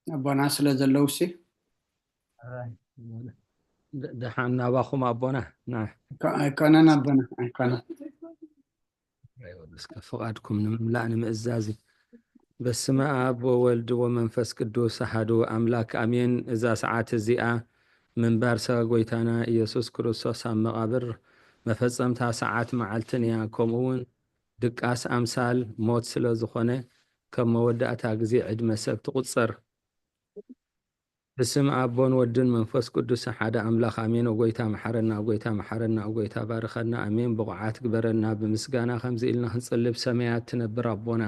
ኣቦና ስለ ዘለውሲ ደሓን ናባኹም ኣቦና። ኣይኮነን ኣቦና ኣይኮነን። እስከ ፍቓድኩም ንምምላእ ንምእዛዝ። በስመ ኣብ ወወልድ ወመንፈስ ቅዱስ ኣሓዱ ኣምላክ ኣሜን። እዛ ሰዓት እዚኣ ምንባር ስጋ ጎይታና ኢየሱስ ክርስቶስ ኣብ መቓብር መፈጸምታ ሰዓት መዓልትን እያ። ከምኡ እውን ድቃስ ኣምሳል ሞት ስለ ዝኾነ፣ ከም መወዳእታ ግዜ ዕድመ ሰብ ትቑጸር። ብስም ኣቦን ወድን መንፈስ ቅዱስ ሓደ ኣምላኽ ኣሜን። ኦጎይታ መሓረና፣ ኦጎይታ መሓረና፣ ኦጎይታ ባርኸና፣ ኣሜን። ብቑዓት ግበረና፣ ብምስጋና ከምዚ ኢልና ክንጽልብ ሰማያት ትነብር ኣቦና።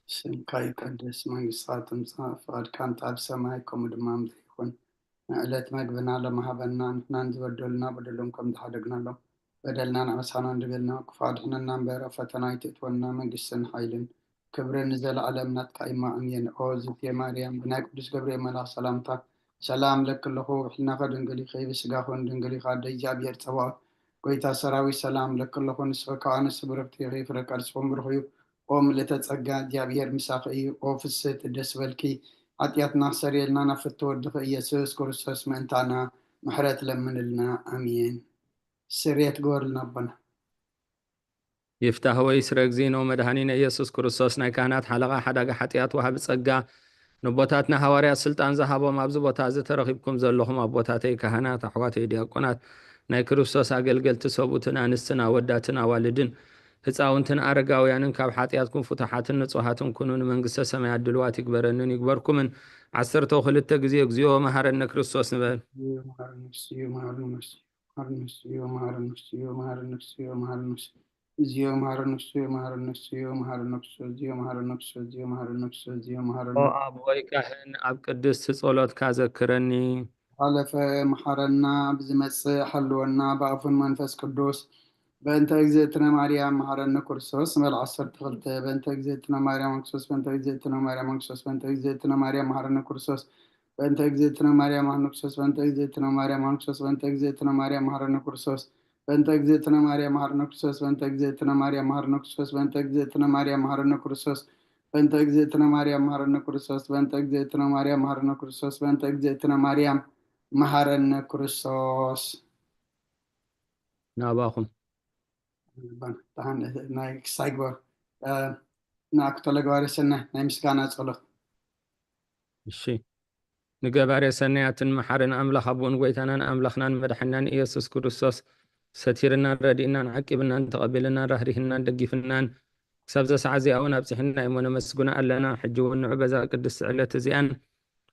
ስምካ ይቀደስ፣ መንግስትካ ትምጻእ፣ ፍቃድካ እንተ ኣብ ሰማይ ከምኡ ድማ ምድሪ ይኹን። ንዕለት መግብና ሎሚ ሃበና፣ ንሕናን ዝበደሉና በደሎም ከም ዝሓደግናሎም በደልና ንዕሳና እንድበልና፣ ክፉ ኣድሕነና እምበር ኣብ ፈተና ኣይትእትወና፣ መንግስትን ሓይልን ክብርን ንዘለዓለም ናትካ እማ ኣሜን። ኦ ዝቴ ማርያም ብናይ ቅዱስ ገብርኤል መልኣኽ ሰላምታ ሰላም ለኪ ኣለኹ፣ ብሕልናኸ ድንግል ኢኺ፣ ብስጋኹን ድንግል ኢኻ፣ ኣደ እግዚኣብሔር ጸባኦት ጎይታ ሰራዊት ሰላም ለኪ ኣለኹ፣ ንስኺ ካብ ኣንስቲ ብርኽቲ ኢኺ፣ ፍረ ከርስኹም ብሩኽ እዩ። ኦ ምልእተ ጸጋ እግዚኣብሔር ምሳኺ እዩ። ኦ ፍስህቲ ደስ በልኪ፣ ሓጢኣትና ክሰርየልና ናብ ፍትወ ወድኺ ኢየሱስ ክርስቶስ ምእንታና ምሕረት ለምንልና። ኣሜን። ስርየት ግበርልና ኣቦና። ይፍታህ ወይ ስረ እግዚእነ መድኃኒነ ኢየሱስ ክርስቶስ ናይ ካህናት ሓለቓ ሓዳጋ ሓጢኣት ወሃቢ ጸጋ ንቦታትና ሃዋርያት ስልጣን ዝሃቦም ኣብዚ ቦታ እዚ ተረኺብኩም ዘለኹም ኣቦታተይ ካህናት ኣሕዋተይ ዲያቆናት ናይ ክርስቶስ ኣገልገልቲ ሰብኡትን ኣንስትን ኣወዳትን ኣዋልድን ህፃውንትን ኣረጋውያንን ካብ ሓጢኣትኩም ፍቱሓትን ንጹሃትን ኩኑ ንመንግስተ ሰማያት ድልዋት ይግበረንን ይግበርኩምን። ዓሰርተ ክልተ ግዜ እግዚኦ መሃረነ ክርስቶስ ንበል። መሃረነ ክርስቶስ፣ መሃረነ ክርስቶስ፣ መሃረነ ክርስቶስ፣ መሃረነ ክርስቶስ፣ መሃረነ ክርስቶስ፣ መሃረነ ክርስቶስ፣ መሃረነ ክርስቶስ፣ መሃረነ ክርስቶስ፣ መሃረነ ክርስቶስ፣ መሃረነ ኦ ኣቦይ ካህን ኣብ ቅድስቲ ጸሎትካ ዘክረኒ። ሓለፈ መሓረና፣ ብዝመጽእ ሓልወና ብኣፉን መንፈስ ቅዱስ። በእንተ እግዝእትነ ማርያም መሓረነ ክርስቶስ ንበል ዓሰርተ ክልተ። በእንተ እግዝእትነ ማርያም ክርስቶስ፣ በእንተ እግዝእትነ ማርያም ክርስቶስ፣ በእንተ እግዝእትነ ማርያም መሓረነ ክርስቶስ፣ በእንተ እግዝእትነ ማርያም መሓረነ ክርስቶስ፣ በእንተ እግዝእትነ ማርያም መሓረነ ክርስቶስ፣ በእንተ እግዝእትነ ማርያም መሓረነ ክርስቶስ፣ በእንተ እግዝእትነ ማርያም መሓረነ ክርስቶስ፣ በእንተ እግዝእትነ ማርያም መሓረነ ክርስቶስ፣ በእንተ እግዝእትነ ማርያም መሓረነ ክርስቶስ፣ በእንተ እግዝእትነ ማርያም መሓረነ ክርስቶስ፣ በእንተ እግዝእትነ ማርያም መሓረነ ክርስቶስ፣ በእንተ እግዝእትነ ማርያም መሓረነ ክርስቶስ። ናባኹም ናይ ክሳይ ግበር ንኣክቶ ለገባሪ ሰናይ ናይ ምስጋና ጸሎት። እሺ ንገባሬ ሰናያትን መሓርን ኣምላኽ ኣቦን ጎይታናን ኣምላኽናን መድሓናን ኢየሱስ ክርስቶስ ሰቲርናን ረዲእናን ዓቂብናን ተቐቢልናን ራህሪህናን ደጊፍናን ክሳብ ዘሰዓ እዚኣ እውን ኣብፅሕና እሞ ነመስግኖ ኣለና። ሕጂ እውን ንዑ በዛ ቅድስቲ ዕለት እዚኣን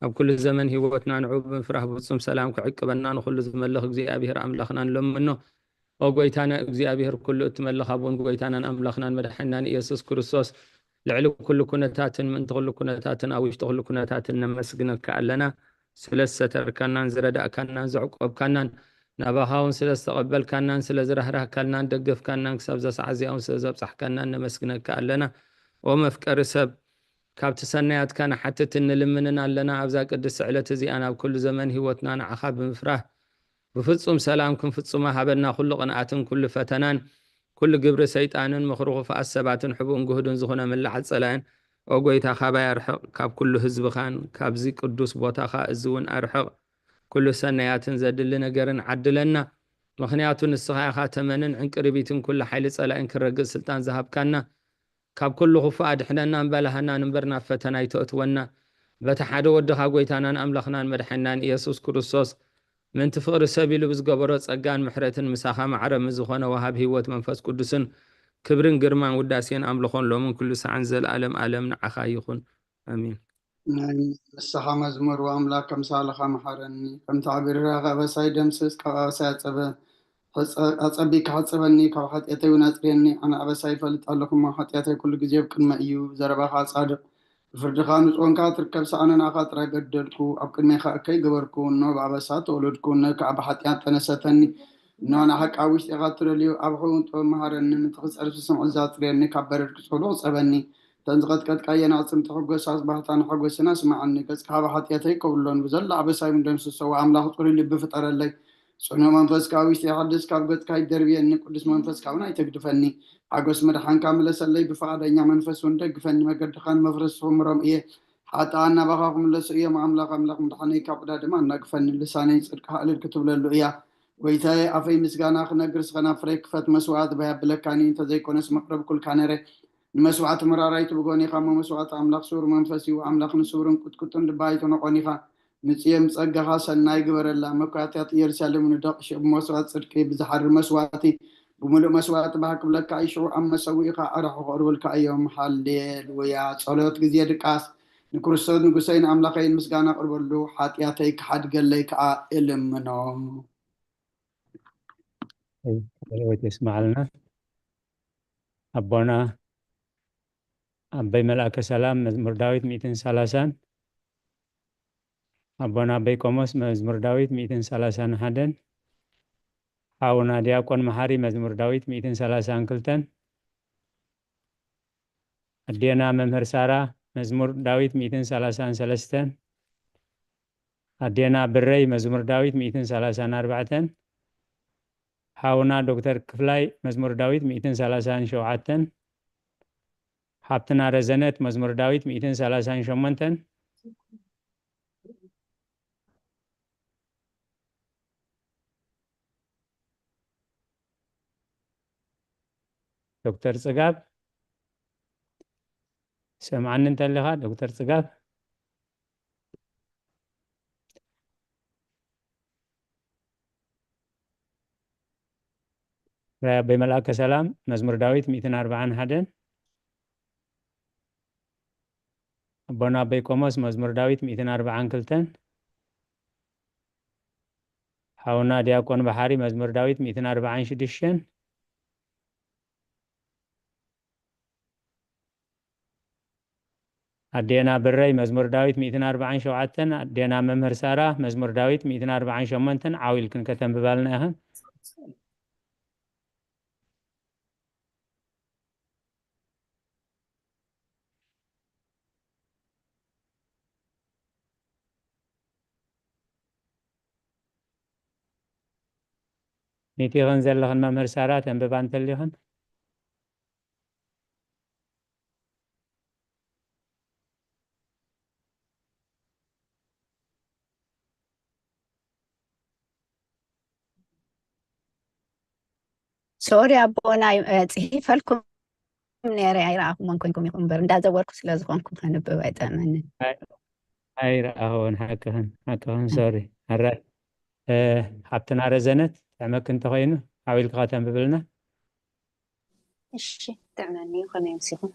ኣብ ኩሉ ዘመን ህይወትና ንዑ ብምፍራህ ብፍፁም ሰላም ክዕቅበና ንኩሉ ዝመልኽ እግዚኣብሔር ኣምላኽና ንለምኖ። ኦ ጎይታና እግዚኣብሔር ኩሉ እትመልኽ ኣቦን ጎይታናን ኣምላኽናን መድሓናን ኢየሱስ ክርስቶስ ልዕሊ ኩሉ ኩነታትን ምእንቲ ኩሉ ኩነታትን ኣብ ውሽጢ ኩሉ ኩነታትን ነመስግነካ ኣለና። ስለ ዝሰተርካናን ዝረዳእካናን ዘዕቆብካናን ናባኻ እውን ስለ ዝተቐበልካናን ስለ ዝራህራህካልናን ደገፍካናን ክሳብ ዘሰዓ እዚኣ እውን ስለ ዘብፃሕካናን ነመስግነካ ኣለና። ኦ መፍቀሪ ሰብ ካብቲ ሰናያትካ ንሓትትን ንልምንን ኣለና። ኣብዛ ቅድስቲ ዕለት እዚኣ ናብ ኩሉ ዘመን ህይወትና ንዓኻ ብምፍራህ ብፍጹም ሰላም ክንፍጽሞ ሃበና። ኩሉ ቅንኣትን ኩሉ ፈተናን ኩሉ ግብሪ ሰይጣንን ምኽሪ ክፉኣት ሰባትን ሕቡእን ግህዱን ዝኾነ ምልዓል ጸላእን ኦ ጎይታ ካባይ ኣርሕቕ፣ ካብ ኩሉ ህዝብኻን ካብዚ ቅዱስ ቦታኻ እዚ እውን ኣርሕቕ። ኩሉ ሰናያትን ዘድሊ ነገርን ዓድለና። ምኽንያቱ ንስኻ ኢኻ ተመንን ዕንቅርቢትን ኩሉ ሓይሊ ጸላእን ክረግጽ ስልጣን ዝሃብካና። ካብ ኩሉ ክፉእ ኣድሕነና እምበላሃና ንንበር ናብ ፈተና ኣይተእትወና። በቲ ሓደ ወድኻ ጎይታናን ኣምላኽናን መድሓናን ኢየሱስ ክርስቶስ ምእንቲ ፍቕሪ ሰብ ኢሉ ብዝገበሮ ጸጋን ምሕረትን ምሳኻ ማዕረ ምስ ዝኾነ ወሃብ ህይወት መንፈስ ቅዱስን ክብርን ግርማን ውዳሴን ኣምልኾን ሎምን ኩሉ ሰዓን ዘለኣለም ኣለም ንዓኻ ይኹን። ኣሜን። ናይ ንስሓ መዝሙር። ኣምላክ ኣምሳልኻ መሓረኒ፣ ከምቲ ዓቢ ርህራኸ ኣበሳይ ደምስስ፣ ካብ ኣበሳይ ኣጸበ ኣጸቢካ ሓጽበኒ፣ ካብ ሓጢኣተይ እውን ኣጽርየኒ። ኣነ ኣበሳይ ይፈልጥ ኣለኹ እሞ፣ ሓጢኣተይ ኩሉ ግዜ ኣብ ቅድመ እዩ። ዘረባኻ ጻድቕ፣ ብፍርድኻ ንጹህ ኮንካ ትርከብ። ሰኣነ ንኣኻ ጥራይ በደልኩ፣ ኣብ ቅድሜኻ እከይ ገበርኩ። እኖ ብኣበሳ ተወለድኩ፣ እኖ ከኣ ብሓጢኣት ተነሰተኒ። እኖ ንሓቂ ኣብ ውሽጢኻ ትደልዩ፣ ኣብ ሕቡን ጥበብ መሃረኒ፣ ምእንቲ ክጸርፊ ስምዒት ዘጽርየኒ፣ ካብ በረድ ክጽሕሉ ክጸበኒ። እተን ዝቐጥቀጥካየን ኣዕጽምቲ ሕጎስ ኣስባህታን ሓጎስን ኣስምዓኒ። ገጽካ ካብ ሓጢኣተይ ከብሎን ብዘሎ ኣበሳይ እውን ደምስሶ። ኣምላኽ ጽሩይ ልቢ ፍጠረለይ፣ ጽኑዕ መንፈስ ካብ ውሽጢ ሓድስ፣ ካብ ገጽካ ኣይትደርብየኒ፣ ቅዱስ መንፈስካ እውን ኣይተግድፈኒ። ሓጎስ ምድሓንካ ምለሰለይ፣ ብፍቓደኛ መንፈስ እውን ደግፈኒ። መገድኻን መፍረስኹም ሮም እየ፣ ኃጥኣን ናባኻ ክምለሱ እዮም። ኣምላኽ ኣምላኽ ምድሓነይ ካብ ዕዳ ድማ ኣናግፈኒ። ልሳነይ ጽድቅኻ እልል ክትብለሉ እያ። ጐይታየ ኣፈይ ምስጋና ክነግር ስኸና ፍረ ክፈት መስዋዕት ባይ ኣብለካኒ እንተዘይኮነስ መቕረብ ኩልካ ነረ። ንመስዋዕቲ መራራይቱ ብጎኒኻ እሞ መስዋዕቲ ኣምላኽ ስውር መንፈስ እዩ። ኣምላኽ ንስውርን ቁጥቁጥን ልባ ኣይተነቆኒኻ። ንጽዮን ጸጋኻ ሰናይ ግበረላ። መኳትያት ኢየሩሳሌም ንደቕ ሽዑ ብመስዋዕት ጽድቂ ብዝሓድር መስዋዕቲ ብምሉእ መስዋዕቲ ባህ ክብለካ እዩ። ሽዑ ኣብ መሰውኢኻ ዕራሑ ክቕርብልካ እዮም። ሃሌሉያ። ጸሎት ግዜ ድቃስ። ንክርስቶስ ንጉሰይን ኣምላኸይን ምስጋና ኣቕርበሉ፣ ሓጢኣተይ ክሓድገለይ ከኣ እልምኖ። ጸሎት የስምዓልና። ኣቦና ኣበይ መልኣከ ሰላም መዝሙር ዳዊት ሚእትን ሰላሳን፣ ኣቦና ኣበይ ቆሞስ መዝሙር ዳዊት ሚእትን ሰላሳን ሓደን፣ ሓውና ዲያቆን መሓሪ መዝሙር ዳዊት ሚእትን ሰላሳን ክልተን፣ ኣዴና መምህር ሳራ መዝሙር ዳዊት ሚእትን ሰላሳን ሰለስተን፣ ኣዴና ብረይ መዝሙር ዳዊት ሚእትን ሰላሳን ኣርባዕተን፣ ሓውና ዶክተር ክፍላይ መዝሙር ዳዊት ሚእትን ሰላሳን ሸውዓተን፣ ሓብትና ረዘነት መዝሙር ዳዊት ሚእትን ሰላሳን ሸሞንተን፣ ዶክተር ጽጋብ ሰምዓኒ እንተለኻ ዶክተር ጽጋብ። ራይ ኣቦይ መልኣከ ሰላም መዝሙር ዳዊት ሚእትን ኣርባዓን ሓደን፣ ኣቦና ኣቦይ ቆሞስ መዝሙር ዳዊት ሚእትን ኣርባዓን ክልተን፣ ሓውና ዲያቆን ባሓሪ መዝሙር ዳዊት ሚእትን ኣርባዓን ሽዱሽተን፣ ኣዴና ብረይ መዝሙር ዳዊት ሚእትን ኣርባዓን ሸውዓተን፣ ኣዴና መምህር ሳራ መዝሙር ዳዊት ሚእትን ኣርባዓን ሸሞንተን ዓው ኢልክን ከተንብባልና ኢኽን። ኒቲኽን ዘለኽን መምህር ሳራ ተንብባ እንተሊኽን። ሶሪ ኣቦና፣ እ፣ ጽሒፈልኩም ነይረ ኣይረኣኹሞን ኮንኩም ኢኹም እምበር እንዳዘወርኩ ስለ ዝኾንኩ ከንብብ ኣይጠመንን። ኣይረኣኹን ሓቅኽን ሓቅኽን ሶሪ ኣራይ፣ እ፣ ሓብትና ረዘነት ጥዕመክ እንተኾይኑ ሓዊልካ ከተንብብልና። እሺ ጥዕመኒ እዩ። ከመይ ምሲኹም?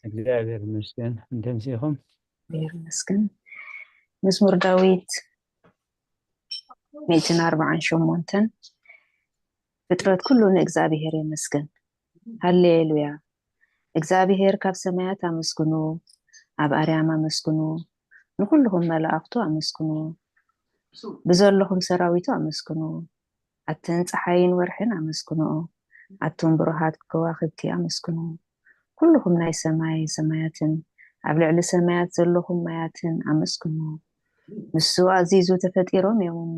እግዚኣብሔር ይመስገን። እንተ ምሲኹም? እግዚኣብሔር ይመስገን። መዝሙር ዳዊት ሚእትን ኣርባዓን ሸሞንተን። ፍጥረት ኩሉ ንእግዚኣብሔር የመስግን። ሃሌሉያ። እግዚኣብሔር ካብ ሰማያት ኣመስግኑ፣ ኣብ ኣርያም ኣመስግኑ፣ ንኹልኹም መላእኽቱ ኣመስግኑ፣ ብዘለኹም ሰራዊቱ ኣመስግኑ። ኣትን ጸሓይን ወርሕን ኣመስግንኦ፣ ኣቱም ብሩሃት ከዋኽብቲ ኣመስግኑ። ኩልኹም ናይ ሰማይ ሰማያትን ኣብ ልዕሊ ሰማያት ዘለኹም ማያትን ኣመስግኑ። ንሱ ኣዚዙ ተፈጢሮም እዮም እሞ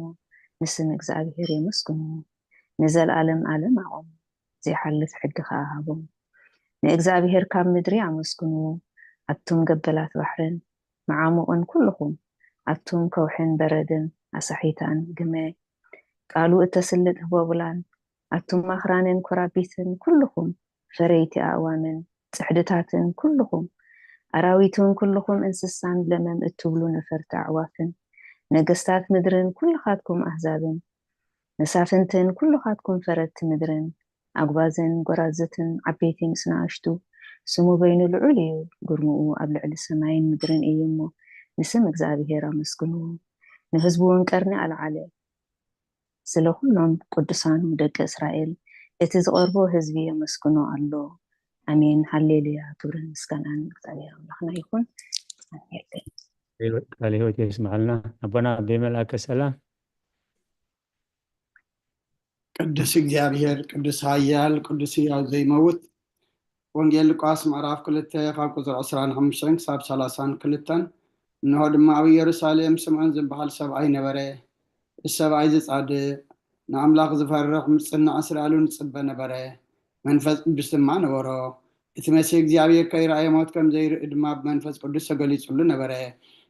ንስም እግዚኣብሔር የመስግኑ። ንዘለኣለም ኣለም ኣቐሙ፣ ዘይሓልፍ ሕጊ ኸኣ ሃቦም። ንእግዚኣብሔር ካብ ምድሪ ኣመስግንዎ፣ ኣቱም ገበላት ባሕርን መዓሙቕን ኩልኹም፣ ኣቱም ከውሕን በረድን ኣሳሒታን ግመ፣ ቃሉ እተስልጥ ህቦብላን፣ ኣቱም ኣኽራንን ኮራቢትን ኩልኹም፣ ፈረይቲ ኣእዋምን ጽሕድታትን ኩልኹም፣ ኣራዊትን ኩልኹም እንስሳን ለመም እትብሉ ነፈርቲ ኣዕዋፍን፣ ነገስታት ምድርን ኩልኻትኩም ኣህዛብን፣ መሳፍንትን ኩልኻትኩም ፈረድቲ ምድርን፣ ኣጉባዝን ጎራዝትን ዓበይቲ ምስ ንኣሽቱ፣ ስሙ በይኑ ልዑል እዩ፣ ግርምኡ ኣብ ልዕሊ ሰማይን ምድርን እዩ እሞ፣ ንስም እግዚኣብሄር ኣመስግንዎ። ንህዝቡ እውን ቀርኒ ኣልዓለ፣ ስለ ኩሎም ቅዱሳኑ ደቂ እስራኤል፣ እቲ ዝቐርቦ ህዝቢ የመስግኖ ኣሎ። ኣሜን፣ ሃሌሉያ፣ ክብርን ምስጋናን ንእግዚኣብሄር ኣምላኽና ይኹን። ኣሜን። ቃለ ህይወት የስምዓልና ኣቦና ኣቦይ መልኣከ ሰላም። ቅዱስ እግዚኣብሔር፣ ቅዱስ ኃያል፣ ቅዱስ ሕያው ዘይመውት። ወንጌል ሉቃስ ምዕራፍ ክልተ ካብ ቁጽሪ ዕስራን ሓሙሽተን ክሳብ ሰላሳን ክልተን። እንሆ ድማ ኣብ ኢየሩሳሌም ስምዖን ዝበሃል ሰብኣይ ነበረ። እዚ ሰብኣይ እዚ ጻድቕ፣ ንኣምላኽ ዝፈርሕ፣ ምጽናዕ እስራኤል እውን ዝጽበ ነበረ። መንፈስ ቅዱስ ድማ ነበሮ። እቲ መሲህ እግዚኣብሔር ከይረኣየ ሞት ከም ዘይርኢ ድማ ብመንፈስ ቅዱስ ተገሊጹሉ ነበረ።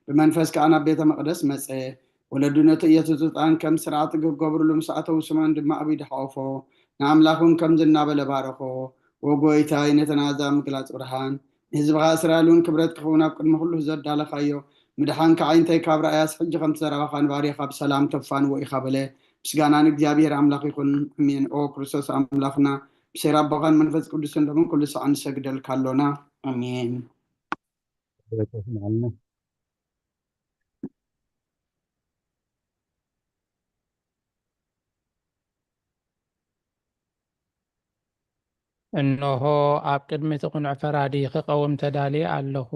ብመንፈስ ከኣ ናብ ቤተ መቕደስ መጸ። ወለዱ ነቲ ኢየሱስ ዕጣን ከም ስርዓት ክገብርሉ ምስ ኣተዉ፣ ስምዖን ድማ ኣብ ኢዱ ሓቖፎ፣ ንኣምላኽ እውን ከምዚ እናበለ ባረኾ፣ "ወጎይታይ፣ ነተን ኣህዛብ ምግላጽ ብርሃን፣ ንህዝብኻ እስራኤል እውን ክብረት ክኸውን ኣብ ቅድሚ ኩሉ ዘዳለኻዮ ምድሓንካ ኣዒንተይ ካብ ረኣያስ፣ ሕጂ ከምቲ ዘረባኻ ንባርያኻ ብሰላም ተፋንዎ ኢኻ" በለ። ምስጋና ንእግዚኣብሔር ኣምላኽ ይኹን፣ ኣሜን። ኦ ክርስቶስ ኣምላኽና፣ ብሰይር ኣቦኻን መንፈስ ቅዱስን ሎምን ኩሉ ሰዓት ንሰግደልካ ኣሎና። ኣሜን። እንሆ፣ ኣብ ቅድሚ እቲ ቅኑዕ ፈራዲ ክቐውም ተዳልየ ኣለኹ።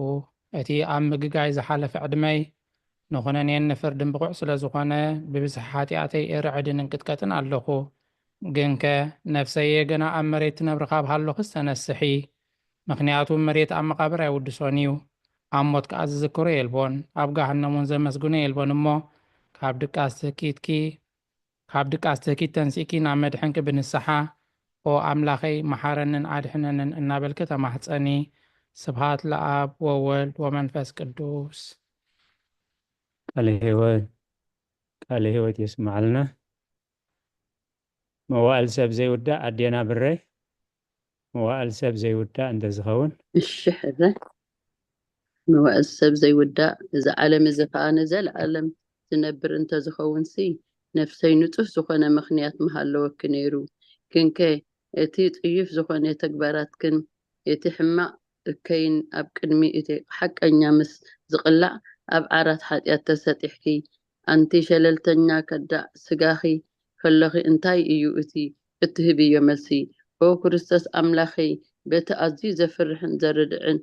እቲ ኣብ ምግጋይ ዝሓለፈ ዕድመይ ንኹነኔን ንፍርድን ብቑዕ ስለ ዝኾነ፣ ብብዝሒ ሓጢኣተይ እርዕድን እንቅጥቀጥን ኣለኹ። ግንከ፣ ነፍሰየ ገና ኣብ መሬት ትነብር ካብ ሃለኹስ ተነስሒ። ምኽንያቱ መሬት ኣብ መቓብር ኣይውድሶን እዩ፣ ኣብ ሞት ከኣ ዝዝክሮ የልቦን፣ ኣብ ገሃነም እውን ዘመስግኖ የልቦን እሞ፣ ካብ ድቃስ ትህኪትኪ፣ ካብ ድቃስ ትህኪት ተንሲእኪ ናብ መድሕንኪ ብንስሓ፣ "ኦ ኣምላኸይ፣ መሓረንን ኣድሕነንን" እናበልኪ ተማሕጸኒ። ስብሃት ለኣብ ወወልድ ወመንፈስ ቅዱስ። ቃለ ህይወት፣ ቃለ ህይወት የስምዓልና። መዋእል ሰብ ዘይውዳእ ኣዴና ብረይ፣ መዋእል ሰብ ዘይውዳእ እንተዝኸውን። እሺ ሕረ፣ መዋእል ሰብ ዘይውዳእ፣ እዚ ዓለም እዚ ኸኣ ንዘለኣለም ዝነብር እንተዝኸውንሲ፣ ነፍሰይ ንጹህ ዝኾነ ምኽንያት ምሃለወኪ ነይሩ። ግንከ እቲ ጽዩፍ ዝኾነ ተግባራትክን እቲ ሕማቕ እከይን ኣብ ቅድሚ እቲ ሓቀኛ ምስ ዝቕላዕ፣ ኣብ ዓራት ሓጢኣት ተሰጢሕኪ። ኣንቲ ሸለልተኛ ከዳዕ፣ ስጋኺ ከለኺ እንታይ እዩ እቲ እትህብዮ መልሲ? ኦ ክርስቶስ ኣምላኸይ፣ በቲ ኣዝዩ ዘፍርሕን ዘርድዕን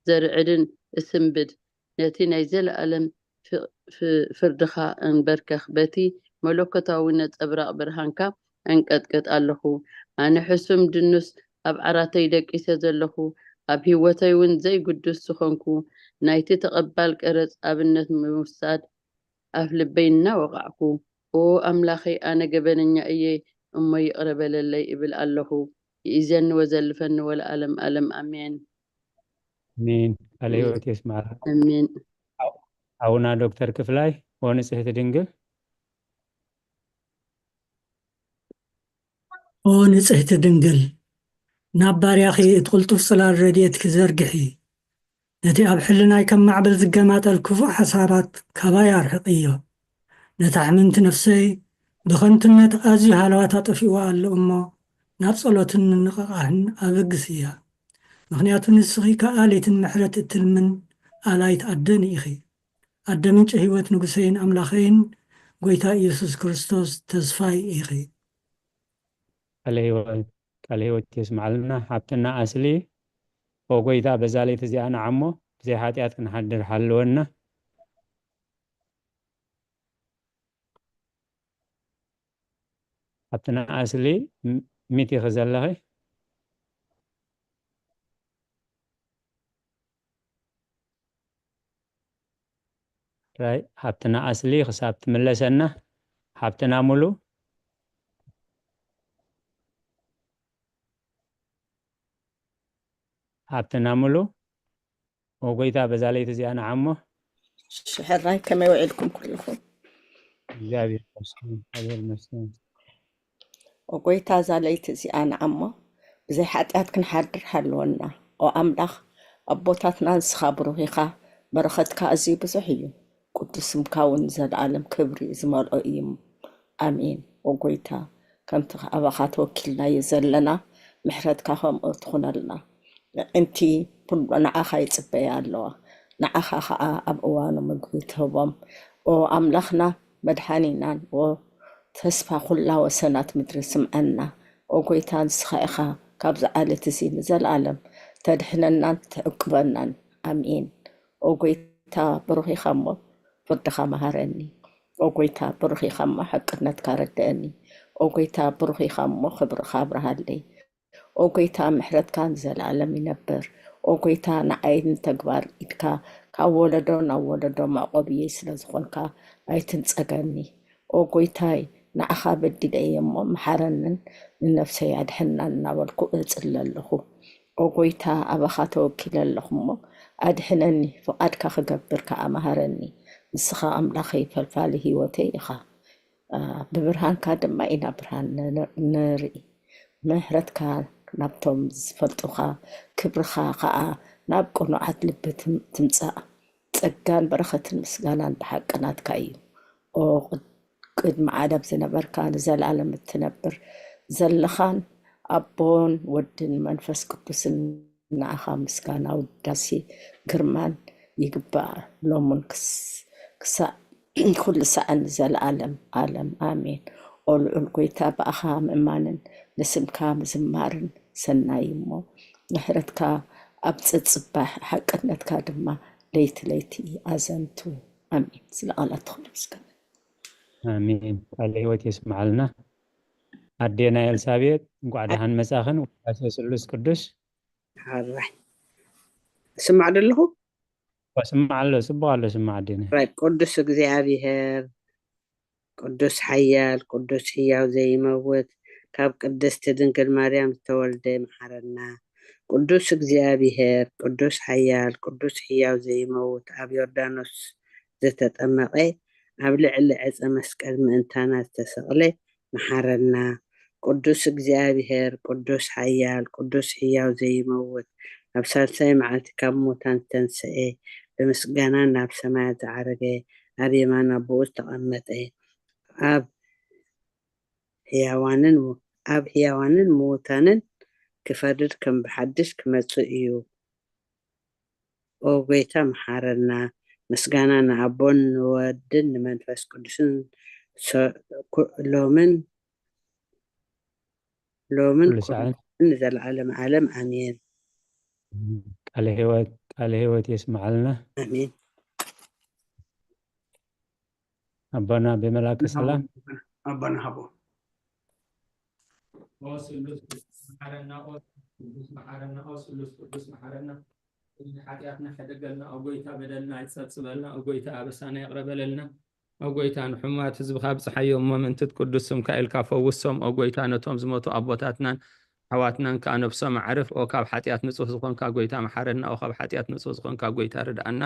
ዘርዕድን እስንብድ፣ ነቲ ናይ ዘለኣለም ፍ-፣ ፍ-፣ ፍርድኻ እንበርከኽ፣ በቲ መለኮታዊ ነጸብራቕ ብርሃንካ እንቀጥቅጥ ኣለኹ። ኣነ ሕሱም ድኑስ ኣብ ዓራተይ ደቂሰ ዘለኹ፣ ኣብ ህይወተይ እውን ዘይግዱስ ዝኾንኩ፣ ናይቲ ተቐባል ቀረጽ ኣብነት ምውሳድ ኣብ ልበይ እናወቓዕኩ፣ "ኦ ኣምላኸይ፣ ኣነ ገበነኛ እየ፣ እሞ ይቕረ በለለይ" እብል ኣለኹ። ይእዘኒ ወዘልፈኒ ወለዓለም ዓለም፣ ኣሜን። ኣሜን። ቃለ ሕይወት የስምዓልና። ኣሜን። ኣቡና ዶክተር ክፍላይ፣ ኦ ንጽሕቲ ድንግል። ኦ ንጽሕቲ ድንግል፣ ናብ ባርያኺ እቲ ቅልጡፍ ጽላል ረድኤትኪ ዘርግሒ። ነቲ ኣብ ሕልናይ ከም ማዕበል ዝገማጠል ክፉእ ሓሳባት ካባይ ኣርሕቕዮ። ነታ ሕምምቲ ነፍሰይ ብኸንቱነት ኣዝዩ ሃለዋት ኣጠፊእዋ ኣሎ እሞ፣ ናብ ጸሎትን ምንቕቓሕን ኣበግስያ። ምኽንያቱ ንስኺ ከኣሊትን ምሕረት እትልምን ኣላይት ኣደን ኢኺ። ኣደ ምንጪ ህይወት ንጉሰይን ኣምላኸይን፣ ጐይታ ኢየሱስ ክርስቶስ ተስፋይ ኢኺ። ቃለ ህይወት፣ ቃለ ህይወት የስምዓልና። ሓብትና ኣስሊ፣ ኦ ጐይታ፣ በዛ ለይቲ እዚኣ ንዓሞ፣ ብዘይ ሓጢኣት ክንሓድር ሓልወና። ሓብትና ኣስሊ፣ ም-፣ ሚት ኢኺ ዘለኺ። ራይ፣ ሓብትና ኣስሊ ክሳብ ትምለሰና፣ ሓብትና ሙሉ፣ ሓብትና ሙሉ፣ ኦ ጐይታ፣ በዛ ለይቲ እዚኣ ንዓሞ። ሽሕራይ ከመይ ውዒልኩም ኩልኹም? እግዚኣብሔር ይመስገን፣ እግዚኣብሔር ይመስገን። ኦ ጐይታ፣ እዛ ለይቲ እዚኣ ንዓሞ ብዘይ ሓጢኣት ክንሓድር ሃልወና። ኦ ኣምላኽ ኣቦታትና፣ ንስኻ ብሩኽ ኢኻ፣ በረኸትካ ኣዝዩ ብዙሕ እዩ። ቅዱስ ስምካ እውን ንዘለኣለም ክብሪ ዝመልኦ እዩ። ኣሜን። ኦ ጐይታ፣ ከምቲ ኣባኻ ተወኪልናዮ ዘለና፣ ምሕረትካ ከምኡ ትኹነልና። ኣዕንቲ ኩሉ ንዓኻ ይጽበያ ኣለዋ። ንዓኻ ኸኣ ኣብ እዋኑ ምግቢ ትህቦም። ኦ ኣምላኽና መድሓኒናን፣ ኦ ተስፋ ኩላ ወሰናት ምድሪ ስምዓና። ኦ ጐይታ፣ ንስኻ ኢኻ ካብዚ ዓለት እዚ ንዘለኣለም ተድሕነናን ትዕቅበናን። ኣሜን። ኦ ጐይታ፣ ብሩኽ ኢኻ እሞ ፍርድኻ መሃረኒ። ኦ ጐይታ፣ ብሩኽ ኢኻ እሞ ሓቅነትካ ረድአኒ። ኦ ጐይታ፣ ብሩኽ ኢኻ እሞ ክብርኻ ኣብርሃለይ። ኦ ጐይታ፣ ምሕረትካ ንዘለኣለም ይነብር። ኦ ጐይታ፣ ንዓይ ንተግባር ኢድካ ካብ ወለዶ ናብ ወለዶ መዕቆብየይ ስለ ዝኾንካ ኣይትንጸገኒ። ኦ ጐይታይ፣ ንዓኻ በዲለ እየ እሞ መሓረንን ንነፍሰይ ኣድሕናን እናበልኩ እጽሊ ኣለኹ። ኦ ጎይታ፣ ኣባኻ ተወኪለ ኣለኹ እሞ ኣድሕነኒ፣ ፍቓድካ ክገብር ከኣ መሃረኒ። ንስኻ ኣምላኸይ፣ ፈልፋሊ ህይወተይ ኢኻ። ኣ፣ ብብርሃንካ ድማ ኢና ብርሃን ን-፣ ንርኢ። ምሕረትካ ናብቶም ዝፈልጡኻ፣ ክብርኻ ኸኣ ናብ ቅኑዓት ልቢ ትም-፣ ትምጻእ። ጸጋን በረኸትን ምስጋናን ብሓቂ ናትካ እዩ። ኦ ቅድ-፣ ቅድሚ ዓለም ዝነበርካ፣ ንዘለኣለም እትነብር ዘለኻን፣ ኣቦን ወድን መንፈስ ቅዱስን ንኣኻ ምስጋና፣ ውዳሴ፣ ግርማን ይግባእ፣ ሎሙን ክስ-፣ ክሳዕ ኩሉ ሳዕን ንዘለኣለም ኣለም ኣሜን። ኦ ልዑል ጎይታ፣ ብኣኻ ምእማንን ንስምካ ምዝማርን ሰናይ እሞ፣ ምሕረትካ ኣብ ጽጽባሕ፣ ሓቅነትካ ድማ ለይቲ ለይቲ ኣዘንቱ። ኣሜን። ስለ ቃላት ተኽሉ ምስጋና። ኣሜን። ቃለ ህይወት የስምዓልና። ኣዴና ኤልሳቤጥ፣ እንቋዕ ደሓን መጻኽን። ውዳሴ ስሉስ ቅዱስ። ሓራይ። ስማዕ ደለኹ? ስማዕ ኣሎ፣ ጽቡቕ ኣሎ፣ ስማዕ ኣዴና። ሓራይ። ቅዱስ እግዚኣብሔር፣ ቅዱስ ሓያል፣ ቅዱስ ሕያው ዘይመውት፣ ካብ ቅድስቲ ድንግል ማርያም ዝተወልደ መሓረና። ቅዱስ እግዚኣብሔር፣ ቅዱስ ሓያል፣ ቅዱስ ሕያው ዘይመውት፣ ኣብ ዮርዳኖስ ዝተጠመቐ፣ ኣብ ልዕሊ ዕፀ መስቀል ምእንታና ዝተሰቕለ መሓረና። ቅዱስ እግዚኣብሔር፣ ቅዱስ ሓያል፣ ቅዱስ ሕያው ዘይመውት፣ ኣብ ሳልሳይ መዓልቲ ካብ ሙታን ዝተንስኤ፣ ብምስጋና ናብ ሰማያት ዝዓረገ፣ ኣብ የማን ኣቦኡ ዝተቐመጠ፣ ኣብ ሕያዋንን ሙ-፣ ኣብ ሕያዋንን ምዉታንን ክፈርድ ከም ብሓድሽ ክመጽእ እዩ። ኦ ጎይታ መሓረና። ምስጋና ንኣቦን ንወድን ንመንፈስ ቅዱስን ሰ-፣ ኩ-፣ ሎምን ሎምን ኩሉ ኩሉ ሰዓት። ንዘለዓለም ዓለም ኣሜን። ቃለ ህይወት፣ ቃለ ህይወት የስምዓልና። ኣሜን። ኣቦና ብመላከ ሰላም። ኣቦና ሃቦ። ኦ ስሉስ ቅዱስ መሓረና፣ ኦ ስሉስ ቅዱስ መሓረና፣ ኦ ስሉስ ቅዱስ መሓረና። ሓጢኣትና ሕደገልና፣ ኦ ጎይታ በደልና ይጸብጸበልና፣ ኦ ጎይታ ኣበሳና ይቕረ በለልና። ኦ ጎይታ ንሕሙማት ህዝብኻ ኣብጽሓዮም፣ እሞ ምእንቲ ቅዱስ ስምካ ኢልካ ፈውሶም። ኦ ጎይታ ነቶም ዝሞቱ ኣቦታትናን ኣሕዋትናን ከኣ ነብሶም ኣዕርፍ። ኦ ካብ ሓጢኣት ንጹህ ዝኾንካ ጎይታ መሓረና፣ ኦ ካብ ሓጢኣት ንጹህ ዝኾንካ ጎይታ ርድኣና።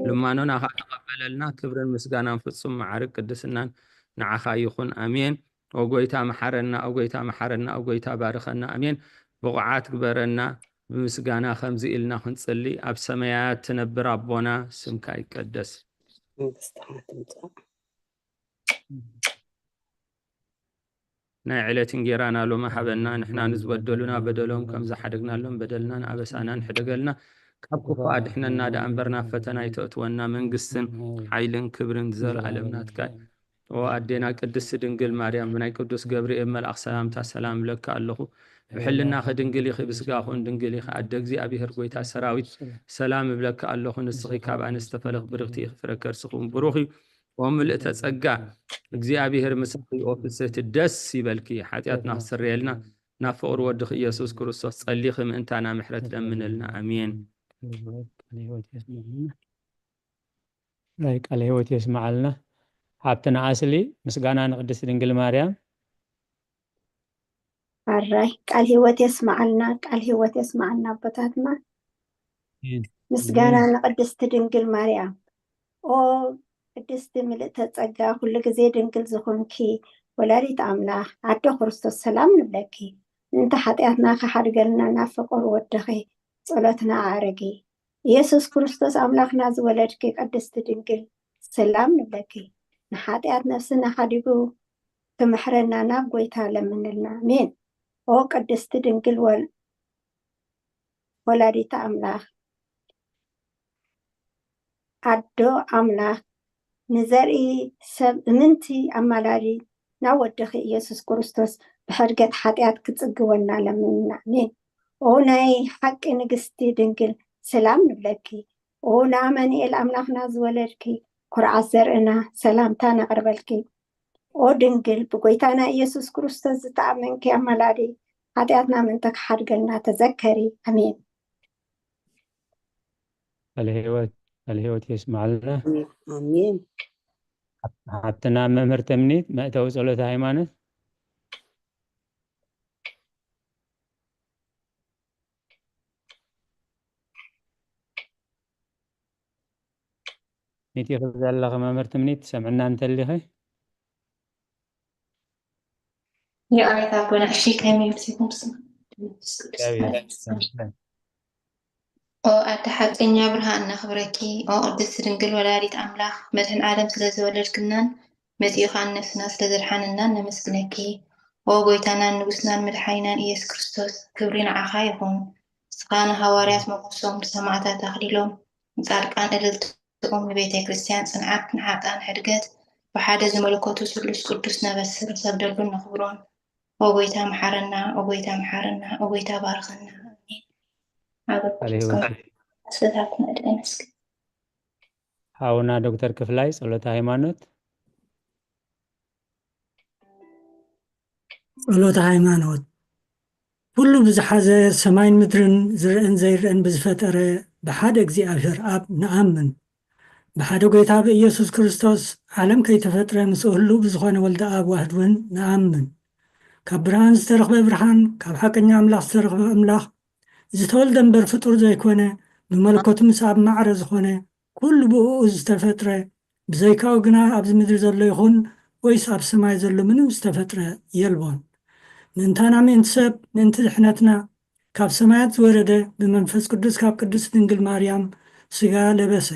ልማኖና ከኣ ተቐበለልና። ክብርን ምስጋናን ፍጹም ማዕርግ ቅድስናን ንዓኻ ይኹን። ኣሜን። ኦ ጎይታ መሓረና፣ ኦ ጎይታ መሓረና፣ ኦ ጎይታ ባርኸና። ኣሜን። ብቑዓት ግበረና። ብምስጋና ከምዚ ኢልና ክንጽሊ፣ ኣብ ሰማያት ትነብር ኣቦና፣ ስምካ ይቀደስ። መንግስትኻ ትምጻእ። ናይ ዕለት እንጌራና ሎሚ ሃበና። ንሕና ንዝበደሉና በደሎም ከም ዝሓደግናሎም በደልና ንኣበሳና ንሕደገልና። ካብ ክፉእ ኣድሕነና ደኣ እምበር ናብ ፈተና ኣይተእትወና። መንግስትን ሓይልን ክብርን ዘለኣለም ናትካ። ኦ ኣዴና ቅድስት ድንግል ማርያም፣ ብናይ ቅዱስ ገብርኤል መልኣኽ ሰላምታ ሰላም እብለካ ኣለኹ። ብሕልናኺ ድንግል ኢኺ፣ ብስጋኹን ድንግል ኢኺ። ኣደ እግዚኣብሔር ጎይታ ሰራዊት ሰላም እብለካ ኣለኹ። ንስኺ ካብ ኣንስቲ ተፈለኽ ብርኽቲ ኢኺ፣ ፍረ ከርስኺ እውን ብሩኽ እዩ። ኦ ምልእተ ጸጋ እግዚኣብሔር ምሳኺ፣ ኦ ፍስህቲ ደስ ይበልኪ። ሓጢኣትና ክስረየልና ናብ ፍቕሪ ወድኺ ኢየሱስ ክርስቶስ ጸሊኺ ምእንታና ምሕረት ለምንልና። ኣሜን። ናይ ቃለ ህይወት የስምዓልና። ሓብትና ኣስሊ፣ ምስጋና ንቅድስት ድንግል ማርያም። ኣራይ፣ ቃል ህይወት የስምዓልና፣ ቃል ህይወት የስምዓልና ኣቦታትና። ኣሜን። ምስጋና ኣሜን። ንቅድስት ድንግል ማርያም። ኦ ቅድስቲ ምልእተ ጸጋ፣ ኩሉ ግዜ ድንግል ዝኾንኪ ወላዲት ኣምላኽ፣ ኣዶ ክርስቶስ ሰላም ንብለኪ። ምእንቲ ሓጢኣትና ክሓድገልና ናብ ፍቁር ወድኺ ጸሎትና ኣዕርጊ። ኢየሱስ ክርስቶስ ኣምላኽና ዝወለድኪ ቅድስቲ ድንግል ሰላም ንብለኪ። ንሓጢኣት ነፍስና ሓዲጉ ክምሕረና ናብ ጎይታ ለምንልና። ኣሜን። ኦ ቅድስቲ ድንግል ወል-፣ ወላዲተ ኣምላኽ፣ ኣዶ ኣምላኽ፣ ንዘርኢ ሰብ እምንቲ ኣማላዲ ናብ ወድኺ ኢየሱስ ክርስቶስ ብሕድገት ሓጢኣት ክጽግወና ለምንና። ኣሜን። ኦ ናይ ሓቂ ንግስቲ ድንግል ሰላም ንብለኪ። ኦ ንኣማኑኤል ኣምላኽና ዝወለድኪ ኩርዓት ዘርእና ሰላምታ ነቕርበልኪ። ኦ ድንግል ብጎይታና ኢየሱስ ክርስቶስ ዝተኣመንኪ ኣማላዲ ሓጢኣትና ምእንቲ ክሓድገልና ተዘከሪ። ኣሜን። ቃለ ህይወት፣ ቃለ ህይወት የስምዓልና። ኣሜን። ሓብትና መምህር ተምኒት መእተዊ ጸሎተ ሃይማኖት። ሚእቲ ዘለኺ መምህር ትምኒት ትሰምዕና እንተሊኺ? የኣይት ኣቦና። እሺ፣ ከመይ ምሲኩም ስም? ኦ ኣደ ሓቀኛ ብርሃን ነኽብረኪ። ኦ ቅድስት ድንግል ወላዲት ኣምላኽ፣ መድህን ዓለም ስለ ዝወለድክናን መጺኡ ኸኣ ንነፍስና ስለ ዘድሓነናን ነመስግነኪ። ኦ ጎይታናን ንጉስናን መድሓኒናን ኢየሱስ ክርስቶስ፣ ክብሪ ንዓኻ ይኹን። ንስኻ ንሃዋርያት ሞገሶም፣ ንሰማዕታት ኣኽሊሎም፣ ንጻድቃን እልልትኦም፣ ንቤተ ክርስቲያን ጽንዓት፣ ንሓጣን ሕድገት፣ ብሓደ ዝመለኮቱ ስሉስ ቅዱስ ነበስር፣ ንሰግደሉን ነኽብሮን። ኦ ጎይታ መሓረና፣ ኦ ጎይታ መሓረና፣ ኦ ጎይታ ባርኸና። ኣሜን። ኣብ ቃለ ሕይወት። ኣስበታትና ድመስክ ሓውና ዶክተር ክፍላይ ጸሎተ ሃይማኖት። ጸሎተ ሃይማኖት። ኩሉ ብዝሓዘ ሰማይን ምድርን ዝረአን ዘይረአን ብዝፈጠረ ብሓደ እግዚኣብሔር ኣብ ንኣምን። ብሓደ ጎይታ ብኢየሱስ ክርስቶስ ዓለም ከይተፈጥረ ምስኡ ህሉው ብዝኾነ ወልደ ኣብ ዋህድ እውን ንኣምን። ካብ ብርሃን ዝተረኽበ ብርሃን፣ ካብ ሓቀኛ ኣምላኽ ዝተረኽበ ኣምላኽ፣ ዝተወልደ እምበር ፍጡር ዘይኮነ፣ ብመለኮቱ ምስ ኣብ ማዕረ ዝኾነ፣ ኩሉ ብእኡ ዝተፈጥረ፣ ብዘይካኡ ግና ኣብዚ ምድሪ ዘሎ ይኹን ወይስ ኣብ ሰማይ ዘሎ ምንም ዝተፈጥረ የልቦን። ምእንታና፣ ምእንቲ ሰብ፣ ምእንቲ ድሕነትና፣ ካብ ሰማያት ዝወረደ ብመንፈስ ቅዱስ ካብ ቅድስት ድንግል ማርያም ስጋ ለበሰ፣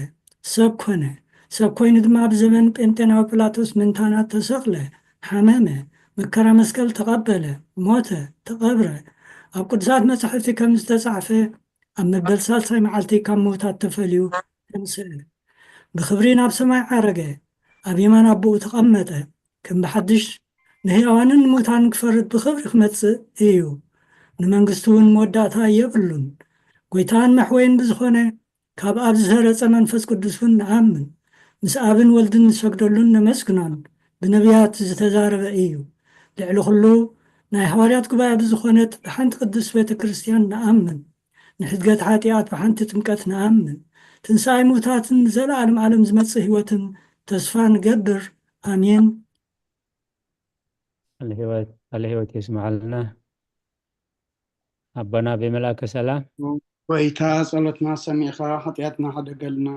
ሰብ ኮነ። ሰብ ኮይኑ ድማ ኣብ ዘመን ጴንጤናዊ ጲላጦስ ምእንታና ተሰቕለ፣ ሓመመ፣ መከራ መስቀል ተቐበለ፣ ሞተ፣ ተቐብረ። ኣብ ቅዱሳት መጻሕፍቲ ከም ዝተጻሕፈ ኣብ መበል ሳልሳይ መዓልቲ ካብ ምውታት ተፈልዩ ተንስአ። ብኽብሪ ናብ ሰማይ ዓረገ፣ ኣብ የማን ኣቦኡ ተቐመጠ። ከም ብሓድሽ ንህያዋንን ንሙታንን ክፈርድ ብኽብሪ ክመጽእ እዩ። ንመንግስቱ እውን መወዳእታ የብሉን። ጎይታን መሕወይን ብዝኾነ ካብ ኣብ ዝሰረጸ መንፈስ ቅዱስ እውን ንኣምን። ምስ ኣብን ወልድን ንሰግደሉን ነመስግኖን ብነቢያት ዝተዛረበ እዩ። ልዕሊ ኩሉ ናይ ሃዋርያት ጉባኤ ብዝኾነት ብሓንቲ ቅድስት ቤተ ክርስቲያን ንኣምን። ንሕድገት ሓጢኣት ብሓንቲ ጥምቀት ንኣምን። ትንሳኤ ምውታትን ንዘለኣለም ዓለም ዝመጽእ ህይወትን ተስፋ ንገብር። ኣሜን። ቃለ ሕይወት፣ ቃለ ሕይወት የስምዓልና። ኣቦና ብመልኣከ ሰላም። ጎይታ ጸሎትና ሰሚዕኻ ሓጢኣትና ሓደገልና።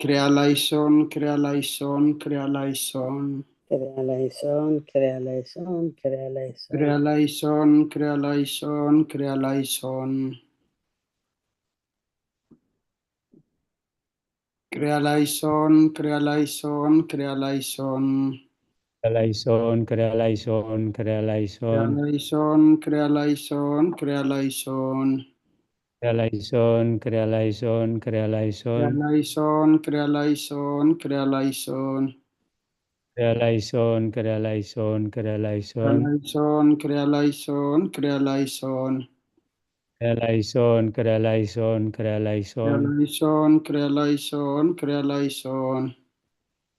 ክሪያ ላይሶን፣ ክሪያ ላይሶን፣ ክሪያ ላይሶን። ክሪያ ላይሶን፣ ክሪያ ላይሶን፣ ክሪያ ላይሶን። ክሪያ ላይሶን፣ ክሪያ ላይሶን፣ ክሪያ ላይሶን። ክሪያ ላይሶን፣ ክሪያ ላይሶን፣ ክሪያ ላይሶን። ክሪያ ላይሶን፣ ክሪያ ላይሶን፣ ክሪያ ክሪያ ላይሶን። ላይሶን፣ ክሪያ ላይሶን፣ ክሪያ ላይሶን። ክሪያ ላይሶን፣ ክሪያ ላይሶን፣ ክሪያ ላይሶን። ክሪያ ላይሶን፣ ክሪያ ላይሶን፣ ክሪያ ላይሶን። ክሪያ ላይሶን፣ ክሪያ ላይሶን፣ ክሪያ ላይሶን። ክሪያ ላይሶን፣ ክሪያ ላይሶን፣ ክሪያ ላይሶን። ክሪያ ላይሶን፣ ክሪያ ላይሶን፣ ክሪያ ላይሶን። ክሪያ ላይሶን፣ ክሪያ ላይሶን፣ ክሪያ ላይሶን።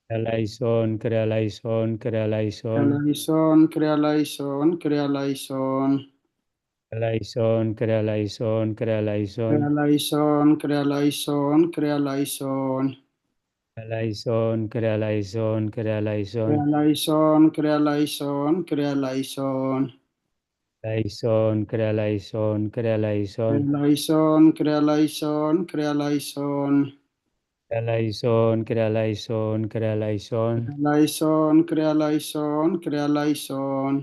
ክሪያ ላይሶን፣ ክሪያ ላይሶን፣ ክሪያ ክሪያ ላይሶን። ላይሶን፣ ክሪያ ላይሶን፣ ክሪያ ላይሶን። ክሪያ ላይሶን፣ ክሪያ ላይሶን፣ ክሪያ ላይሶን። ክሪያ ላይሶን፣ ክሪያ ላይሶን፣ ክሪያ ላይሶን። ክሪያ ላይሶን፣ ክሪያ ላይሶን፣ ክሪያ ላይሶን። ክሪያ ላይሶን፣ ክሪያ ላይሶን፣ ክሪያ ላይሶን። ላይሶን፣ ክሪያ ላይሶን፣ ክሪያ ላይሶን። ክሪያ ላይሶን፣ ክሪያ ላይሶን፣ ክሪያ ላይሶን። ክሪያ ላይሶን፣ ክሪያ ላይሶን፣ ክሪያ ላይሶን። ላይሶን፣ ክሪያ ላይሶን፣ ክሪያ ላይሶን።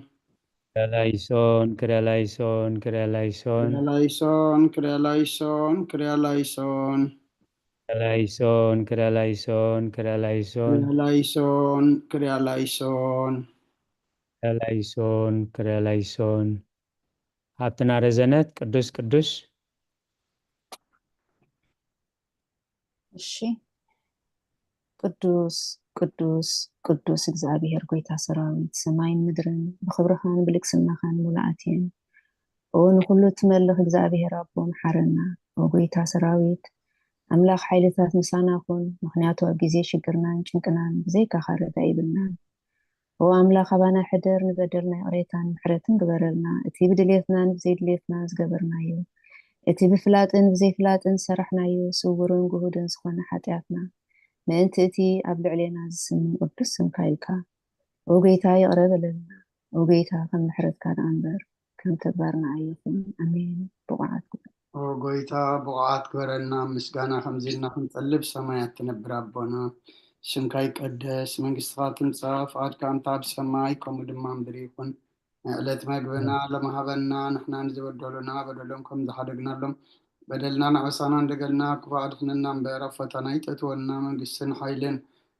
ክሪያ ላይሶን፣ ክሪያ ላይሶን፣ ክሪያ ላይሶን። ክሪያ ላይሶን፣ ክሪያ ላይሶን፣ ክሪያ ላይሶን። ክሪያ ላይሶን፣ ክሪያ ላይሶን፣ ክሪያ ላይሶን። ክሪያ ላይሶን፣ ክሪያ ላይሶን። ክሪያ ላይሶን፣ ክሪያ ላይሶን። ሃብትና ረዘነት ቅዱስ ቅዱስ። እሺ። ቅዱስ ቅዱስ ቅዱስ እግዚኣብሔር ጎይታ ሰራዊት፣ ሰማይን ምድርን ብኽብርኻን ብልግስናኻን ሙሉኣት እየን። ኦ ንኹሉ እትመልኽ እግዚኣብሔር ኣቦ፣ መሓረና። ኦ ጎይታ ሰራዊት፣ ኣምላኽ ሓይልታት ምሳና ኩን። ምኽንያቱ ኣብ ግዜ ሽግርናን ጭንቅናን ብዘይካኻ ረዳኢ ይብልናን። ኦ ኣምላኽ፣ ኣባና ሕደር፣ ንበደልና ይቕሬታን ምሕረትን ግበረልና። እቲ ብድሌትናን ብዘይድሌትናን ዝገበርናዮ፣ እቲ ብፍላጥን ብዘይፍላጥን ዝሰራሕናዮ ስውርን ግሁድን ዝኾነ ሓጢኣትና፣ ምእንቲ እቲ ኣብ ልዕሌና ዝስምን ቅዱስ ስምካ ኢልካ፣ ኦ ጎይታ፣ ይቕረ በለልና። ኦ ጎይታ፣ ከም ምሕረትካ ደኣ እምበር ከም ተግባርና ኣይኹን። ኣሜን። ብቑዓት ኦ ጎይታ፣ ብቑዓት ግበረና። ምስጋና ከምዚ ኢልና ክንጸልብ፣ ሰማያት ትነብር ኣቦና፣ ስምካ ይቀደስ፣ መንግስትኻ ትምጻእ፣ ፍቓድካ እንታ ብሰማይ ከምኡ ድማ ምድሪ ይኹን። ንዕለት መግብና ሎም ሃበና፣ ንሕና ንዝበደሉና በደሎም ከም ዝሓደግናሎም፣ በደልና ንዕበሳና እንደገልና፣ ክፉእ ኣድሕነና እምበር፣ ኣብ ፈተና ኣይተእትወና፣ መንግስትን ሓይልን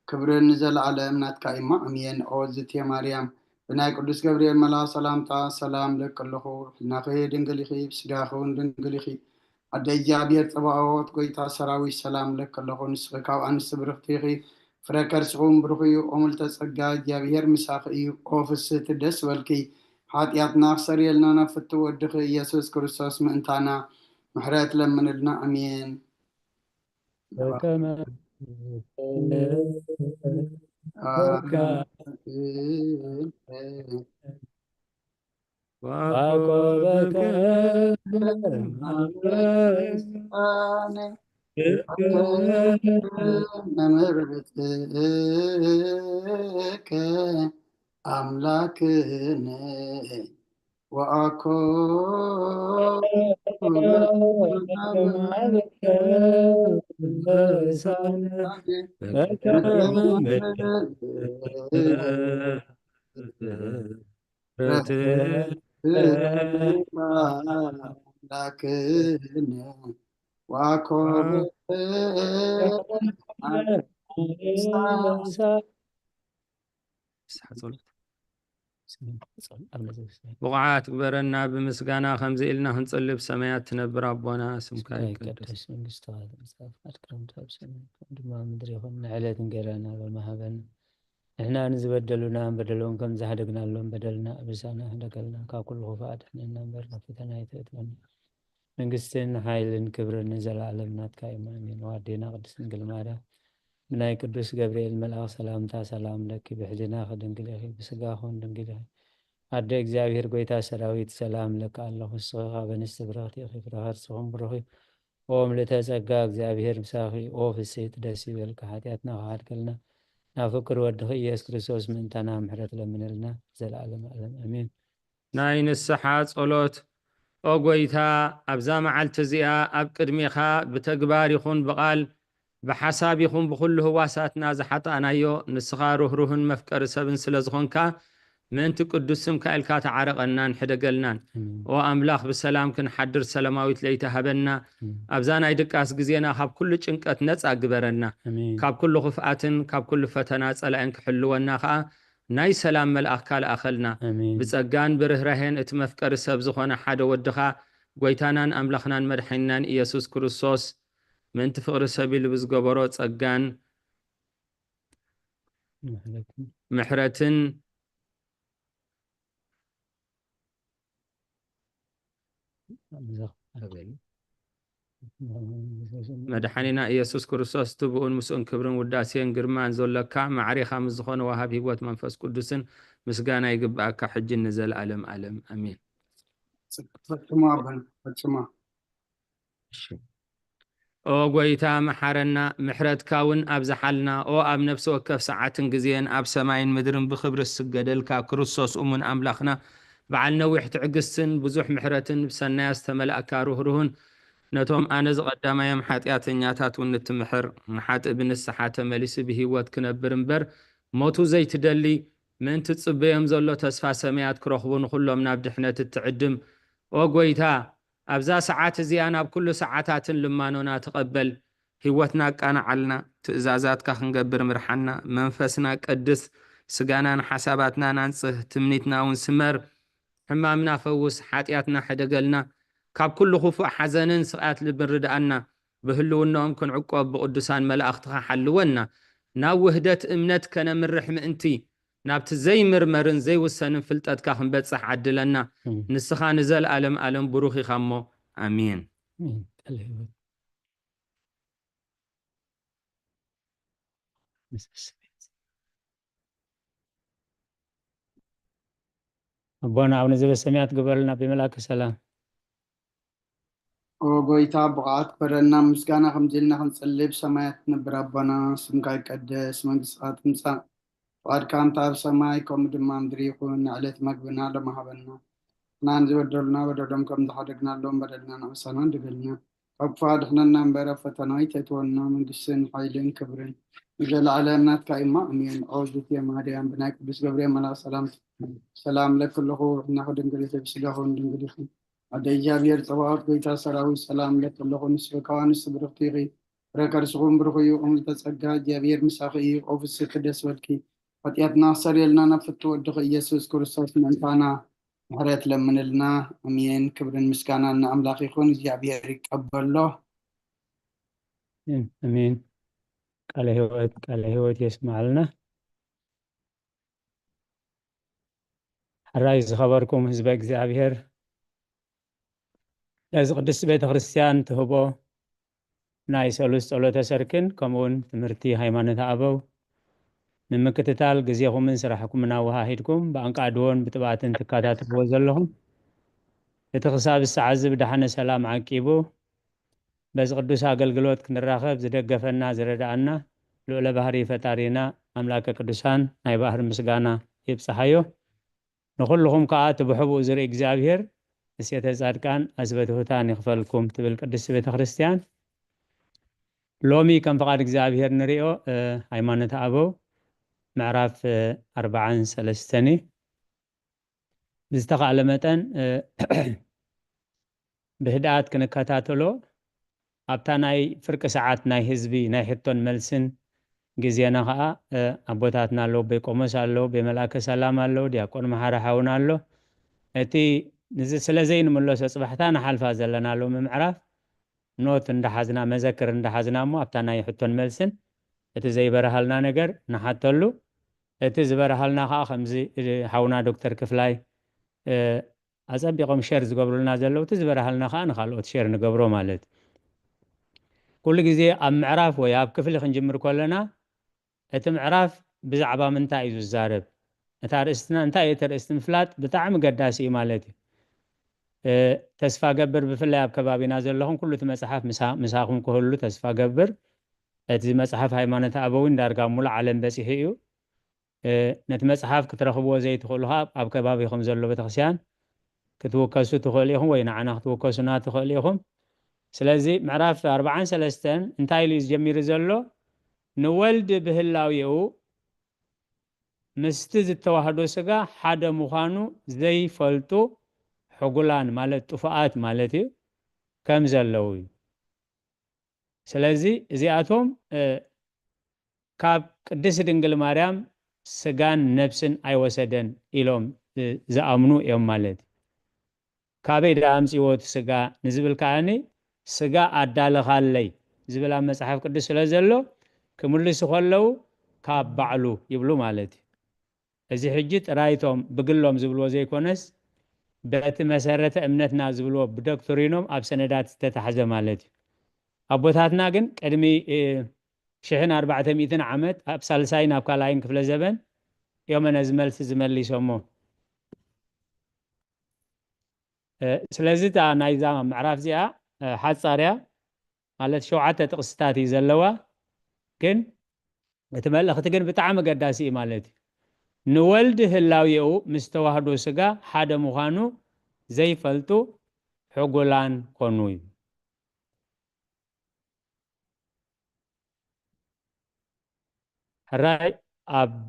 ክብርን ንዘለኣለም ናትካ እማ፣ ኣሜን። ኦ ዝቴ ማርያም፣ ብናይ ቅዱስ ገብርኤል መልኣኽ ሰላምታ ሰላም እለኪ ኣለኹ። ሕልናኺ ድንግል ኢኺ፣ ብስጋኺ እውን ድንግል ኢኺ። ኣደ እግዚኣብሔር ጸባኦት፣ ጎይታ ሰራዊት፣ ሰላም እለኪ ኣለኹ። ንስኺ ካብ ኣንስቲ ብርኽቲ ኢኺ፣ ፍረ ከርስኺ እውን ብሩኽ እዩ። ኦ ምልዕተ ጸጋ፣ እግዚኣብሔር ምሳኺ እዩ። ኦ ፍስህቲ፣ ደስ በልኪ፣ ሓጢኣትና ክሰርየልና ናብ ፍትው ወድኺ ኢየሱስ ክርስቶስ ምእንታና ምሕረት ለምንልና። ኣሜን። በከመ ነምርትከ ኣምላክነ ወኣኮ ብቑዓት ግበረና። ብምስጋና ከምዚ ኢልና ክንጽልብ፣ ሰማያት ትነብር ኣቦና፣ ስምካ ይቀደስ። መንግስትኻ ትምጻእ፣ ፍቓድካ ከምቲ ኣብ ሰማይ ከም ድማ ምድሪ ይኹን። ንዕለት እንጌራና ሎሚ ሃበና። ንሕና ንዝበደሉና በደሎም ከም ዝሃደግናሎም በደልና ኣበሳና ህደገልና፣ ካብ ኩሉ ክፉእ ኣድሕነና እምበር፣ ናብ ፈተና ኣይተእትወና። መንግስትን ሓይልን ክብርን ንዘለኣለም ናትካ እዩ። ኣሜን። ኣዴና ቅድስት ድንግል ማርያም፣ ብናይ ቅዱስ ገብርኤል መልኣኽ ሰላምታ ሰላም ለኪ፣ ብሕሊናኺ ድንግል ኢኺ፣ ብስጋኺ እውን ድንግል ኢኺ። ኣደ እግዚኣብሔር፣ ጎይታ ሰራዊት፣ ሰላም እለኪ ኣለኹ። ንስኺ ካብ ኣንስቲ ብርኽቲ ኢኺ፣ ፍረ ከርስኺ እውን ብሩኽ እዩ። ኦ ምልዕተ ጸጋ፣ እግዚኣብሔር ምሳኺ እዩ። ኦ ፍስሕቲ፣ ደስ ይበልኪ፣ ሓጢኣትና ክሓድገልና፣ ናብ ፍቁር ወድኺ ኢየሱስ ክርስቶስ ምእንታና ምሕረት ለምነልና፣ ዘለኣለም ኣለም ኣሜን። ናይ ንስሓ ጸሎት። ኦ ጐይታ፣ ኣብዛ መዓልቲ እዚኣ ኣብ ቅድሜኻ ብተግባር ይኹን ብቓል፣ ብሓሳብ ይኹን ብኹሉ ህዋሳትና ዝሓጣእናዮ፣ ንስኻ ርህሩህን መፍቀሪ ሰብን ስለ ዝኾንካ፣ ምእንቲ ቅዱስ ስምካ ኢልካ ተዓረቐናን ሕደገልናን። ኦ ኣምላኽ፣ ብሰላም ክንሓድር ሰላማዊት ለይቲ ሃበና። ኣብዛ ናይ ድቃስ ግዜና ካብ ኩሉ ጭንቀት ነጻ ግበረና። ካብ ኩሉ ክፍኣትን ካብ ኩሉ ፈተና ጸላእን ክሕልወና ከኣ ናይ ሰላም መልኣኽካ ለኣኸልና። ብጸጋን ብርህራሄን እቲ መፍቀሪ ሰብ ዝኾነ ሓደ ወድኻ፣ ጐይታናን ኣምላኽናን መድሓኒናን ኢየሱስ ክርስቶስ፣ ምእንቲ ፍቕሪ ሰብ ኢሉ ብዝገበሮ ጸጋን ምሕረትን መድሓኒና ኢየሱስ ክርስቶስ፣ እቲ ብኡን ምስኡን ክብርን ውዳሴን ግርማን ዘሎካ፣ ማዕሬኻ ምስ ዝኾነ ወሃብ ህይወት መንፈስ ቅዱስን ምስጋና ይግብኣካ፣ ሕጂን ንዘለኣለም ኣለም። ኣሜን። ፈጽሞ ኣቦና፣ ፈጽሞ። እሺ። ኦ ጐይታ፣ መሓረና፣ ምሕረትካ እውን ኣብዝሓልና። ኦ ኣብ ነፍሲ ወከፍ ሰዓትን ግዜን ኣብ ሰማይን ምድርን ብኽብሪ ዝስገደልካ ክርስቶስ እሙን ኣምላኽና፣ በዓል ነዊሕ ትዕግስትን ብዙሕ ምሕረትን ብሰናያ ዝተመላእካ ርህሩህን፣ ነቶም ኣነ ዝቐዳማዮም ሓጢኣተኛታት እውን እትምሕር፣ ንሓጥእ ብንስሓ ተመሊሱ ብህይወት ክነብር እምበር ሞቱ ዘይትደሊ፣ ምእንቲ ዝጽበዮም ዘሎ ተስፋ ሰማያት ክረኽቡ ንኹሎም ናብ ድሕነት እትዕድም። ኦ ጐይታ፣ ኣብዛ ሰዓት እዚኣ ናብ ኩሉ ሰዓታትን ልማኖና ተቐበል። ህይወትና ኣቃንዓልና፣ ትእዛዛትካ ክንገብር ምርሓና፣ መንፈስና ቀድስ፣ ስጋናን ሓሳባትናን ኣንጽህ፣ ትምኒትና እውን ስመር፣ ሕማምና ፈውስ፣ ሓጢኣትና ሕደገልና፣ ካብ ኩሉ ክፉእ ሓዘንን ስቕያት ልብን ርድኣና፣ ብህልውናኦም ክንዕቆብ ብቕዱሳን መላእኽትኻ ሓልወና፣ ናብ ውህደት እምነት ከነምርሕ ምእንቲ፣ ናብቲ ዘይምርመርን ዘይውሰንን ፍልጠትካ ክንበጽሕ ዓድለና። ንስኻ ንዘለኣለም ኣለም ብሩኽ ኢኻ እሞ። ኣሜን። ኣቦና ኣቡነ ዘበሰማያት ግበረልና ብመልኣከ ሰላም። ኦ ጎይታ፣ ብቕዓት ክበረልና ምስጋና ከምዚ ኢልና ክንጽሊ፣ ብሰማያት ትነብር ኣቦና፣ ስምካ ይቀደስ፣ መንግስትኻ ትምጻእ፣ ፍቓድካ እንተ ኣብ ሰማይ ከምኡ ድማ ምድሪ ይኹን። ንዕለት መግብና ሎሚ ሃበና፣ ንዓን ዝበደሉና በደሎም ከም ዝሓደግናሎም በደልና ንዓሳና ድገልና። ካብ ክፉእ ኣድሕነና እምበር ኣብ ፈተና ኣይተእትወና። መንግስትን ሓይልን ክብርን ንዘለዓለም ናትካ እዩ። ኣሜን። ኦ ዝትየ ማርያም ብናይ ቅዱስ ገብርኤል መልኣክ ሰላም ሰላም ለኪ ኣለኹ። ርሕናኹ ድንግል ኢኺ ብስጋኹን ድንግል ኢኺ። ኣደ እግዚኣብሔር ጸባኦት ጎይታ ሰራዊት ሰላም ለኪ ኣለኹ። ንስኺ ካብ ኣንስቲ ብርኽቲ ኢኺ። ፍረ ከርስኹም ብሩኽ እዩ። እም ዝተጸጋ እግዚኣብሔር ምሳኺ እዩ። ኦ ፍስሕቲ ደስ በልኪ። ሓጢኣትና ክሰርየልና ናብ ፍቱ ወድኺ ኢየሱስ ክርስቶስ ምእንታና ምሕረት ለምንልና። ኣሜን። ክብርን ምስጋናን ንኣምላኽ ይኹን። እግዚኣብሔር ይቀበሎ። ኣሜን። ቃለ ህይወት ቃለ ህይወት የስማዕልና። ሕራይ ዝኸበርኩም ህዝበ እግዚኣብሔር፣ ነዚ ቅድስቲ ቤተ ክርስቲያን ትህቦ ናይ ሰሉስ ጸሎተ ሰርክን ከምኡውን ትምህርቲ ሃይማኖት ኣበው ንምክትታል ግዜኹምን ስራሕኩምን ኣወሃሂድኩም ብኣንቃድዎን ብጥባትን ትከታተልዎ ዘለኹም፣ እቲ ክሳብ ሰዓት እዚ ብደሓነ ሰላም ዓቂቡ በዚ ቅዱስ ኣገልግሎት ክንራኸብ ዝደገፈና ዝረዳኣና ልዑለ ባህሪ ፈጣሪና ኣምላከ ቅዱሳን ናይ ባህሪ ምስጋና ይብጽሓዮ። ንኹልኹም ከኣ እቲ ብሕቡእ ዝርኢ እግዚኣብሔር ንሴተ ጻድቃን ኣስበ ትሑታን ይኽፈልኩም ትብል ቅድስቲ ቤተ ክርስቲያን። ሎሚ ከም ፍቓድ እግዚኣብሔር ንሪኦ ሃይማኖት ኣበው ምዕራፍ ኣርባዓን ሰለስተን እዩ። ብዝተኻእለ መጠን ብህድኣት ክንከታተሎ ኣብታ ናይ ፍርቂ ሰዓት ናይ ህዝቢ ናይ ሕቶን መልስን ግዜና ከዓ ኣቦታትና ኣለዉ፣ ቤቆሞስ ኣለዉ፣ ቤመልኣከ ሰላም ኣለዉ፣ ዲያቆን መሓሪ ሓውና ኣሎ። እቲ ስለዘይንምለሶ ፅባሕታ ንሓልፋ ዘለና ሎሚ ምዕራፍ ኖት እንዳሓዝና መዘክር እንዳሓዝና እሞ ኣብታ ናይ ሕቶን መልስን እቲ ዘይበረሃልና ነገር ንሓተሉ። እቲ ዝበረሃልና ከዓ ከምዚ ሓውና ዶክተር ክፍላይ ኣጸቢቖም ሸር ዝገብሩልና ዘለዉ እቲ ዝበረሃልና ከዓ ንካልኦት ሸር ንገብሮ ማለት እዩ። ኩሉ ግዜ ኣብ ምዕራፍ ወይ ኣብ ክፍሊ ክንጅምር ከለና እቲ ምዕራፍ ብዛዕባ ምንታይ እዩ ዝዛረብ፣ እታ ርእስትና እንታይ እዩ እቲ ርእስቲ ምፍላጥ ብጣዕሚ ገዳሲ እዩ ማለት እዩ። ተስፋ ገብር ብፍላይ ኣብ ከባቢና ዘለኹም ኩሉ እቲ መፅሓፍ ምሳኹም ክህሉ ተስፋ ገብር። እቲ መፅሓፍ ሃይማኖት ኣበዊን ዳርጋ ሙሉእ ዓለም በፂሑ እዩ። ነቲ መፅሓፍ ክትረኽብዎ ዘይትኽእሉ ከዓ ኣብ ከባቢኹም ዘሎ ቤተክርስትያን ክትውከሱ ትኽእሉ ኢኹም ወይ ንዓና ክትውከሱና ትኽእሉ ኢኹም። ስለዚ ምዕራፍ ኣርባዓን ሰለስተን እንታይ ኢሉ እዩ ዝጀሚሩ ዘሎ? ንወልድ ብህላዊኡ ምስቲ ዝተዋህዶ ስጋ ሓደ ምዃኑ ዘይፈልጡ ሕጉላን ማለት ጥፉኣት ማለት እዩ ከም ዘለዉ እዩ። ስለዚ እዚኣቶም ካብ ቅድስቲ ድንግል ማርያም ስጋን ነብስን ኣይወሰደን ኢሎም ዝኣምኑ እዮም ማለት እዩ። ካበይ ደኣ ኣምፅዎ እቲ ስጋ ንዝብል ከዓኒ ስጋ ኣዳለኻለይ ዝብል ኣብ መፅሓፍ ቅዱስ ስለ ዘሎ ክምልሱ ከለዉ ካብ ባዕሉ ይብሉ ማለት እዩ። እዚ ሕጂ ጥራይቶም ብግሎም ዝብልዎ ዘይኮነስ በቲ መሰረተ እምነትና ዝብልዎ ብዶክትሪኖም ኣብ ሰነዳት ዝተታሕዘ ማለት እዩ። ኣቦታትና ግን ቅድሚ ሽሕን ኣርባዕተ ሚእትን ዓመት ኣብ ሳልሳይን ኣብ ካልኣይን ክፍለ ዘበን እዮም ነዚ መልሲ ዝመሊሶሞ። ስለዚ እታ ናይዛ ምዕራፍ እዚኣ ሓፃርያ ማለት ሸውዓተ ጥቕስታት እዩ ዘለዋ፣ ግን እቲ መልእኽቲ ግን ብጣዕሚ ገዳሲ እዩ ማለት እዩ። ንወልድ ህላዊኡ ምስ ተዋህዶ ስጋ ሓደ ምዃኑ ዘይፈልጡ ሕጉላን ኮኑ እዩ። ሕራይ ኣብ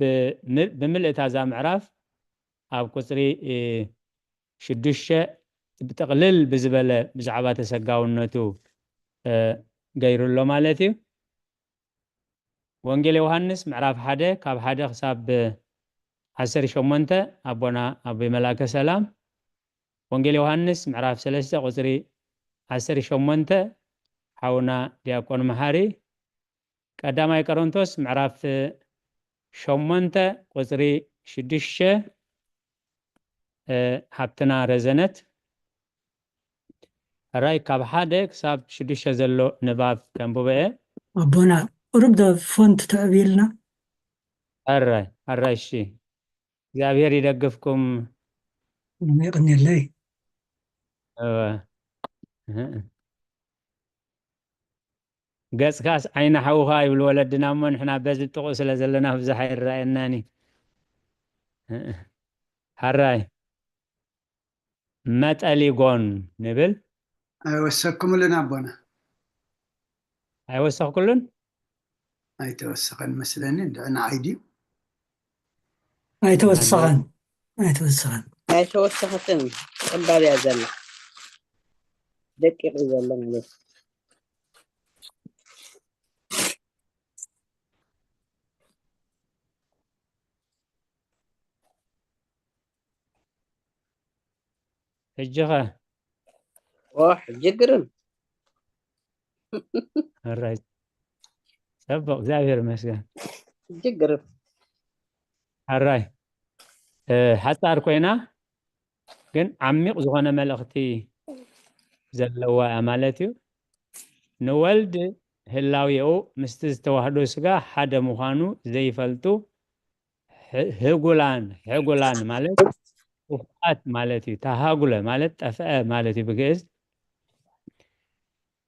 ብምልእታ እዛ ምዕራፍ ኣብ ቁፅሪ ሽዱሽተ ብጥቕልል ብዝበለ ብዛዕባ ተሰጋውነቱ ገይሩ ኣሎ ማለት እዩ። ወንጌል ዮሃንስ ምዕራፍ ሓደ ካብ ሓደ ክሳብ ዓሰርተ ሸሞንተ ኣቦና ኣቦይ መልኣከ ሰላም። ወንጌል ዮሃንስ ምዕራፍ ሰለስተ ቁፅሪ ዓሰርተ ሸሞንተ ሓውና ዲያቆን መሓሪ። ቀዳማይ ቆሮንቶስ ምዕራፍ ሸሞንተ ቁፅሪ ሽዱሽተ ሓብትና ረዘነት። ሕራይ ካብ ሓደ ክሳብ ሽዱሽተ ዘሎ ንባብ ከንብቦ እየ። ኣቦና ቁሩብ ዶ ፎንት ተዕብይልና? ሕራይ ሕራይ እሺ። እግዚኣብሔር ይደግፍኩም። የቐንየለይ። ገጽካስ ዓይኒ ሓውኻ ይብሉ ወለድና እሞ ንሕና በዚ ጥቑ ስለ ዘለና ብዙሕ ኣይረኣየናን እዩ። ሓራይ መጠሊጎን ንብል። ኣይወሰኩምሉን ኣቦና። ኣይወሰኽኩሉን? ኣይተወሰኸን መስለኒ። እንድዒ ንዓይ ድዩ? ኣይተወሰኸን። ኣይተወሰኸን። ኣይተወሰኸትን። ጠባብ እያ ዘላ። ደቂቕ እዩ ዘሎ ማለት እዩ። ሕጂ ኸ? ኦ ሕጂ ግርም። ሕራይ። ጽቡቕ፣ እግዚኣብሔር ይመስገን። ሕጂ ግርም። ሕራይ። እ፣ ሓጻር ኮይና ግን ዓሚቕ ዝኾነ መልእኽቲ ዘለዋ እያ ማለት እዩ። ንወልድ ህላዌኡ ምስቲ ዝተዋህዶ ስጋ ሓደ ምዃኑ ዘይፈልጡ ህ-፣ ህጉላን፣ ሕጉላን ማለት ጥፉኣት ማለት እዩ። ተሃጉለ ማለት ጠፍአ ማለት እዩ ብግእዝ።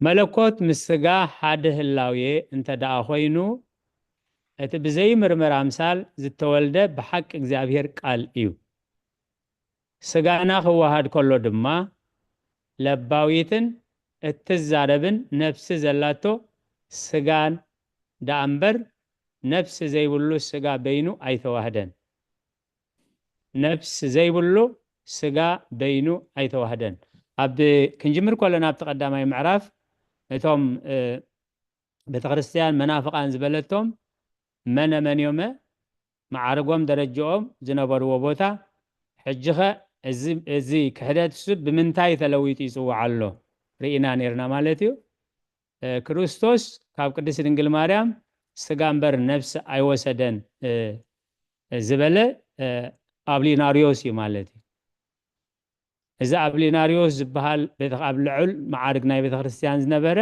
መለኮት ምስ ስጋ ሓደ ህላዌ እንተ ደኣ ኮይኑ፣ እቲ ብዘይምርመር ኣምሳል ዝተወልደ ብሓቂ እግዚኣብሔር ቃል እዩ። ስጋና ክወሃድ ከሎ ድማ ለባዊትን እትዛረብን ነፍሲ ዘላቶ ስጋን ደኣ እምበር፣ ነፍሲ ዘይብሉ ስጋ በይኑ ኣይተዋህደን። ነፍሲ ዘይብሉ ስጋ በይኑ ኣይተዋህደን። ኣብ ክንጅምር ከለና ኣብቲ ቀዳማይ ምዕራፍ እቶም፣ እ፣ ቤተክርስትያን መናፍቃን ዝበለቶም መነ መን እዮመ? መዓርጎም ደረጅኦም ዝነበርዎ ቦታ። ሕጂ ኸ እዚ፣ እዚ ክሕደት እሱ ብምንታይ ተለዊጡ ይጽዋዕ ኣሎ? ርኢና ኔርና ማለት እዩ። እ፣ ክርስቶስ ካብ ቅድስት ድንግል ማርያም ስጋ እምበር ነፍሲ ኣይወሰደን፣ እ፣ ዝበለ፣ እ፣ ኣብሊናርዮስ እዩ ማለት እዩ። እዚ ኣብሊናርዮስ ዝበሃል ቤተ-፣ ኣብ ልዑል መዓርግ ናይ ቤተ ክርስቲያን ዝነበረ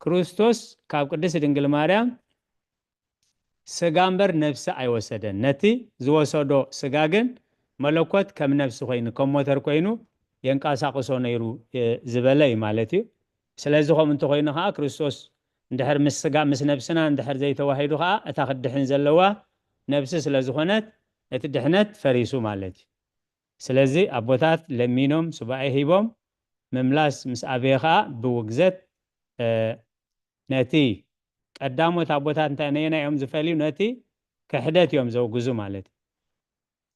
ክርስቶስ ካብ ቅድስት ድንግል ማርያም ስጋ እምበር ነፍሲ ኣይወሰደን። ነቲ ዝወሰዶ ስጋ ግን መለኮት ከም ነፍሲ ኮይኑ፣ ከም ሞተር ኮይኑ የንቀሳቕሶ ነይሩ፣ እ፣ ዝበለ እዩ ማለት እዩ። ስለዚ ከምኡ እንተኮይኑ ከዓ ክርስቶስ እንድሕር ምስ ስጋ፣ ምስ ነፍስና እንድሕር ዘይተዋሂዱ ከዓ እታ ክትድሕን ዘለዋ ነፍሲ ስለ ዝኾነት እቲ ድሕነት ፈሪሱ ማለት እዩ። ስለዚ ኣቦታት ለሚኖም ሱባኤ ሂቦም ምምላስ ምስ ኣበየ ከዓ ብውግዘት፣ እ፣ ነቲ ቀዳሞት ኣቦታት እንታይ ነየናይ እዮም ዝፈልዩ? ነቲ ክሕደት እዮም ዘውግዙ ማለት እዩ።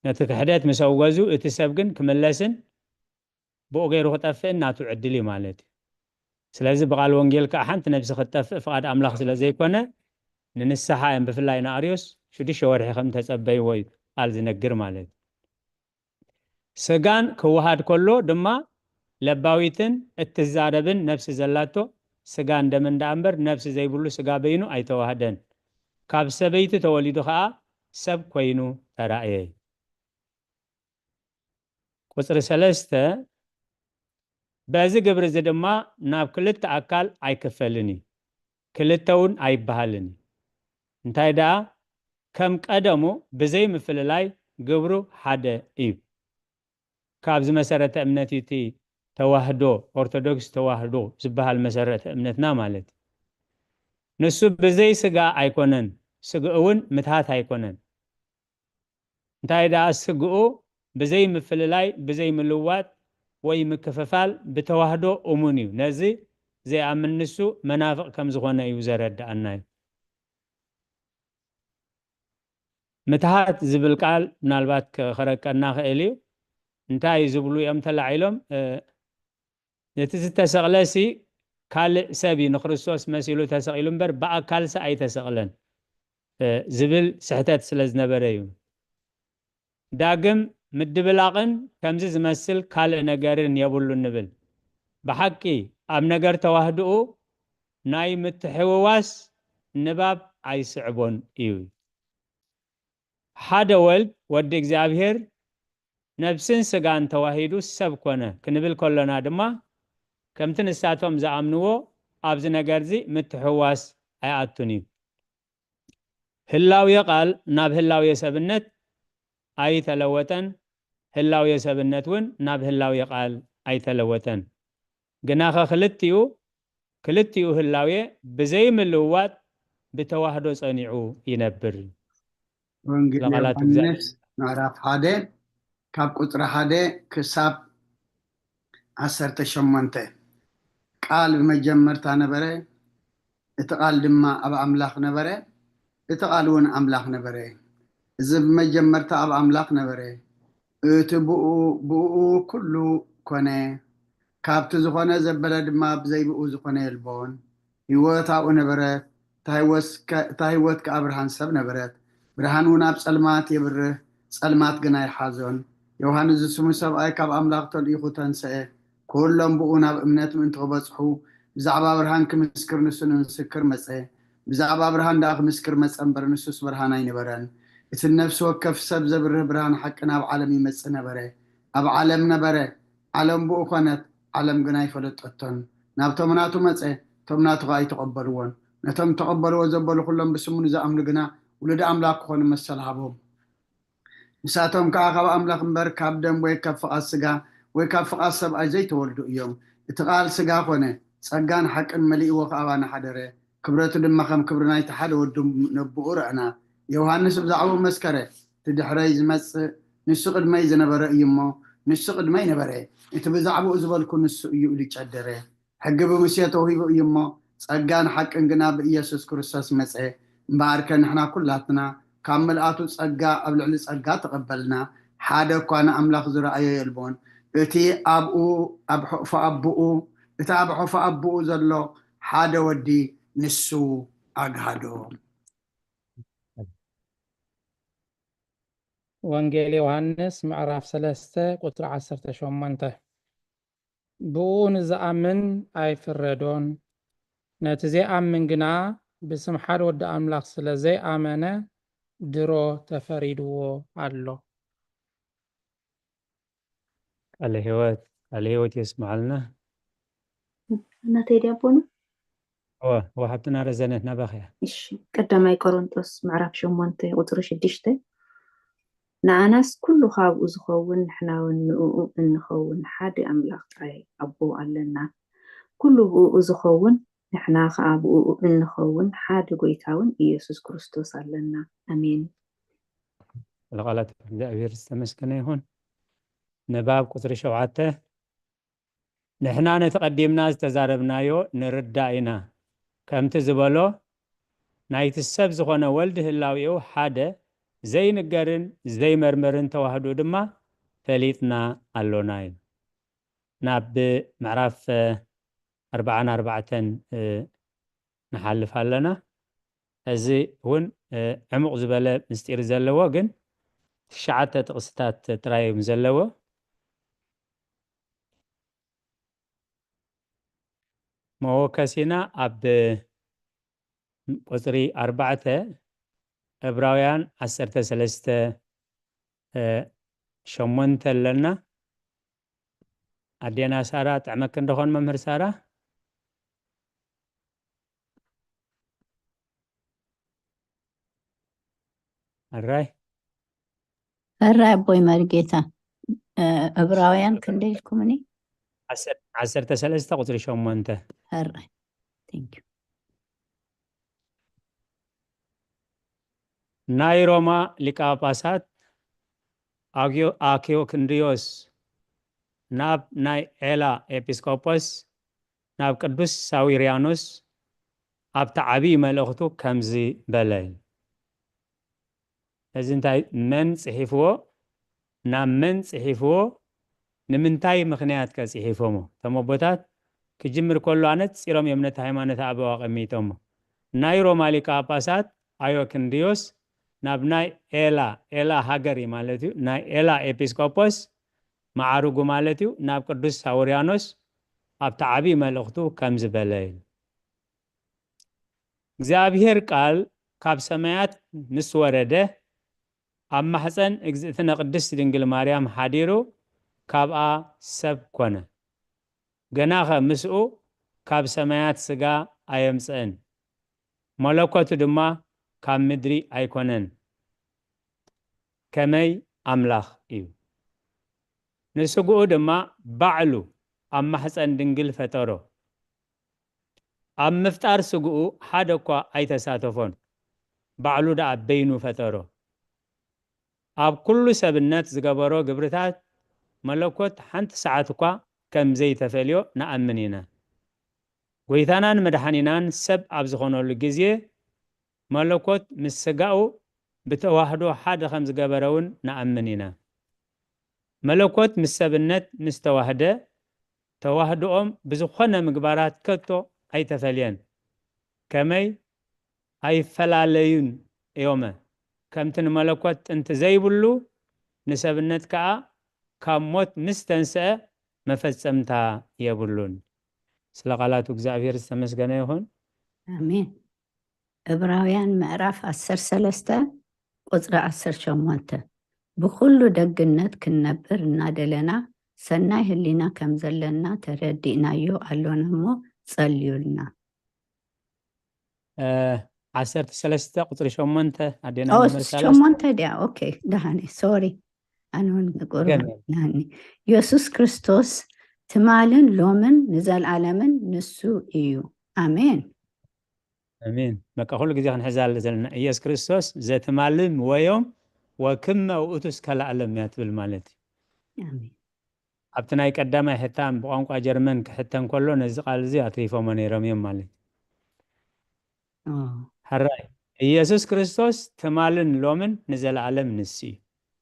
ነቲ ክሕደት ምስ ኣውገዙ እቲ ሰብ ግን ክምለስን ብኡ ገይሩ ክጠፍእን ናቱ ዕድል እዩ ማለት እዩ። ስለዚ ብቓል ወንጌል ከዓ ሓንቲ ነብሲ ክትጠፍእ ፍቓድ ኣምላኽ ስለ ዘይኮነ ንንስሓ እዮም ብፍላይ ንኣርዮስ ሽዱሽተ ወርሒ ከም ተጸበይዎ እዩ ቃል ዝነግር ማለት እዩ። ስጋን ክወሃድ ከሎ ድማ ለባዊትን እትዛረብን ነፍሲ ዘላቶ ስጋን ደምን ደኣ እምበር ነፍሲ ዘይብሉ ስጋ በይኑ ኣይተዋህደን። ካብ ሰበይቲ ተወሊዱ ኸዓ ሰብ ኮይኑ ተራእየ። ቁጽሪ ሰለስተ፣ በዚ ግብሪ እዚ ድማ ናብ ክልተ ኣካል ኣይክፈልን እዩ፣ ክልተ እውን ኣይበሃልን እዩ። እንታይ ደኣ ከም ቀደሙ ብዘይ ምፍልላይ ግብሩ ሓደ እዩ። ካብዚ መሰረተ እምነት እዩ እቲ ተዋህዶ፣ ኦርቶዶክስ ተዋህዶ ዝበሃል መሰረተ እምነትና ማለት እዩ። ንሱ ብዘይ ስጋ ኣይኮነን፣ ስግኡ እውን ምትሃት ኣይኮነን። እንታይ ደኣ ስግኡ ብዘይ ምፍልላይ፣ ብዘይ ምልዋጥ ወይ ምክፍፋል ብተዋህዶ እሙን እዩ። ነዚ ዘይኣምን ንሱ መናፍቕ ከም ዝኾነ እዩ ዘረድኣና እዩ። ምትሃት ዝብል ቃል ምናልባት ከ-፣ ከረቀና ክእል እዩ። እንታይ ዝብሉ እዮም ተላዒሎም? እ፣ ነቲ ዝተሰቕለ ሲ ካልእ ሰብ እዩ፣ ንክርስቶስ መሲሉ ተሰቒሉ እምበር ብኣካል ሲ ኣይተሰቕለን፣ እ፣ ዝብል ስሕተት ስለ ዝነበረ እዩ። ዳግም ምድብላቕን ከምዚ ዝመስል ካልእ ነገርን የብሉን ንብል። ብሓቂ ኣብ ነገር ተዋህድኡ ናይ ምትሕውዋስ ንባብ ኣይስዕቦን እዩ። ሓደ ወልድ ወዲ እግዚኣብሔር ነብስን ስጋን ተዋሂዱ ሰብ ኮነ ክንብል ከሎና ድማ ከምቲ ንሳቶም ዝኣምንዎ ኣብዚ ነገርዚ ምትሕውዋስ ኣይኣቱን እዩ። ህላዌ ቃል ናብ ህላዌ ሰብነት ኣይተለወጠን፣ ህላዌ ሰብነት እውን ናብ ህላዌ ቃል ኣይተለወጠን። ግናኸ ክልቲኡ፣ ክልቲኡ ህላዌ ብዘይ ምልውዋጥ ብተዋህዶ ጸኒዑ ይነብር። ወንጌል ለቓላት ዮሃንስ ምዕራፍ ሓደ ካብ ቁጽሪ ሓደ ክሳብ ዓሰርተ ሸሞንተ። ቃል ብመጀመርታ ነበረ፣ እቲ ቃል ድማ ኣብ ኣምላኽ ነበረ፣ እቲ ቃል እውን ኣምላኽ ነበረ። እዚ ብመጀመርታ ኣብ ኣምላኽ ነበረ። እቲ ብኡ፣ ብእኡ ኩሉ ኮነ። ካብቲ ዝኾነ ዘበለ ድማ ብዘይ ብኡ ዝኾነ የልቦን። ህይወት ኣብኡ ነበረት፣ እታ ህይወት ከ-፣ እታ ህይወት ከኣ ብርሃን ሰብ ነበረት። ብርሃን እውን ኣብ ጸልማት የብርህ፣ ጸልማት ግና ኣይሓዞን። ዮሃንስ ዝስሙ ሰብኣይ ካብ ኣምላኽ ተልኢኹ ተንስአ። ኩሎም ብኡ ናብ እምነት ምእንቲ ክበጽሑ፣ ብዛዕባ ብርሃን ክምስክር ንሱ ንምስክር መጸ። ብዛዕባ ብርሃን ደኣ ክምስክር መጸ እምበር፣ ንሱስ ብርሃን ኣይነበረን። እቲ ነፍሲ ወከፍ ሰብ ዘብርህ ብርሃን ሓቂ ናብ ዓለም ይመጽእ ነበረ። ኣብ ዓለም ነበረ፣ ዓለም ብኡ ኾነት፣ ዓለም ግና ኣይፈለጠቶን። ናብቶም ናቱ መጸ፣ እቶም ናቱ ኸኣ ኣይተቐበልዎን። ነቶም ተቐበልዎ ዘበሉ ኩሎም ብስሙ ንዝኣምኑ ግና ውሉድ ኣምላኽ ክኾኑ መሰል ሃቦም። ንሳቶም ከኣ ካብ ኣምላኽ እምበር ካብ ደም ወይ ካብ ፍቓድ ስጋ ወይ ካብ ፍቓድ ሰብኣይ ዘይተወልዱ እዮም። እቲ ቃል ስጋ ኾነ፣ ጸጋን ሓቅን መሊእዎ ከኣ ኣባና ሓደረ። ክብረቱ ድማ ከም ክብሪ ናይቲ ሓደ ወዱ ነብኡ ረኣና። ዮሃንስ ብዛዕባኡ መስከረ፣ እቲ ድሕረይ ዝመጽእ ንሱ ቅድመይ ዝነበረ እዩ እሞ፣ ንሱ ቅድመይ ነበረ። እቲ ብዛዕባኡ ዝበልኩ ንሱ እዩ ኢሉ ጨደረ። ሕጊ ብሙሴ ተውሂቡ እዩ እሞ፣ ጸጋን ሓቅን ግና ብኢየሱስ ክርስቶስ መጸ። እምበኣርከ ንሕና ኩላትና ካብ ምልኣቱ ጸጋ ኣብ ልዕሊ ጸጋ ተቐበልና። ሓደ እኳ ንኣምላኽ ዝረኣዮ የልቦን። እቲ ኣብኡ፣ ኣብ ሕቑፎ ኣቦኡ፣ እቲ ኣብ ሕቑፎ ኣቦኡ ዘሎ ሓደ ወዲ ንሱ ኣግሃዶ። ወንጌል ዮሃንስ ምዕራፍ ሰለስተ ቁጽሪ ዓሰርተ ሸሞንተ። ብኡ ንዝኣምን ኣይፍረዶን፣ ነቲ ዘይኣምን ግና ብስም ሓደ ወዲ ኣምላኽ ስለ ዘይኣመነ ድሮ ተፈሪድዎ ኣሎ። ቃለ ህይወት፣ ቃለ ህይወት የስምዓልና። ናተይ ድያ ኣቦና? እወ፣ እወ፣ ሓብትና ረዘነ ናባኺ እያ። እሺ፣ ቀዳማይ ቆሮንጦስ ምዕራፍ ሸሞንተ ቁጽሪ ሽዱሽተ፣ ንኣናስ ኩሉ ካብኡ ዝኸውን ንሕና እውን ንእኡ እንኸውን ሓደ ኣምላኽ ጥራይ ኣቦ ኣለና። ኩሉ ብእኡ ዝኸውን ንሕና ኸኣ ብእኡ እንኸውን ሓደ ጎይታ እውን ኢየሱስ ክርስቶስ ኣለና። ኣሜን። ለቃላት እግዚኣብሔር ዝተመስገነ ይኹን። ንባብ ቁጽሪ ሸውዓተ፣ ንሕና ነቲ ቀዲምና ዝተዛረብናዮ ንርዳእ ኢና። ከምቲ ዝበሎ፣ ናይቲ ሰብ ዝኾነ ወልድ ህላዌኡ ሓደ ዘይንገርን ዘይመርመርን ተዋህዶ ድማ ፈሊጥና ኣሎና እዩ። ናብ ምዕራፍ ኣርባዓን ኣርባዕተን ንሓልፍ ኣለና። እዚ እውን ዕሙቕ ዝበለ ምስጢር ዘለዎ ግን ትሽዓተ ጥቕስታት ጥራይ እዮም ዘለዎ። መወከሲና ኣብ ቁፅሪ ኣርባዕተ ዕብራውያን ዓሰርተ ሰለስተ ሸሞንተ ኣለና። ኣዴና ሳራ ጥዕመክ እንደኾን መምህር ሳራ ኣራይ ሕራይ ኣቦይ መርጌታ። ዕብራውያን ክንደይ ኢልኩምኒ? ዓሰርተ ሰለስተ ቁፅሪ ሸሞንተ። ሕራይ። Thank you። ናይ ሮማ ሊቀ ጳጳሳት ኣኪዮክንድዮስ ናብ ናይ ኤላ ኤጲስቆጶስ ናብ ቅዱስ ሳዊርያኖስ ኣብቲ ዓብዪ መልእኽቱ ከምዚ በለ። እዚ እንታይ መን ጽሒፍዎ? ናብ መን ጽሒፍዎ? ንምንታይ ምኽንያት ከ ጽሒፎሞ? እቶም ኣቦታት ክጅምር ከሎ ኣነጺሮም እዮም ነቲ ሃይማኖት ኣበው ኣቐሚጦሞ። ናይ ሮማ ሊቀ ጳጳሳት ኣዮክንድዮስ ናብ ናይ ኤላ፣ ኤላ ሃገር እዩ ማለት እዩ፣ ናይ ኤላ ኤጲስቆጶስ መዓርጉ ማለት እዩ፣ ናብ ቅዱስ ሳውርያኖስ ኣብቲ ዓብዪ መልእኽቱ ከምዚ በለ እዩ። እግዚኣብሔር ቃል ካብ ሰማያት ምስ ወረደ ኣብ ማሕፀን እግዝእትነ ቅድስት ድንግል ማርያም ሓዲሩ ካብኣ ሰብ ኮነ። ገናኸ ምስኡ ካብ ሰማያት ስጋ ኣየምፅእን፣ መለኮቱ ድማ ካብ ምድሪ ኣይኮነን። ከመይ ኣምላኽ እዩ። ንስግኡ ድማ ባዕሉ ኣብ ማሕፀን ድንግል ፈጠሮ። ኣብ ምፍጣር ስግኡ ሓደ እኳ ኣይተሳተፎን፣ ባዕሉ ደኣ በይኑ ፈጠሮ። ኣብ ኩሉ ሰብነት ዝገበሮ ግብርታት መለኮት ሓንቲ ሰዓት እኳ ከም ዘይተፈልዮ ንኣምን ኢና። ጎይታናን መድሓኒናን ሰብ ኣብ ዝኾነሉ ግዜ መለኮት ምስ ስጋኡ ብተዋህዶ ሓደ ከም ዝገበረ እውን ንኣምን ኢና። መለኮት ምስ ሰብነት ምስ ተዋህደ ተዋህዶኦም ብዝኾነ ምግባራት ከቶ ኣይተፈልየን። ከመይ ኣይፈላለዩን እዮመ። ከምቲ ንመለኮት ጥንቲ ዘይብሉ ንሰብነት ከኣ ካብ ሞት ምስ ተንስአ መፈጸምታ የብሉን። ስለ ቃላቱ እግዚኣብሔር ዝተመስገነ ይኹን። ኣሜን። ዕብራውያን ምዕራፍ ዓሰርተ ሰለስተ ቁጽሪ ዓሰርተ ሸሞንተ፣ ብኹሉ ደግነት ክንነብር እናደለና ሰናይ ህሊና ከም ዘለና ተረዲእናዮ ኣሎና እሞ ጸልዩልና። እ፣ ዓሰርተ ሰለስተ ቁጽሪ ሸሞንተ ኣዴና ኦ፣ መምህር ሳላስ ሸሞንተ ድያ? ኦኬ፣ ደሃኒ፣ ሶሪ። ኣነ እውን ቁሩብ ገመል። ደሃኒ። የሱስ ክርስቶስ ትማልን ሎምን ንዘለዓለምን ንሱ እዩ። ኣሜን። ኣሜን። በቃ ኩሉ ግዜ ክንሕዛ ዘለና ኢየሱስ ክርስቶስ ዘትማልም ወዮም ወክመ ውእቱ እስከ ለዓለም እያ ትብል ማለት እዩ። ኣሜን። ኣብቲ ናይ ቀዳማይ ሕታም ብቋንቋ ጀርመን ክሕተን ከሎ ነዚ ቃል እዚ ኣትሪፎሞ ነይሮም እዮም ማለት እዩ። ኦ፣ ሕራይ ኢየሱስ ክርስቶስ ትማልን ሎምን ንዘለዓለም ንሱ እዩ።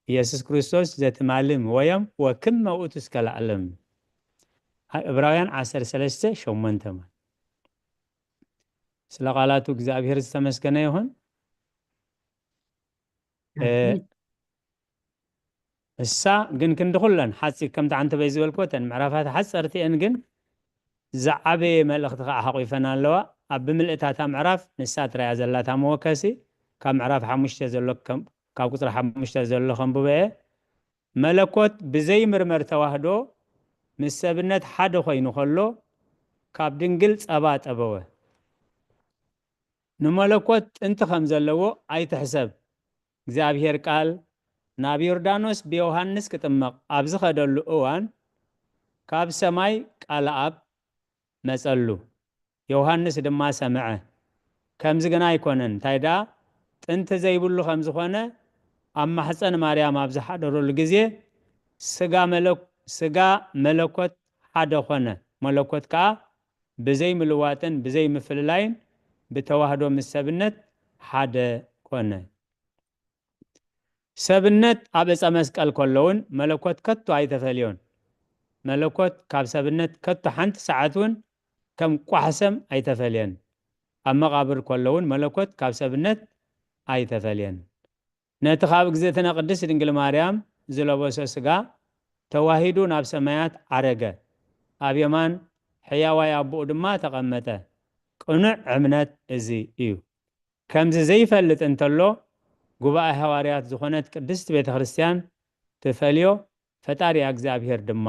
ኢየሱስ ክርስቶስ ዘትማልም ወዮም ወክመ ውእቱ እስከ ለዓለም። ዕብራውያን ዓሰርተ ሰለስተ ሸሞንተ ማለት። ስለ ቃላቱ እግዚኣብሔር ዝተመስገነ ይኹን። እ፣ ኣሜን። እሳ ግን ክንዲ ኩለን ሓፂ ከምቲ ዓንተበይ ዝበልክዎ እተን ምዕራፋት ሓፀርቲ እየን፣ ግን ዝዓበየ መልእኽቲ ከዓ ሓቂፈን ኣለዋ። ኣብ ብምልእታታ ምዕራፍ ንሳ ትረያ ዘላታ መወከሲ ካብ ምዕራፍ ሓሙሽተ ዘሎ ከም-፣ ካብ ቁፅሪ ሓሙሽተ ዘሎ ከንብበ እየ። መለኮት ብዘይምርመር ተዋህዶ ምስ ሰብነት ሓደ ኮይኑ ከሎ ካብ ድንግል ጸባ ጠበወ። ንመለኮት ጥንቲ ከም ዘለዎ ኣይትሕሰብ። እግዚኣብሔር ቃል ናብ ዮርዳኖስ ብዮሃንስ ክጥመቕ ኣብ ዝኸደሉ እዋን ካብ ሰማይ ቃል ኣብ መጸሉ። ዮሃንስ ድማ ሰምዐ፣ ከምዚ ግና ኣይኮነን፣ እንታይ ደኣ ጥንቲ ዘይብሉ ከም ዝኾነ ኣብ ማሕፀን ማርያም ኣብ ዝሓደረሉ ግዜ ስጋ መለክ-፣ ስጋ መለኮት ሓደ ኮነ። መለኮት ከኣ ብዘይ ምልዋጥን ብዘይ ምፍልላይን ብተዋህዶ ምስ ሰብነት ሓደ ኮነ። ሰብነት ኣብ ዕፀ መስቀል ከሎ እውን መለኮት ከቶ ኣይተፈልዮን። መለኮት ካብ ሰብነት ከቶ ሓንቲ ሰዓት እውን ከም ቋሕሰም ኣይተፈልየን። ኣብ መቓብር ከሎ እውን መለኮት ካብ ሰብነት ኣይተፈልየን። ነቲ ካብ እግዝእትነ ቅድስት ድንግል ማርያም ዝለበሶ ስጋ ተዋሂዱ ናብ ሰማያት ዓረገ፣ ኣብ የማን ሕያዋይ ኣቦኡ ድማ ተቐመጠ። ቅኑዕ እምነት እዚ እዩ። ከምዚ ዘይፈልጥ እንተሎ፣ ጉባኤ ሃዋርያት ዝኾነት ቅድስት ቤተ ክርስቲያን ትፈልዮ፣ ፈጣሪኣ እግዚኣብሔር ድማ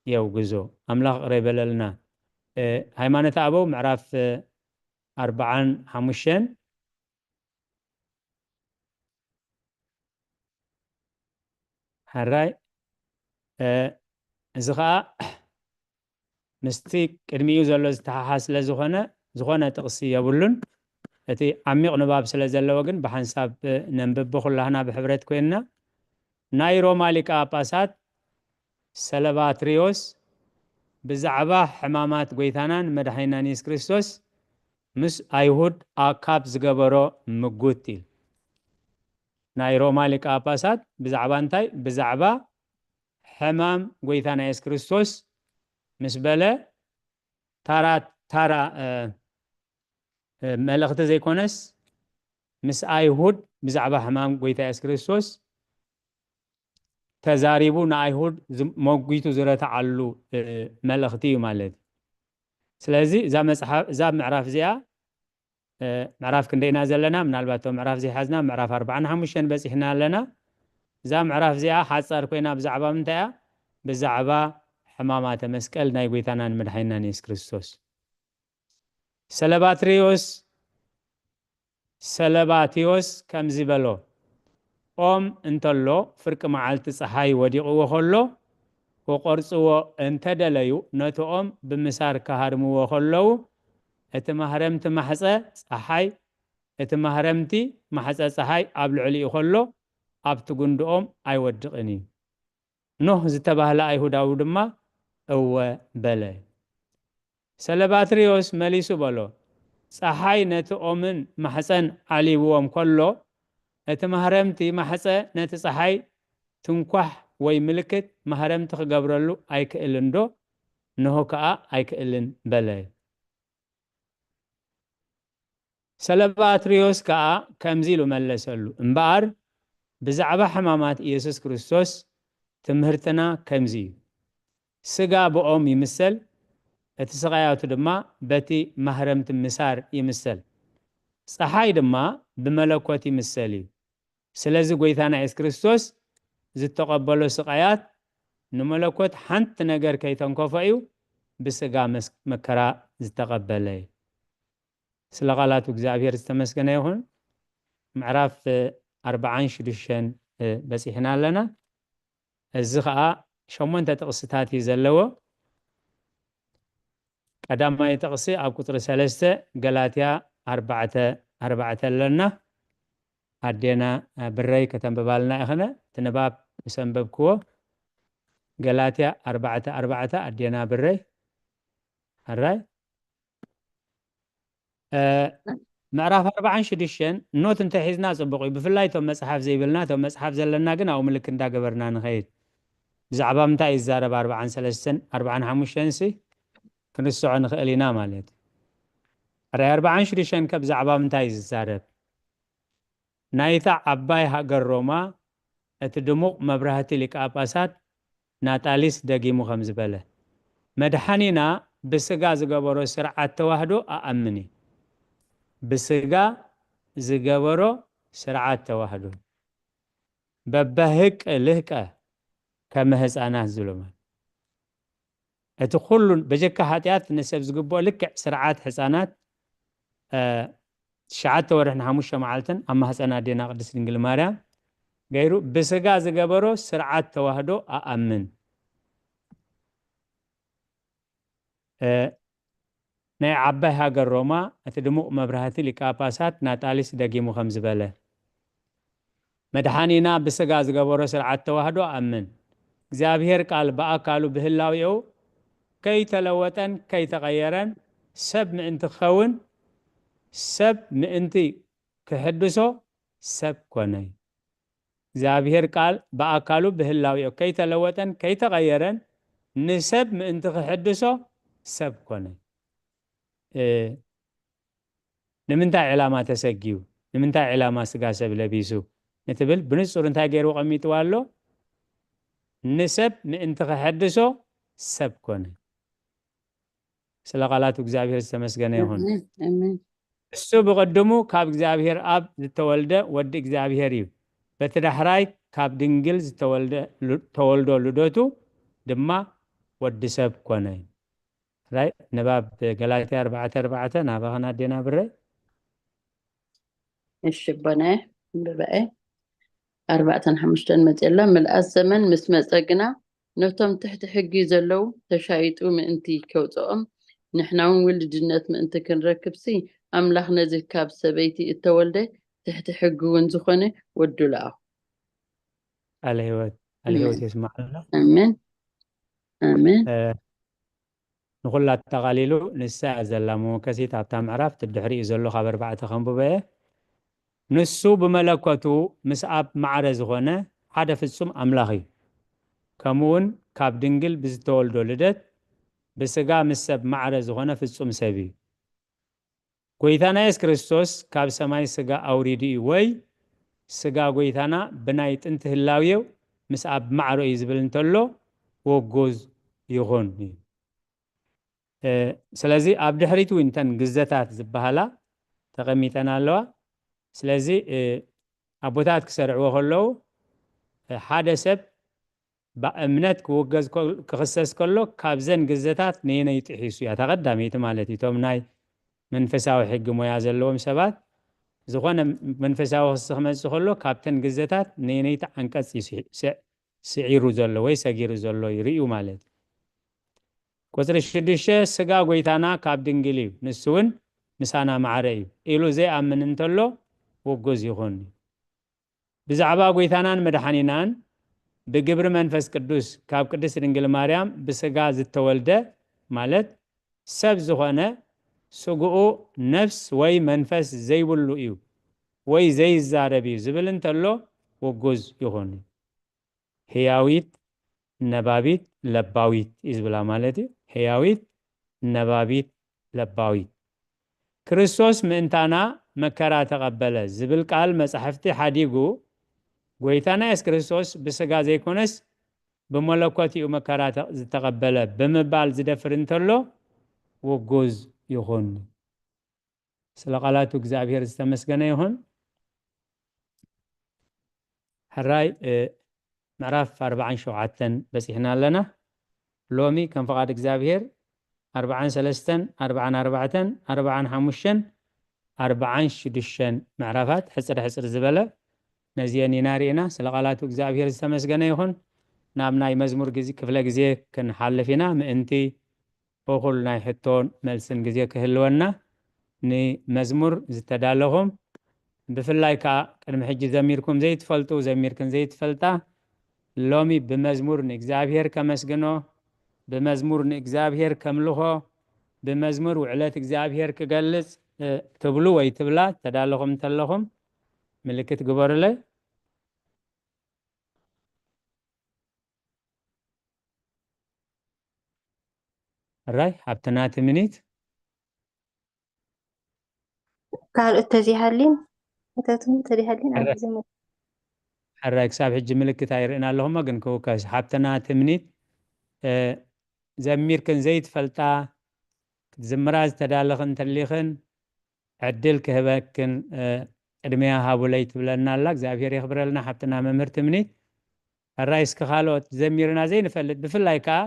የውግዞ። ኣምላኽ ይቕረ ይበለልና። እ፣ ሃይማኖተ ኣበው ምዕራፍ፣ እ፣ ኣርብዓን ሓሙሽተን። ሕራይ፣ እ፣ እዚ ኸኣ ምስቲ ቅድሚኡ ዘሎ ዝተሓሓዝ ስለ ዝኾነ፣ ዝኾነ ጥቕሲ የብሉን። እቲ ዓሚቕ ንባብ ስለ ዘለዎ ግን ብሓንሳብ ነንብብ፣ ኩላህና ብሕብረት ኮይንና። ናይ ሮማ ሊቀ ጳጳሳት ሰለባትሪዮስ ብዛዕባ ሕማማት ጐይታናን መድሓኒናን የሱስ ክርስቶስ ምስ ኣይሁድ ኣካብ ዝገበሮ ምጉት ኢል። ናይ ሮማ ሊቀ ጳጳሳት ብዛዕባ እንታይ? ብዛዕባ ሕማም ጐይታና የሱስ ክርስቶስ ምስ በለ፣ ታራ፣ ታራ፣ እ፣ እ፣ መልእኽቲ ዘይኮነስ፣ ምስ ኣይሁድ ብዛዕባ ሕማም ጐይታ የሱስ ክርስቶስ ተዛሪቡ ንኣይሁድ ዝ-፣ መጒቱ ዝረትዓሉ፣ እ፣ መልእኽቲ እዩ ማለት እዩ። ስለዚ እዛ መጽሓፍ፣ እዛ ምዕራፍ እዚኣ፣ እ፣ ምዕራፍ ክንደይ ኢና ዘለና? ምናልባት እቶ ምዕራፍ ዘይሓዝና ምዕራፍ ኣርባዓን ሓሙሽተን በጺሕና ኣለና። እዛ ምዕራፍ እዚኣ ሓጻር ኮይና ብዛዕባ ምንታይ እያ? ብዛዕባ ሕማማተ መስቀል ናይ ጐይታናን መድሓኒናን የሱስ ክርስቶስ። ሰለባትሪዮስ፣ ሰለባትዮስ ከምዚ በሎ፣ ኦም እንተሎ ፍርቂ መዓልቲ ጸሓይ ወዲቕዎ ከሎ ክቖርጽዎ እንተደለዩ፣ ነቲ ኦም ብምሳር ክሃርምዎ ከለዉ፣ እቲ ማህረምቲ ማሕጸ ጸሓይ፣ እቲ ማህረምቲ ማሕጸ ጸሓይ ኣብ ልዕሊኡ ከሎ፣ ኣብቲ ጉንዲ ኦም ኣይወድቕን እዩ። ኖህ ዝተባህለ ኣይሁዳዊ ድማ እወ በለ። ሰለባትርዮስ መሊሱ በሎ፣ ጸሓይ ነቲ ኦምን ማሕጸን ዓሊብዎም ከሎ፣ እቲ ማህረምቲ ማሕጸ ነቲ ጸሓይ ትንኳሕ ወይ ምልክት ማህረምቲ ክገብረሉ ኣይክእልን ዶ? እንሆ ከኣ ኣይክእልን በለ። ሰለባትርዮስ ከኣ ከምዚ ኢሉ መለሰሉ፣ እምበኣር ብዛዕባ ሕማማት ኢየሱስ ክርስቶስ ትምህርትና ከምዚ እዩ። ስጋ ብኦም ይምሰል፣ እቲ ስቓያቱ ድማ በቲ ማህረምቲ ምሳር ይምሰል። ጸሓይ ድማ ብመለኮት ይምሰል እዩ። ስለዚ ጎይታና የሱስ ክርስቶስ ዝተቐበሎ ስቓያት ንመለኮት ሓንቲ ነገር ከይተንከፎ እዩ ብስጋ መስ-፣ መከራ ዝተቐበለ እዩ። ስለ ቃላቱ እግዚኣብሔር ዝተመስገነ ይኹን። ምዕራፍ ኣርባዓን ሽዱሽተን በጺሕና ኣለና። እዚ ኸኣ ሸሞንተ ጥቕስታት እዩ ዘለዎ። ቀዳማይ ጥቕሲ ኣብ ቁጽሪ ሰለስተ ገላትያ ኣርባዕተ ኣርባዕተ ኣለና። ኣዴና ብረይ ከተንብባልና ኢኽነ። እቲ ንባብ ምስ ኣንበብክዎ፣ ገላትያ ኣርባዕተ ኣርባዕተ፣ ኣዴና ብረይ። ኣራይ። እ፣ ምዕራፍ ኣርባዓን ሽዱሽተን ኖት እንተሒዝና ጽቡቕ እዩ። ብፍላይ እቶም መጽሓፍ ዘይብልና፣ እቶም መጽሓፍ ዘለና ግን ኣብኡ ምልክት እንዳገበርና ንኸይድ። ብዛዕባ ምንታይ እዩ ዝዛረብ ኣርባዓን ሰለስተን ኣርባዓን ሓሙሽተን ሲ ክንስዖ ንኽእል ኢና ማለት እዩ። ኣራይ ኣርባዓን ሽዱሽተን ከ ብዛዕባ ምንታይ እዩ ዝዛረብ? ናይታ ዓባይ ሃገር ሮማ እቲ ድሙቕ መብራህቲ ሊቀ ጳጳሳት ናጣሊስ ደጊሙ ከም ዝበለ፣ መድሓኒና ብስጋ ዝገበሮ ስርዓት ተዋህዶ ኣኣምን እዩ። ብስጋ ዝገበሮ ስርዓት ተዋህዶ። በበህቅ ልህቀ ከመ ህፃናት ዝብሎ ማለት። እቲ ኩሉ በጀካ ሓጢኣት ንሰብ ዝግብኦ ልክዕ ስርዓት ሕፃናት፣ እ፣ ትሽዓተ ወርሕን ሓሙሽተ መዓልትን ኣብ ማህፀን ኣዴና ቅድስት ድንግል ማርያም ገይሩ ብስጋ ዝገበሮ ስርዓት ተዋህዶ ኣኣምን። እ፣ ናይ ዓባይ ሃገር ሮማ እቲ ድሙቕ መብራህቲ ሊቀ ጳጳሳት ናጣሊስ ደጊሙ ከም ዝበለ፣ መድሓኒና ብስጋ ዝገበሮ ስርዓት ተዋህዶ ኣምን። እግዚኣብሔር ቃል ብኣካሉ ብህላዌኡ ከይተለወጠን ከይተቐየረን ሰብ ምእንቲ ክኸውን፣ ሰብ ምእንቲ ክሕድሶ ሰብ ኮነ። እግዚኣብሔር ቃል ብኣካሉ ብህላዌኡ ከይተለወጠን ከይተቐየረን ንሰብ ምእንቲ ክሕድሶ ሰብ ኮነ። እ፣ ንምንታይ ዕላማ ተሰጊዩ? ንምንታይ ዕላማ ስጋ ሰብ ለቢሱ? ንትብል ብንጹር እንታይ ገይሩ ቀሚጥዋ ኣሎ? ንሰብ ምእንቲ ክሕድሶ ሰብ ኮነ። ስለ ቃላቱ እግዚኣብሔር ዝተመስገነ ይኹን። ኣሜን፣ ኣሜን። እሱ ብቐድሙ ካብ እግዚኣብሔር ኣብ ዝተወልደ ወዲ እግዚኣብሔር እዩ። በቲ ዳሕራይ ካብ ድንግል ዝተወልደ ሉ-፣ ተወልዶ ልደቱ ድማ ወዲ ሰብ ኮነ። ራይ ንባብ ገላትያ ኣርባዕተ ኣርባዕተ ናባኽን ኣዴና ብረ። እሺ፣ ቦነ፣ ንብበኤ። ኣርባዕተን ሓሙሽተን መጽእ ኣሎ። ምልኣት ዘመን ምስ መጸ ግና፣ ነቶም ትሕቲ ሕጊ ዘለዉ ተሻይጡ ምእንቲ ከውጽኦም፣ ንሕና እውን ውልድነት ምእንቲ ክንረክብሲ፣ ኣምላኽ ነዚ ካብ ሰበይቲ እተወልደ ትሕቲ ሕጊ እውን ዝኾነ ወዱ ለኣኹ። ቃለ ህይወት፣ ቃለ ህይወት ኣሜን። የስማዓልና። ኣሜን። ኣሜን። እ፣ ንኹላ ኣጠቓሊሉ ንሳ እያ ዘላ መወከሲት ኣብታ ምዕራፍ፣ እቲ ድሕሪኡ ዘሎ ካብ ኣርባዕተ ከንብቦ እየ። ንሱ ብመለኮቱ ምስ ኣብ ማዕረ ዝኾነ ሓደ ፍጹም ኣምላኽ እዩ። ከምኡ እውን ካብ ድንግል ብዝተወልዶ ልደት ብስጋ ምስ ሰብ ማዕረ ዝኾነ ፍጹም ሰብ እዩ። ጎይታና የሱስ ክርስቶስ ካብ ሰማይ ስጋ ኣውሪዱ እዩ፣ ወይ ስጋ ጎይታና ብናይ ጥንቲ ህላዌው ምስ ኣብ ማዕረ እዩ ዝብል እንተሎ ውጉዝ ይኹን እዩ። እ፣ ስለዚ ኣብ ድሕሪት እውን እተን ግዘታት ዝበሃላ ተቐሚጠን ኣለዋ። ስለዚ፣ እ፣ ኣቦታት ክሰርዕዎ ከለዉ፣ እ፣ ሓደ ሰብ ብእምነት ክውገዝ ከል-፣ ክኽሰስ ከሎ ካብዘን ግዘታት ነየነይ ጥሒሱ እያ? እታ ቀዳመይቲ ማለት እዩ። እቶም ናይ መንፈሳዊ ሕጊ ሞያ ዘለዎም ሰባት ዝኾነ መንፈሳዊ ክሲ ክመጽእ ከሎ ካብተን ግዘታት ነየነይቲ ዓንቀጽ እዩ ስዒ-፣ ስዒ-፣ ስዒሩ ዘሎ ወይ ሰጊሩ ዘሎ ይርእዩ ማለት እዩ። ቁጽሪ ሽዱሽተ፣ ስጋ ጎይታና ካብ ድንግል እዩ፣ ንሱ እውን ምሳና ማዕረ እዩ ኢሉ ዘይኣምን እንተሎ ውጉዝ ይኹን። ብዛዕባ ጎይታናን መድሓኒናን ብግብሪ መንፈስ ቅዱስ ካብ ቅድስት ድንግል ማርያም ብስጋ ዝተወልደ፣ ማለት ሰብ ዝኾነ፣ ስግኡ ነፍስ ወይ መንፈስ ዘይብሉ እዩ ወይ ዘይዛረብ እዩ ዝብል እንተሎ ውጉዝ ይኹን። ህያዊት፣ ነባቢት፣ ለባዊት እዩ ዝብላ ማለት እዩ። ህያዊት፣ ነባቢት፣ ለባዊት። ክርስቶስ ምእንታና መከራ ተቐበለ ዝብል ቃል መጻሕፍቲ ሓዲጉ፣ ጎይታና የሱስ ክርስቶስ ብስጋ ዘይኮነስ ብመለኮት እዩ መከራ ተ-፣ ዝተቐበለ ብምባል ዝደፍር እንተሎ ውጉዝ ይኹን። ስለ ቃላቱ እግዚኣብሔር ዝተመስገነ ይኹን። ሕራይ፣ እ፣ ምዕራፍ ኣርባዓን ሸውዓተን በጺሕና ኣለና። ሎሚ ከም ፍቓድ እግዚኣብሔር ኣርባዓን ሰለስተን፣ ኣርባዓን ኣርባዕተን፣ ኣርባዓን ሓሙሽተን፣ ኣርባዓን ሽዱሽተን ምዕራፋት ሕጽር ሕጽር ዝበለ ነዚአን ኢና ርኢና። ስለ ቃላቱ እግዚኣብሔር ዝተመስገነ ይኹን። ናብ ናይ መዝሙር ግዜ፣ ክፍለ ግዜ ክንሓልፍ ኢና። ምእንቲ እኹል ናይ ሕቶን መልስን ግዜ ክህልወና፣ ንመዝሙር ዝተዳለኹም፣ ብፍላይ ከኣ ቅድሚ ሕጂ ዘሚርኩም ዘይትፈልጡ፣ ዘሚርክን ዘይትፈልጣ፣ ሎሚ ብመዝሙር ንእግዚኣብሔር ከመስግኖ፣ ብመዝሙር ንእግዚኣብሔር ከምልኾ፣ ብመዝሙር ውዕለት እግዚኣብሔር ክገልጽ፣ እ፣ ትብሉ ወይ ትብላ ተዳለኹም እንተለኹም ምልክት ግበሩለይ። ሕራይ፣ ሃብትና ትምኒት። ካልኦት ተዚሃሊን፣ እተትም ተዚሃሊን ኣብ ሕራይ። ግዜ መ- ሕራይ፣ ክሳብ ሕጂ ምልክት ኣይርእን ኣለኹሞ፣ ግን ክውከስ። ሃብትና ትምኒት፣ እ፣ ዘሚርክን ዘይትፈልጣ፣ ክትዝምራ ዝተዳለኽን እንተሊኽን፣ ዕድል ክህበክን፣ እ፣ ቅድሚያ ሃቡለይ ትብለና ኣላ። እግዚኣብሔር የኽብረልና ሓብትና መምህር ትምኒት። ሕራይ፣ እስኪ ካልኦት ዘሚርና ዘይንፈልጥ፣ ብፍላይ ከኣ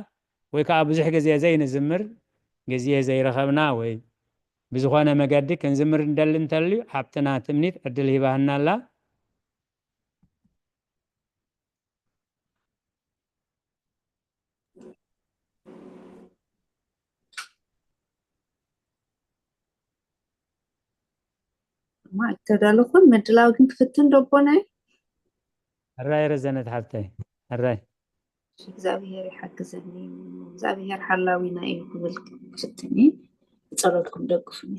ወይ ከኣ ብዙሕ ግዜ ዘይንዝምር፣ ግዜ ዘይረኸብና ወይ ብዝኾነ መገዲ ክንዝምር እንደሊ እንተልዩ፣ ሓብትና ትምኒት ዕድል ሂባህና ኣላ። እማ ኣይተዳለኹን፣ ምድላው ግን ክፍትን ዶ ኣቦናይ? ሕራይ ረዘነት ሓብተይ፣ ሕራይ። እግዚኣብሔር ይሓግዘኒ፣ እግዚኣብሔር ሓላዊና እዩ ክብል ክፍትን እየ። ብጸሎትኩም ደግፉኒ።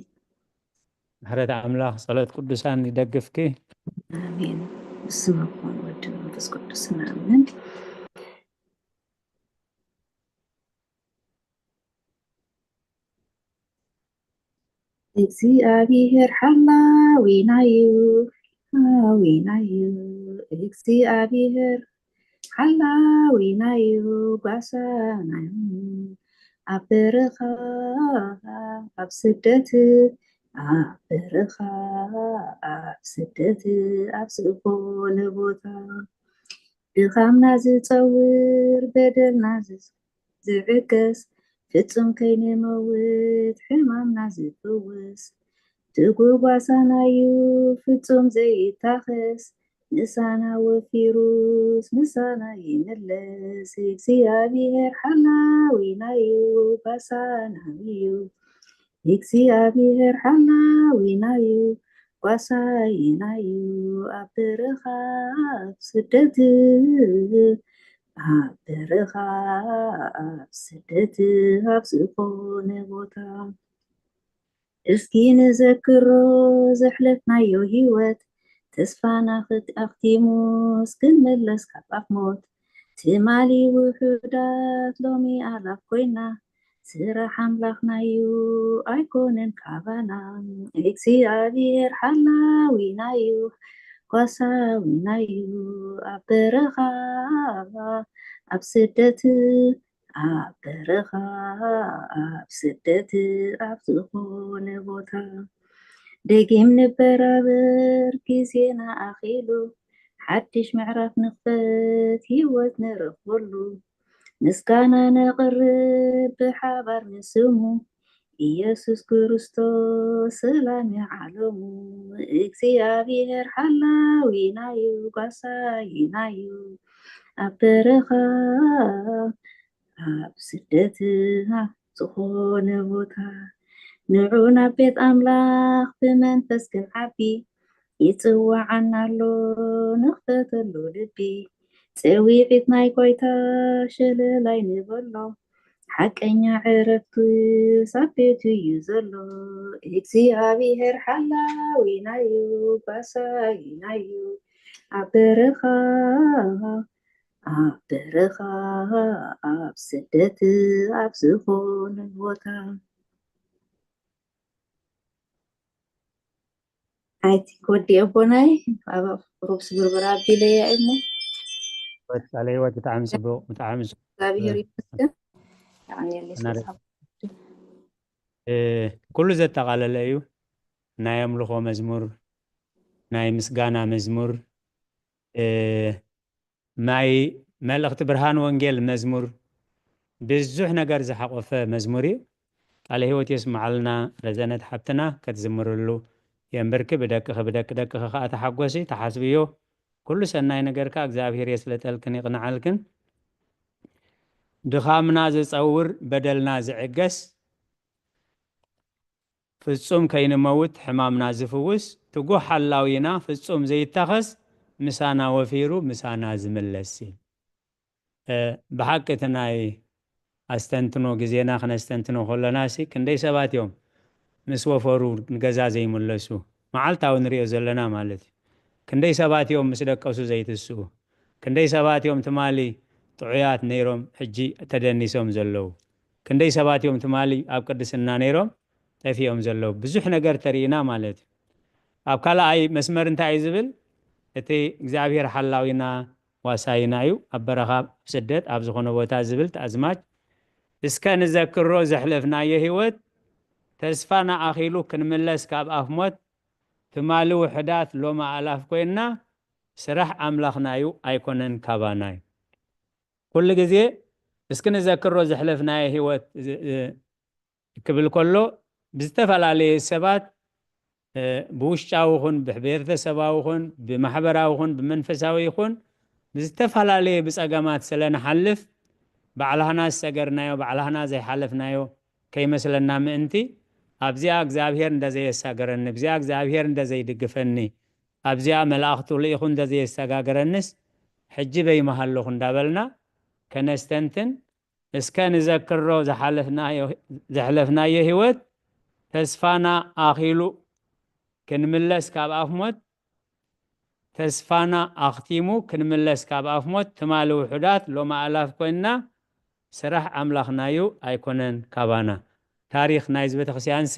ምሕረት ኣምላኽ ጸሎት ቅዱሳን ይደግፍኪ። ኣሜን። ብስመ አብ ወወልድ ወመንፈስ ቅዱስ ንኣምን። እግዚኣብሔር ሓላዊና እዩ፣ ሓላዊና እዩ። እግዚኣብሔር ሓላዊና እዩ፣ ጓሳና እዩ። ኣብ በረኻ፣ ኣብ ስደት፣ ኣብ በረኻ፣ ኣብ ስደት፣ ኣብ ዝኾነ ቦታ ድኻምና ዝጸውር፣ በደልና ዝ-፣ ዝዕገስ፣ ፍጹም ከይንመውት ሕማምና ዝፍውስ፣ ትጉህ ጓሳና እዩ ፍጹም ዘይታኸስ፣ ምሳና ወፊሩስ ምሳና ይምለስ። እግዚኣብሔር ሓላዊና እዩ፣ ጓሳና እዩ። እግዚኣብሔር ሓላዊና እዩ፣ ጓሳይና እዩ። ኣብ በረኻ ኣብ ስደት፣ ኣብ በረኻ ኣብ ስደት፣ ኣብ ዝኾነ ቦታ እስኪ ንዘክሮ ዘሕለፍናዮ ህይወት፣ ተስፋና ክት-፣ ኣኽቲሙስ ክንምለስ ካብ ኣፍ ሞት። ትማሊ ውሑዳት ሎሚ ኣላፍ ኮይና፣ ስራሕ ኣምላኽና እዩ ኣይኮነን ካባና። እግዚኣብሔር ሓላዊና እዩ፣ ጓሳዊና እዩ፣ ኣብ በረኻ ኣብ ስደት፣ ኣብ በረኻ ኣብ ስደት ኣብ ዝኾነ ቦታ ደጊም ንበራበር፣ ግዜና ኣኺሉ ሓድሽ ምዕራፍ ንኽፈት፣ ህይወት ንረኽበሉ። ምስጋና ነቕርብ ብሓባር ንስሙ፣ ኢየሱስ ክርስቶስ ሰላም ዓለሙ። እግዚኣብሔር ሓላዊና እዩ፣ ጓሳይና እዩ፣ ኣብ በረኻ ኣብ ስደት ኣብ ዝኾነ ቦታ። ንዑ ናብ ቤት ኣምላኽ ብመንፈስ ክንዓቢ፣ ይጽውዓና ኣሎ ንኽፈተሉ ልቢ። ጽውዒት ናይ ጐይታ ሸለላይ ንበሎ። ሓቀኛ ዕረፍቱስ ኣብ ቤቱ እዩ ዘሎ። እግዚኣብሔር ሓላዊና እዩ፣ ጓሳይና እዩ። ኣብ በረኻ፣ ኣብ በረኻ፣ ኣብ ስደት፣ ኣብ ዝኾነ ቦታ። ኣይ ቲንክ ወዲ ኣቦናይ ኣብ ቁሩብ ስብርብር ኣቢለያ እሞ። ቃለ ህይወት ብጣዕሚ ጽቡቕ፣ ብጣዕሚ ጽቡቕ። እግዚኣብሔር ይመስገን። የቐንየለይ እና ስለ ዝሃብ- እ፣ ኩሉ ዘጠቓለለ እዩ። ናይ ኣምልኾ መዝሙር፣ ናይ ምስጋና መዝሙር፣ እ፣ ናይ መልእኽቲ ብርሃን ወንጌል መዝሙር፣ ብዙሕ ነገር ዝሓቆፈ መዝሙር እዩ። ቃለ ህይወት የስምዓልና። ረዘነት ሓብትና፣ ክትዝምርሉ የንብርኪ፣ ብደቅኺ ብደቂ ደቅኺ ከኣ ተሓጎሲ፣ ተሓስብዮ። ኩሉ ሰናይ ነገር ከኣ እግዚኣብሔር የስልጠልክን ይቕንዓልክን። ድኻምና ዝጸውር፣ በደልና ዝዕገስ፣ ፍጹም ከይንመውት ሕማምና ዝፍውስ፣ ትጉህ ሓላዊና ፍጹም ዘይታኸስ፣ ምሳና ወፊሩ ምሳና ዝምለስ እዩ። እ፣ ብሓቂ እቲ ናይ ኣስተንትኖ ግዜና ክነስተንትኖ ከለና ሲ ክንደይ ሰባት እዮም ምስ ወፈሩ ንገዛ ዘይምለሱ? መዓልታዊ ንሪኦ ዘለና ማለት እዩ። ክንደይ ሰባት እዮም ምስ ደቀሱ ዘይትስኡ? ክንደይ ሰባት እዮም ትማሊ ጥዑያት ነይሮም ሕጂ ተደኒሶም ዘለዉ? ክንደይ ሰባት እዮም ትማሊ ኣብ ቅድስና ነይሮም ጠፊኦም ዘለዉ? ብዙሕ ነገር ተሪእና ማለት እዩ። ኣብ ካልኣይ መስመር እንታይ እዩ ዝብል? እቲ እግዚኣብሔር ሓላዊና ዋሳይና እዩ፣ ኣብ በረኻ፣ ኣብ ስደት፣ ኣብ ዝኾነ ቦታ ዝብል ተኣዝማች፣ እስከ ንዘክሮ ዘሕለፍናዮ ህይወት፣ ተስፋና ኣኺሉ ክንምለስ ካብ ኣፍ ሞት፣ ትማሊ ውሑዳት ሎሚ ኣእላፍ ኮይንና፣ ስራሕ ኣምላኽና እዩ ኣይኮነን ካባና እዩ። ኩሉ ግዜ እስኪ ንዘክሮ ዘሕለፍናዮ ህይወት ዝ-፣ እ፣ ክብል ከሎ፣ ብዝተፈላለየ ሰባት፣ እ፣ ብውሽጣዊ ይኹን ብሕቤተሰባዊ ይኹን ብማሕበራዊ ይኹን ብመንፈሳዊ ይኹን ብዝተፈላለየ ብጸገማት ስለ ንሓልፍ፣ ባዕላህና ዝሰገርናዮ፣ ባዕላህና ዘይሓለፍናዮ ከይመስለና ምእንቲ፣ ኣብዚኣ እግዚኣብሔር እንደ ዘየሳገረኒ፣ ብዚኣ እግዚኣብሔር እንደ ዘይድግፈኒ፣ ኣብዚኣ መላእኽቱ ልኢኹ እንደ ዘየሰጋገረንስ፣ ሕጂ በይመሃለኹ እንዳበልና ከነስተንትን፣ እስከ ንዘክሮ ዝሓለፍናዮ፣ ዘሕለፍናዮ ህይወት፣ ተስፋና ኣኺሉ ክንምለስ ካብ ኣፍ ሞት፣ ተስፋና ኣኽቲሙ ክንምለስ ካብ ኣፍ ሞት፣ ትማሊ ውሑዳት ሎሚ ኣእላፍ ኮይንና፣ ስራሕ ኣምላኽናዩ ኣይኮነን ካባና። ታሪኽ ናይዚ ቤተክርስትያንሲ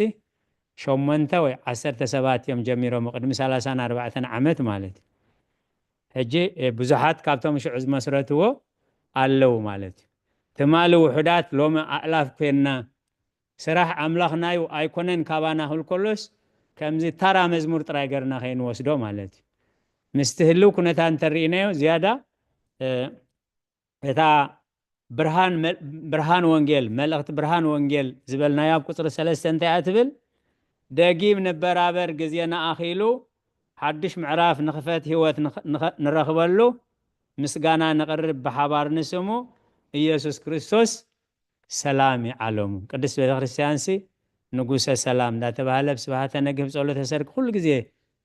ሸሞንተ ወይ ዓሰርተ ሰባት እዮም ጀሚሮም፣ ቅድሚ ሰላሳን ኣርባዕተን ዓመት ማለት እዩ። ሕጂ፣ እ፣ ብዙሓት ካብቶም ሽዑ ዝመስረትዎ ኣለዉ ማለት እዩ። ትማሊ ውሑዳት ሎሚ ኣእላፍ ኮይንና፣ ስራሕ ኣምላኽናዩ ኣይኮነን ካባና ክብል ከሎስ፣ ከምዚ ታራ መዝሙር ጥራይ ገርና ከይንወስዶ ማለት እዩ። ምስቲ ህልው ኩነታት እንተሪእናዮ ዝያዳ፣ እ፣ እታ ብርሃን መ-፣ ብርሃን ወንጌል፣ መልእኽቲ ብርሃን ወንጌል ዝበልናዮ ኣብ ቁጽሪ ሰለስተ እንታይ እያ ትብል? ደጊም ንበራበር፣ ግዜና ኣኺሉ፣ ሓድሽ ምዕራፍ ንኽፈት፣ ህይወት ንኽ-፣ ንኸ-፣ ንረኽበሉ፣ ምስጋና ንቕርብ ብሓባር ንስሙ፣ ኢየሱስ ክርስቶስ ሰላም ይዓለሙ። ቅድስት ቤተ ክርስቲያንሲ ንጉሰ ሰላም እንዳተባህለ ብስብሃተ ነግህ ብጸሎተ ሰርክ ኩሉ ግዜ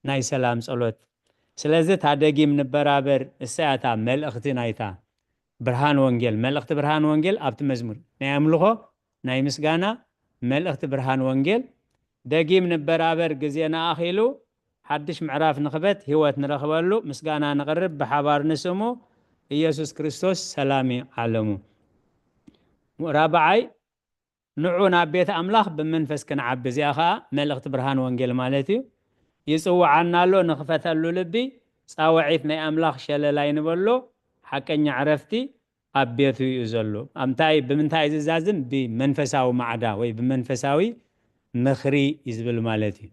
ናይ ሰላም ጸሎት። ስለዚ እታ ደጊም ንበራበር እሳ እያ እታ መልእኽቲ ናይታ ብርሃን ወንጌል፣ መልእኽቲ ብርሃን ወንጌል ኣብቲ መዝሙር ናይ ኣምልኾ፣ ናይ ምስጋና፣ መልእኽቲ ብርሃን ወንጌል። ደጊም ንበራበር፣ ግዜና ኣኺሉ፣ ሓድሽ ምዕራፍ ንኽፈት፣ ህይወት ንረኽበሉ፣ ምስጋና ንቕርብ፣ ብሓባር ንስሙ፣ ኢየሱስ ክርስቶስ ሰላም እዩ ዓለሙ። ራብዓይ፣ ንዑ ናብ ቤት ኣምላኽ ብመንፈስ ክንዓቢ። እዚኣ ኸኣ መልእኽቲ ብርሃን ወንጌል ማለት እዩ። ይጽውዓና ኣሎ፣ ንኽፈተሉ ልቢ፣ ጻውዒት ናይ ኣምላኽ ሸለላይ ንበሎ፣ ሓቀኛ ዕረፍቲ ኣብ ቤቱ እዩ ዘሎ። ኣብ እንታይ፣ ብምንታይ እዩ ዝዛዝም? ብመንፈሳዊ ማዕዳ ወይ ብመንፈሳዊ ምኽሪ እዩ ዝብል ማለት እዩ።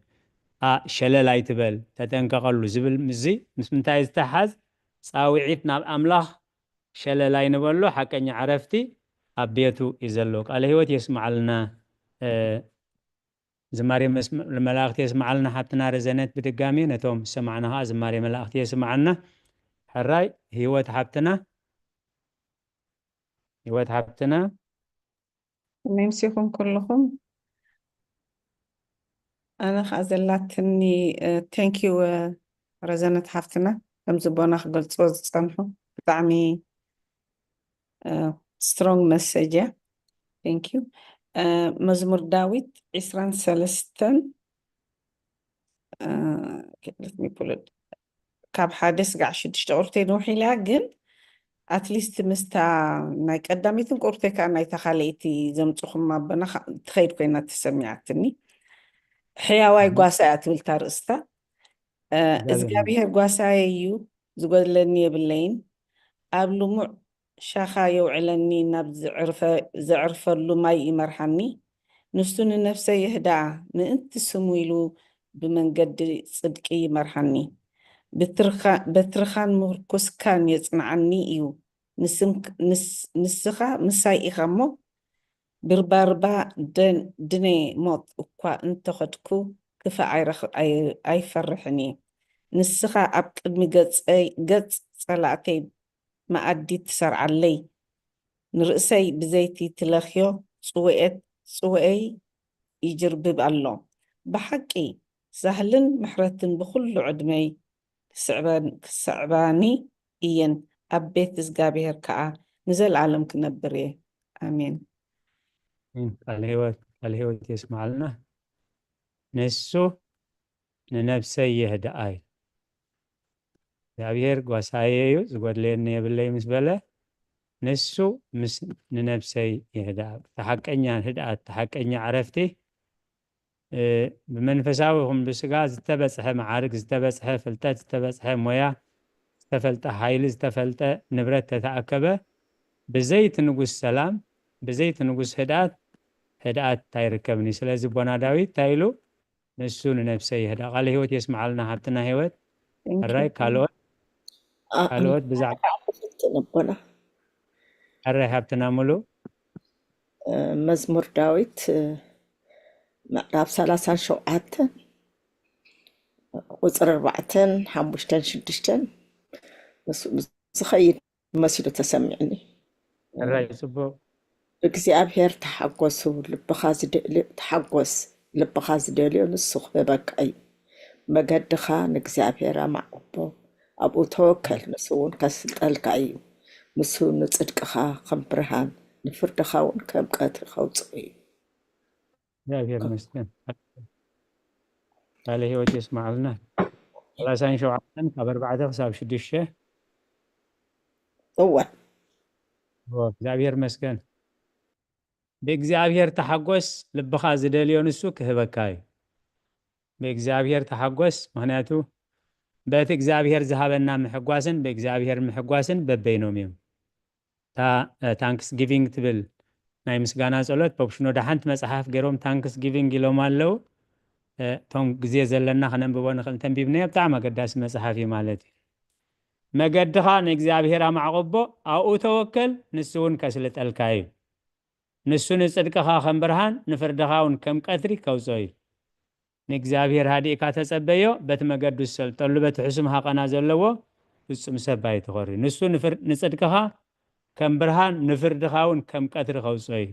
ኣ፣ ሸለል ኣይትበል፣ ተጠንቀቐሉ ዝብል ምስዚ ምስ ምንታይ ዝተሓዝ? ጻውዒት ናብ ኣምላኽ ሸለል ኣይንበሎ፣ ሓቀኛ ዕረፍቲ ኣብ ቤቱ እዩ ዘሎ። ቃለ ህይወት የስምዓልና። እ፣ ዝማሬ መስ-፣ መላእኽቲ የስምዓልና ሓብትና ረዘነት። ብድጋሚ ነቶም ዝሰማዕና ኸዓ ዝማሬ መላእኽቲ የስምዓልና። ሕራይ ህይወት ሓብትና፣ ህይወት ሓብትና። መምሲኹም ኩልኹም። ኣነ ኸዓ ዘላትኒ፣ እ፣ thank you፣ እ፣ ረዘነት ሓፍትና፣ ከምዚ ቦና ክገልጽዎ ዝጸንሑ። ብጣዕሚ strong message እያ። Thank you። መዝሙር ዳዊት ዕስራን ሰለስተን ካብ ሓደ ስጋዕ ሽዱሽተ ቁርተይ ንውሕ ኢላ፣ ግን ኣትሊስት ምስታ ናይ ቀዳመይትን ቁርተይ ከዓ ናይታ ካልኣይቲ ዘምፅኹም ኣቦና ትኸይድ ኮይና ተሰሚዓትኒ። ሕያዋይ ጓሳ እያ ትብል እታ ርእስታ። እዝጋብሔር ጓሳየ እዩ፣ ዝጎድለኒ የብለይን። ኣብ ልሙዕ ሻኻ የውዕለኒ፣ ናብ ዘዕርፈሉ ማይ ይመርሓኒ። ንሱ ንነፍሰይ የህድኣ፣ ምእንቲ ስሙ ኢሉ ብመንገዲ ጽድቂ ይመርሓኒ። በትርኻን ምርኩስካን የጽንዓኒ እዩ። ንስኻ ምሳይ ኢኻ እሞ፣ ብርባርባ ድነ ሞት እኳ እንተኸድኩ፣ ክፋእ ኣይፈርሕን እየ። ንስኻ ኣብ ቅድሚ ገጽ ጸላእተይ መኣዲ ትሰርዓለይ። ንርእሰይ ብዘይቲ ትለኽዮ፣ ጽውኤት ጽውኤይ ይጅርብብ ኣሎ። ብሓቂ ሳህልን ምሕረትን ብኹሉ ዕድመይ ክስዕባኒ እየን፣ ኣብ ቤት እዝጋብሔር ከኣ ንዘለኣለም ክነብር እየ። ኣሜን። ቃል ህይወት የስማዓልና። ንሱ ንነብሰይ የህድኣይ። እግዚኣብሔር ጓሳየ እዩ፣ ዝጎድለየኒ የብለይ ምስ በለ፣ ንሱ ምስ ንነብሰይ የህድኣ። እቲ ሓቀኛ ህድኣት፣ እቲ ሓቀኛ ዕረፍቲ፣ እ፣ ብመንፈሳዊ ይኹን ብስጋ ዝተበጽሐ መዓርግ፣ ዝተበጽሐ ፍልጠት፣ ዝተበጽሐ ሞያ፣ ዝተፈልጠ ሓይሊ፣ ዝተፈልጠ ንብረት ተተኣከበ፣ ብዘይቲ ንጉስ ሰላም፣ ብዘይቲ ንጉስ ህድኣት፣ ህድኣት ኣይርከብን እዩ። ስለዚ ኣቦና ዳዊት እንታይ ኢሉ? ንሱ ንነብሰይ ይህዳ። ቃለ ህይወት የስምዓልና ሃብትና ህይወት። ሕራይ ካልኦት፣ ካልኦት ብዛዕባ ኣቦና ሕራይ ሃብትና ሙሉ መዝሙር ዳዊት ምዕራፍ ሰላሳን ሸውዓተን ቁፅሪ ኣርባዕተን ሓሙሽተን ሽዱሽተን ዝኸይድ መሲሉ ተሰሚዕኒ። ሕራይ ጽቡቕ። ብእግዚኣብሔር ተሓጎሱ፣ ልብኻ ዝደልዮ ተሓጎስ፣ ልብኻ ዝደልዮ ንሱ ክህበካ እዩ። መገድኻ ንእግዚኣብሔር ኣማዕቁቦ፣ ኣብኡ ተወከል፣ ንሱ እውን ከስልጠልካ እዩ። ንሱ ንጽድቅኻ ከም ብርሃን፣ ንፍርድኻ እውን ከም ቀትሪ ከውጽኦ እዩ። እግዚኣብሔር ይመስገን። ቃለ ህይወት የስምዓልና። ሰላሳን ሸውዓተን ካብ ኣርባዕተ ክሳብ ሽዱሽተ። እወ። እወ፣ እግዚኣብሔር ይመስገን። ብእግዚኣብሔር ተሓጎስ፣ ልብኻ ዝደልዮ ንሱ ክህበካ እዩ። ብእግዚኣብሔር ተሓጎስ፣ ምኽንያቱ በቲ እግዚኣብሔር ዝሃበና ምሕጓስን ብእግዚኣብሔር ምሕጓስን በበይኖም እዮም። እታ ታንክስ ጊቪንግ ትብል ናይ ምስጋና ጸሎት ፖፕ ሽኖዳ ሓንቲ መጽሓፍ ገይሮም ታንክስ ጊቪንግ ኢሎም ኣለዉ። እቶም ግዜ ዘለና ከነንብቦ ንኽእል እንተንቢብናዮ ብጣዕሚ ኣገዳሲ መጽሓፍ እዩ ማለት እዩ። መገድኻ ንእግዚኣብሔር ኣማዕቆቦ፣ ኣብኡ ተወከል፣ ንሱ እውን ከስልጠልካ እዩ። ንሱ ንጽድቅኻ ከም ብርሃን ንፍርድኻ እውን ከም ቀትሪ ከውጽኦ እዩ። ንእግዚኣብሔር ሃዲእካ ተጸበዮ፣ በቲ መገዱ ዝሰልጠሉ በቲ ሕሱም ሃቐና ዘለዎ ፍጹም ሰብ ኣይትኾሪ። ንሱ ንጽድቅኻ ከም ብርሃን ንፍርድኻ እውን ከም ቀትሪ ከውጽኦ እዩ።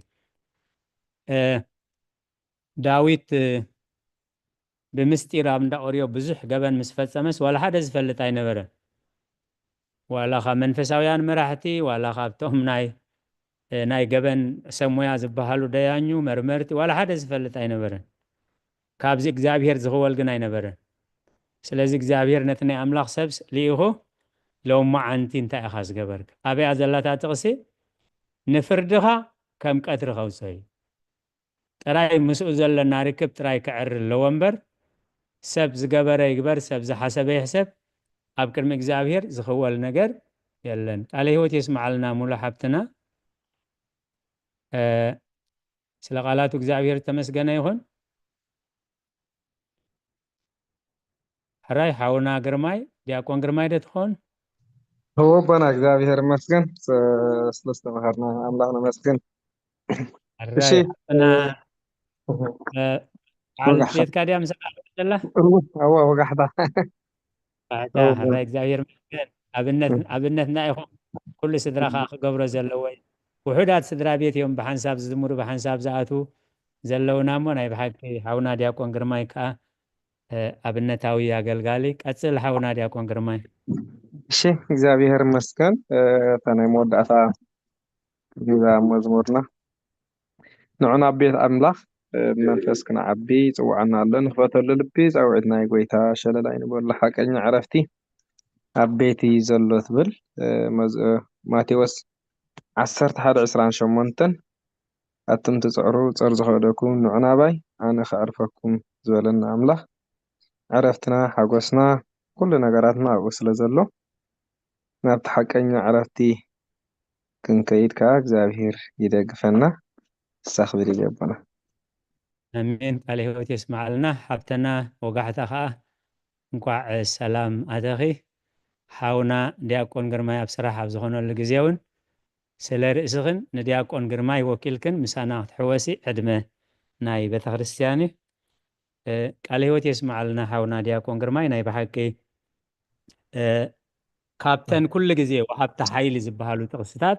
ዳዊት ብምስጢር ኣብ እንዳ ኦርዮ ብዙሕ ገበን ምስ ፈጸመስ ዋላ ሓደ ዝፈልጥ ኣይነበረን። ዋላ ካብ መንፈሳውያን መራሕቲ ዋላ ካብቶም ናይ ናይ ገበን ሰብ ሞያ ዝበሃሉ ደያኙ መርመርቲ ዋላ ሓደ ዝፈልጥ ኣይነበረን። ካብዚ እግዚኣብሔር ዝኽወል ግን ኣይነበረን። ስለዚ እግዚኣብሔር ነቲ ናይ ኣምላኽ ሰብ ልኢኹ ሎማዓንቲ እንታይ ኢኻ ዝገበርካ? ኣበያ ዘላታ ጥቕሲ ንፍርድኻ ከም ቀትሪ ከውፅኦ እዩ። ጥራይ ምስኡ ዘለና ርክብ ጥራይ ክዕሪ ኣለዎ እምበር ሰብ ዝገበረ ይግበር ሰብ ዝሓሰበ ይሕሰብ ኣብ ቅድሚ እግዚኣብሔር ዝኽወል ነገር የለን። ቃለ ህይወት የስምዓልና ሙሉ ሓብትና። ስለ ቃላቱ እግዚኣብሔር ዝተመስገነ ይኹን። ሕራይ ሓውና ግርማይ ዲያቆን ግርማይ ዶ ትኾን? እወ ኣቦና እግዚኣብሔር ይመስገን ስለዝተምሃርና ኣምላኽ ነመስግን። እሺ። በዓል ቤትካ ድያ ምስ ዘላ? እወ ወጋሕታ። ሕራይ እግዚኣብሔር ይመስገን። ኣብነትና ኢኹም። ኩሉ ስድራኻ ክገብሮ ዘለዎ እዩ። ውሑዳት ስድራ ቤት እዮም ብሓንሳብ ዝዝምሩ ብሓንሳብ ዝኣትዉ ዘለውና እሞ ናይ ብሓቂ ሓውና ዲያቆን ግርማይ ከዓ ኣብነታዊ ኣገልጋሊ። ቀፅል ሓውና ዲያቆን ግርማይ። እሺ እግዚኣብሔር ይመስገን። እታ ናይ መወዳእታ ቪዛ መዝሙርና ንዑና ቤት ኣምላኽ ብመንፈስ ክንዓቢ ይጽውዓና ኣሎ። ንኽፈተሉ ልቢ ጻውዒት ናይ ጎይታ ሸለላ ይንበሉ ሓቀኛ ዕረፍቲ ኣብ ቤት እዩ ዘሎ ትብል። ማቴዎስ ዓሰርተ ሓደ ዕስራን ሸሞንተን ኣቱም ትጽዕሩ ጸር ዝኸደኩም ንዑ ናባይ ኣነ ከዕርፈኩም ዝበለና ኣምላኽ ዕረፍትና ሓጎስና ኩሉ ነገራትና ኣብኡ ስለ ዘሎ ናብቲ ሓቀኛ ዕረፍቲ ክንከይድ ከዓ እግዚኣብሔር ይደግፈና። ንሳ ክብል ይገብና። ኣሜን። ቃለ ህይወት የስማዓልና ሓብተና ወጋሕታ ከዓ እንኳዕ ሰላም ኣተኺ። ሓውና ዲያቆን ግርማይ ኣብ ስራሕ ኣብ ዝኾነሉ ግዜ እውን ስለ ርእስኽን ንዲያቆን ግርማይ ወኪልክን ምሳና ክትሕወሲ ዕድመ ናይ ቤተክርስትያን እዩ። ቃለ ህይወት የስማዓልና ሓውና ዲያቆን ግርማይ። ናይ ብሓቂ ካብተን ኩሉ ግዜ ወሃብቲ ሓይሊ ዝበሃሉ ጥቕስታት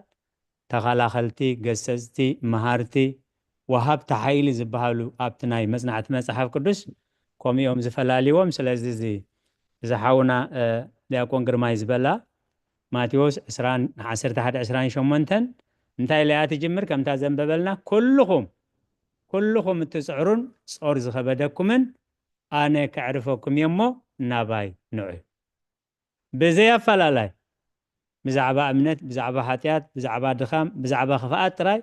ተኸላኸልቲ፣ ገሰጽቲ፣ መሃርቲ፣ ወሃብቲ ሓይሊ ዝበሃሉ ኣብቲ ናይ መጽናዕቲ መጽሓፍ ቅዱስ ከምኡ እዮም ዝፈላልይዎም። ስለዚ እዚ እዚ ሓውና ዲያቆን ግርማይ ዝበላ ማቴዎስ ዕስራን ዓሰርተ ሓደ ዕስራን ሸሞንተን እንታይ ኢለያ ትጅምር? ከምታ ዘንበበልና ኩልኹም ኩልኹም እትጽዕሩን ጾር ዝኸበደኩምን ኣነ ከዕርፈኩም እየ እሞ ናባይ ንዑ። ብዘይ ኣፈላላይ ብዛዕባ እምነት፣ ብዛዕባ ሓጢኣት፣ ብዛዕባ ድኻም፣ ብዛዕባ ክፍኣት ጥራይ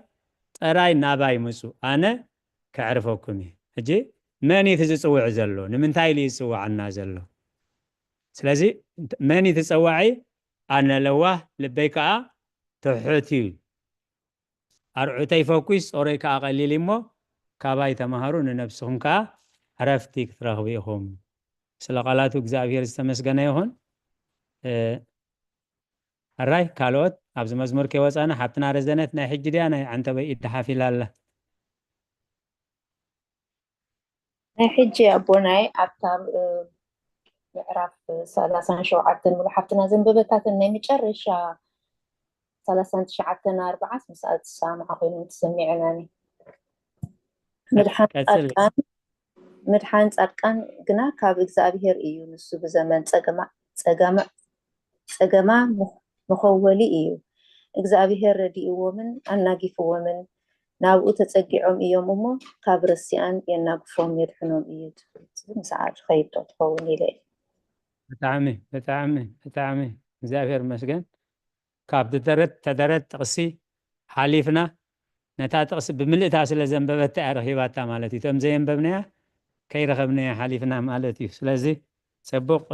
ጥራይ ናባይ ምጹ ኣነ ከዕርፈኩም እየ። ሕጂ መን እዩ እቲ ዝጽውዕ ዘሎ? ንምንታይ ኢሉ እዩ ዝጽውዓና ዘሎ? ስለዚ መን እዩ እቲ ጸዋዒ? ኣነ ለዋህ ልበይ ከኣ ትሑት እዩ። ኣርዑተይ ፈኩስ ጾረይ ከኣ ቀሊል እሞ ካባይ ተማሃሩ ንነብስኹም ከኣ ዕረፍቲ ክትረኽቡ ኢኹም። ስለ ቃላቱ እግዚኣብሔር ዝተመስገነ ይኹን። ሕራይ ካልኦት ኣብዚ መዝሙር ከይወፃና ሓብትና ረዘነት ናይ ሕጂ ድያ ናይ ዓንተበይ ኢድ ሓፊላ ኣላ። ናይ ሕጂ ኣቦናይ ኣብታ ምዕራፍ ሰላሳን ሸውዓተን ሙሉ ሓፍትና ዘንበበታተን ናይ መጨረሻ ሰላሳን ትሽዓተን ኣርባዓስ ምስኣ ዝሰማማዕ ኮይነን ተሰሚዐናኒ። ምድሓን ጻድቃን ግና ካብ እግዚኣብሄር እዩ፣ ንሱ ብዘመን ጸገማ መኸወሊ እዩ። እግዚኣብሄር ረዲእዎምን ኣናጊፍዎምን ናብኡ ተጸጊዖም እዮም እሞ፣ ካብ ረሲኣን የናግፎም የድሕኖም እዩ ትብል። ምስኣ ዝኸይድ ዶ ትኸውን ኢለ እየ። ብጣዕሚ ብጣዕሚ ብጣዕሚ እግዚኣብሔር ይመስገን። ካብ ተደረት ተደረት ጥቕሲ ሓሊፍና ነታ ጥቕሲ ብምልእታ ስለ ዘንበበታ እያ ረኺባታ ማለት እዩ። እቶም ዘየንበብናያ ከይረኸብናያ ሓሊፍና ማለት እዩ። ስለዚ ጽቡቕ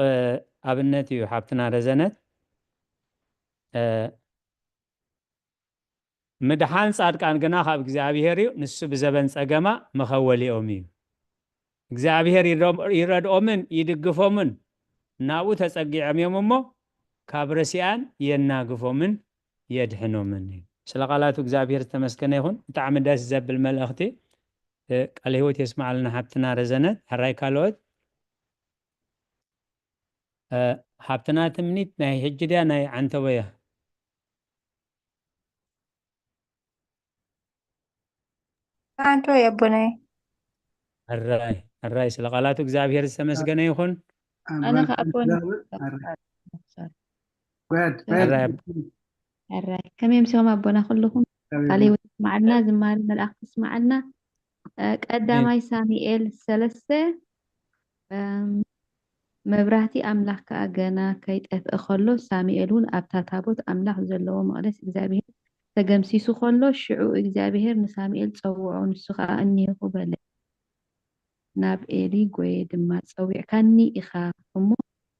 ኣብነት እዩ ሓብትና ረዘነት። ምድሓን ጻድቃን ግና ካብ እግዚኣብሔር እዩ፣ ንሱ ብዘበን ጸገማ መኸወሊኦም እዩ። እግዚኣብሔር ይረድኦምን ይድግፎምን ናብኡ ተጸጊዖም እዮም እሞ ካብ ረሲኣን የናግፎምን የድሕኖምን እዩ። ስለ ቃላቱ እግዚኣብሔር ዝተመስገነ ይኹን። ብጣዕሚ ደስ ዘብል መልእኽቲ። ቃለ ህይወት የስማዓልና ሓብትና ረዘነት። ሕራይ ካልኦት ሓብትና ትምኒት ናይ ሕጂ ድያ ናይ ዓንተቦያ? ኣንቶ የቦናይ ሕራይ ሕራይ ስለ ቃላቱ እግዚኣብሔር ዝተመስገነ ይኹን። ኣነ ከኣቦን ሕራይ ከመይ ምሲኹም ኣቦና ኩልኹም? ቃለ ህይወት ስማዓልና፣ ዝማሪ መልኣኽቲ ስማዓልና። ቀዳማይ ሳሙኤል ሰለስተ መብራህቲ ኣምላኽ ከኣ ገና ከይጠፍእ ከሎ ሳሙኤል እውን ኣብታ ታቦት ኣምላኽ ዘለዎ መቕደስ እግዚኣብሄር ተገምሲሱ ከሎ ሽዑ እግዚኣብሄር ንሳሙኤል ጸውዖ፣ ንሱ ኸኣ እኒሆኹ በለ። ናብ ኤሊ ጐየ ድማ፣ ጸዊዕካኒ ኢኻ እሞ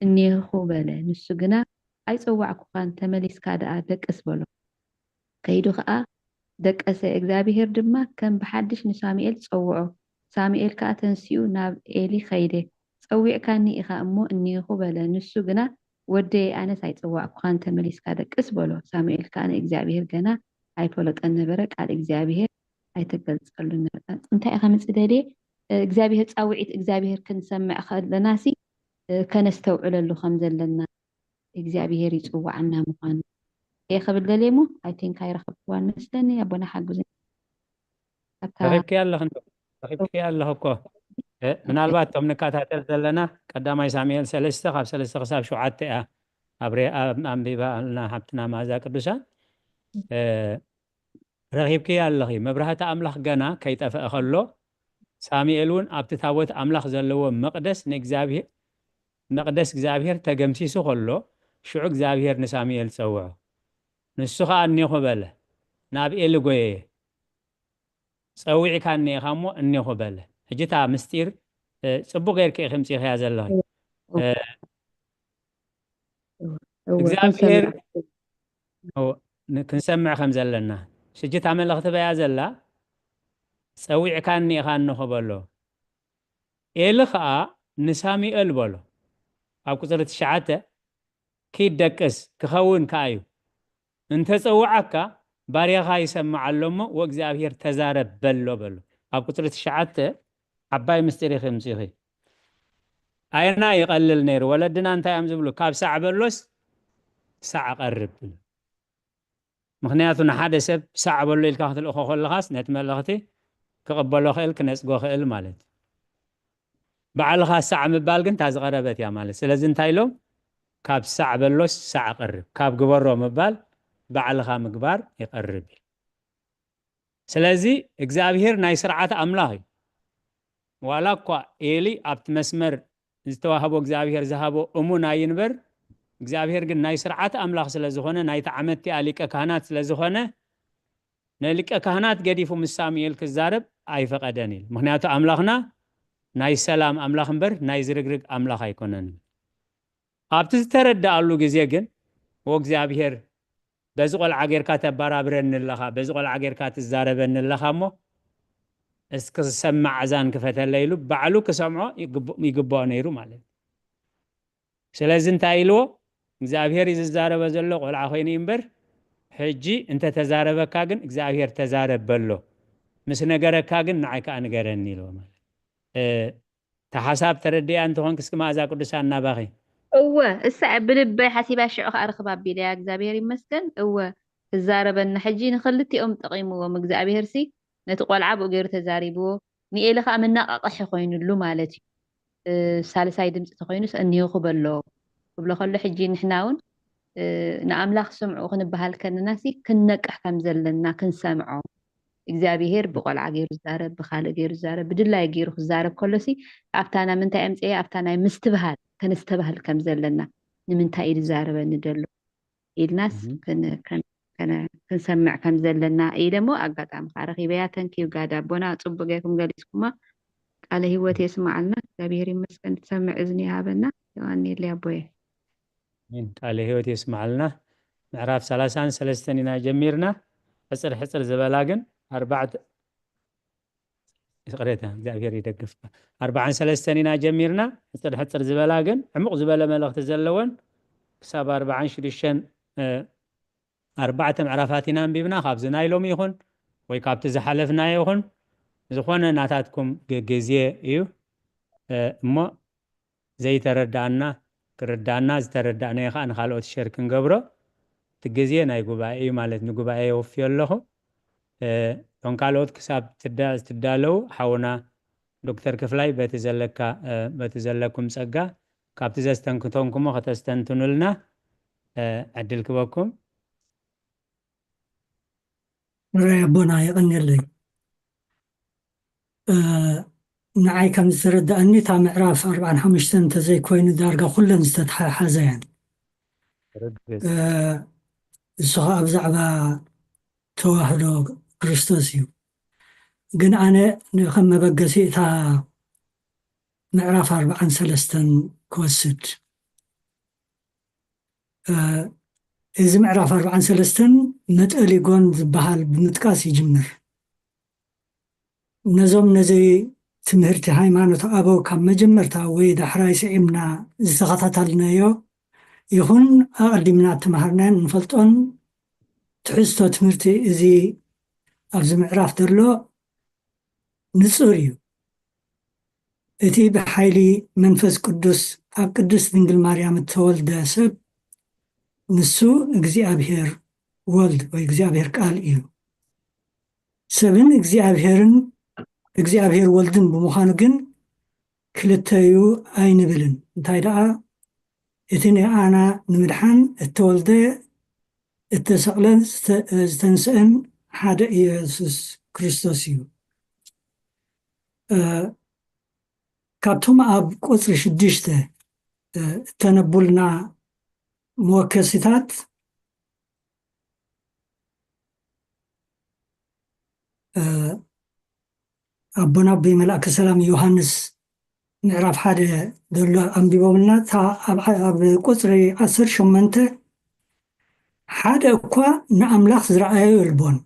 እኒሆኹ በለ። ንሱ ግና ኣይጸዋዕኩኻን፣ ተመሊስካ ደኣ ደቅስ በሎ። ከይዱ ኸኣ ደቀሰ። እግዚኣብሄር ድማ ከም ብሓድሽ ንሳሙኤል ጸውዖ። ሳሙኤል ከኣ ተንሲኡ ናብ ኤሊ ኸይደ፣ ጸዊዕካኒ ኢኻ እሞ እኒሆኹ በለ። ንሱ ግና ወደየ ኣነስ ኣይጸዋዕኩኻን፣ ተመሊስካ ደቅስ በሎ። ሳሙኤል ከኣ ንእግዚኣብሄር ገና ኣይፈለጦን ነበረ፣ ቃል እግዚኣብሄር ኣይተገልጸሉን ነበረ። እንታይ ኢኻ ምጽእ ደልየ እግዚኣብሄር ጻውዒት እግዚኣብሄር ክንሰምዕ ከለናሲ ከነስተውዕለሉ ከም ዘለና እግዚኣብሄር ይጽውዓና ምዃኑ እየ ክብል ደልየ እሞ I think ኣይረኸብክዋን መስለኒ። ኣቦና ሓግዙ። ረኺብክያ ኣለኽ እንዶ ረኺብክያ ኣለኽ እኮ። ምናልባት እቶም ንከታተል ዘለና ቀዳማይ ሳሙኤል ሰለስተ ካብ ሰለስተ ክሳብ ሸውዓተ እያ ኣብሬ ኣንቢባ ኣልና ሓብትና መኣዛ ቅዱሳን ረኺብክያ ኣለኺ። መብራህቲ ኣምላኽ ገና ከይጠፍአ ከሎ ሳሙኤል እውን ኣብቲ ታቦት ኣምላኽ ዘለዎ መቕደስ ንእግዚኣብሔር መቕደስ እግዚኣብሔር ተገምሲሱ ከሎ ሽዑ እግዚኣብሔር ንሳሙኤል ጸውዖ። ንሱ ኸኣ እኔኹ በለ። ናብ ኤሊ ጎየየ። ጸዊዕካኒ ኢኻ እሞ እኔኹ በለ። ሕጂ እታ ምስጢር ጽቡቕ ጌርኪ ኢኺ ምጺኽያ ዘለኺ። እግዚኣብሔር ክንሰምዕ ከም ዘለና ሽጂ እታ መልእኽቲ በያ ዘላ ጸዊዕካኒ ኢኻ እንኾ በሎ። ኤሊ ኸኣ ንሳሙኤል በሎ ኣብ ቁፅሪ ትሽዓተ ኪድ ደቅስ ክኸውን ከኣ እዩ። እንተ ጸውዓካ ባርያኻ ይሰምዕ ኣሎ እሞ ወእግዚኣብሔር ተዛረብ በሎ በሎ። ኣብ ቁፅሪ ትሽዓተ ዓባይ ምስጢር ኢኺ ምፂኺ። ኣየና ይቐልል ነይሩ? ወለድና እንታይ እዮም ዝብሉ? ካብ ሳዕ በሎስ ሳዕ ቀርብ። ምኽንያቱ ንሓደ ሰብ ሳዕ በሎ ኢልካ ክትልእኾ ከለኻስ ነቲ መልእኽቲ ክቕበሎ ክእል ክነጽጎ ክእል ማለት እዩ። ባዕልኻ ሳዕ ምባል ግን እታ ዝቐረበት እያ ማለት። ስለዚ እንታይ ኢሎም? ካብ ሳዕ በሎስ ሳዕ ቀርብ፣ ካብ ግበሮ ምባል ባዕልኻ ምግባር ይቐርብ እዩ። ስለዚ እግዚኣብሔር ናይ ስርዓት ኣምላኽ እዩ። ዋላ እኳ ኤሊ ኣብቲ መስመር ዝተዋህቦ እግዚኣብሔር ዝሃቦ እሙን ኣይንበር፣ እግዚኣብሔር ግን ናይ ስርዓት ኣምላኽ ስለ ዝኾነ፣ ናይቲ ዓመት እቲኣ ሊቀ ካህናት ስለ ዝኾነ፣ ንሊቀ ካህናት ገዲፉ ምስ ሳሙኤል ክዛረብ ኣይፈቐደን ኢሉ። ምኽንያቱ ኣምላኽና ናይ ሰላም ኣምላኽ እምበር ናይ ዝርግርግ ኣምላኽ ኣይኮነን። ኣብቲ ዝተረዳኣሉ ግዜ ግን ወእግዚኣብሔር በዚ ቆልዓ ጌርካ ተበራብረኒ ኣለኻ፣ በዚ ቆልዓ ጌርካ ትዛረበኒ ኣለኻ እሞ እስኪ ዝሰማዕ ኣእዛን ክፈተለይ ኢሉ ባዕሉ ክሰምዖ ይግብኦ ነይሩ ማለት እዩ። ስለዚ እንታይ ኢልዎ? እግዚኣብሔር እዩ ዝዛረበ ዘሎ ቆልዓ ኮይኑ እዩ እምበር ሕጂ እንተተዛረበካ ግን እግዚኣብሔር ተዛረብ በሎ፣ ምስ ነገረካ ግን ንዓይ ከዓ ንገረኒ ኢልዎ ማለት እታ ሓሳብ ተረድያ እንተኾንክ እስኪ መኣዛ ቅዱሳን ናባኺ። እወ እሳ ብልበይ ሓሲባ ሽዑ ከዓ ርኽብ ኣቢለያ እግዚኣብሔር ይመስገን። እወ ክዛረበና ሕጂ ንኽልቲኦም ጠቒምዎም እግዚኣብሔር ሲ ነቲ ቆልዓ ብኡ ገይሩ ተዛሪብዎ ንኤሊ ከዓ መናቃቕሒ ኮይኑሉ ማለት እዩ። ሳልሳይ ድምፂ ተኮይኑስ እኒሆ ክበሎ ክብሎ ከሎ ሕጂ ንሕና እውን ንኣምላኽ ስምዑ ክንበሃል ከለና ሲ ክንነቅሕ ከም ዘለና ክንሰምዖ እግዚኣብሄር ብቆልዓ ገይሩ ዝዛረብ ብካልእ ገይሩ ዝዛረብ ብድላይ ገይሩ ክዛረብ ከሎ ሲ ኣብታ ናይ ምንታይ ኣምፅኤ ኣብታ ናይ ምስትብሃል ከነስተባህል ከም ዘለና ንምንታይ እዩ ዝዛረበኒ ደሎ ኢልናስ ክንሰምዕ ከም ዘለና እዩ ደሞ ኣጋጣሚ ከዓ ረኪበያ ተንኪዩ ጋዳ ኣቦና ፅቡቅ ገይርኩም ገሊፅኩማ ቃለ ህይወት የስማዓልና እግዚኣብሄር ይመስገን ትሰምዕ እዝኒ ይሃበና ዮሃኒ ሊ ኣቦየ ቃለ ህይወት የስማዓልና ምዕራፍ ሰላሳን ሰለስተን ኢና ጀሚርና ሕፅር ሕፅር ዝበላ ግን ኣርባዕተ ይቕሬታ እግዚኣብሔር ይደግፍ ኣርባዓን ሰለስተን ኢና ጀሚርና ሕፅር ሕፅር ዝበላ ግን ዕሙቕ ዝበለ መልእኽቲ ዘለወን ክሳብ ኣርባዓን ሽዱሽተን ኣርባዕተ ምዕራፋት ኢና ኣንቢብና ካብዚ ናይ ሎሚ ይኹን ወይ ካብቲ ዝሓለፍናዮ ይኹን ዝኾነ ናታትኩም ግዜ እዩ እሞ ዘይተረዳእና ክርዳእና ዝተረዳእናዮ ከዓ ንካልኦት ሸር ክንገብሮ እቲ ግዜ ናይ ጉባኤ እዩ ማለት ንጉባኤ የወፍዮ ኣለኹ እቶም ካልኦት ክሳብ ትዳለው ሓውና ዶክተር ክፍላይ በቲ ዘለካ በቲ ዘለኩም ፀጋ ካብቲ ዘስተንክተንኩሞ ከተስተንትኑልና ዕድል ክበኩም ራይ ኣቦና የቐንየለይ ንዓይ ከም ዝተረዳእኒ እታ ምዕራፍ ኣርባዓን ሓሙሽተን እንተዘይኮይኑ ዳርጋ ኩለን ዝተተሓሓዘ እየን እሱ ከዓ ብዛዕባ ተዋህዶ ክርስቶስ እዩ ግን ኣነ ከም መበገሲ እታ ምዕራፍ ኣርባዓን ሰለስተን ክወስድ እዚ ምዕራፍ ኣርባዓን ሰለስተን መጠሊጎን ዝበሃል ብምጥቃስ ይጅምር ነዞም ነዚ ትምህርቲ ሃይማኖት ኣበው ካብ መጀመርታ ወይ ዳሕራይ ስዒምና ዝተኸታተልናዮ ይኹን ኣቐዲምና እተምሃርናዮን እንፈልጦን ትሕዝቶ ትምህርቲ እዚ ኣብዚ ምዕራፍ ዘሎ ንጹር እዩ። እቲ ብሓይሊ መንፈስ ቅዱስ ኣብ ቅድስት ድንግል ማርያም እተወልደ ሰብ ንሱ እግዚኣብሔር ወልድ ወይ እግዚኣብሔር ቃል እዩ። ሰብን እግዚኣብሔርን እግዚኣብሔር ወልድን ብምዃኑ ግን ክልተዩ ኣይንብልን እንታይ ደኣ እቲ ንኣና ንምድሓን እተወልደ፣ እተሰቕለን ዝተ-፣ ዝተንስአን ሓደ ኢየሱስ ክርስቶስ እዩ። እ፣ ካብቶም ኣብ ቁጽሪ ሽዱሽተ፣ እ፣ እተነቡልና መወከሲታት፣ እ፣ ኣቦና ኣቦይ መልኣከ ሰላም ዮሃንስ ምዕራፍ ሓደ ዘሎ ኣንቢቦምልና፣ እታ ኣብ፣ ኣብ ቁጽሪ ዓሰርተ ሸሞንተ፣ ሓደ እኳ ንኣምላኽ ዝረኣዮ የልቦን፣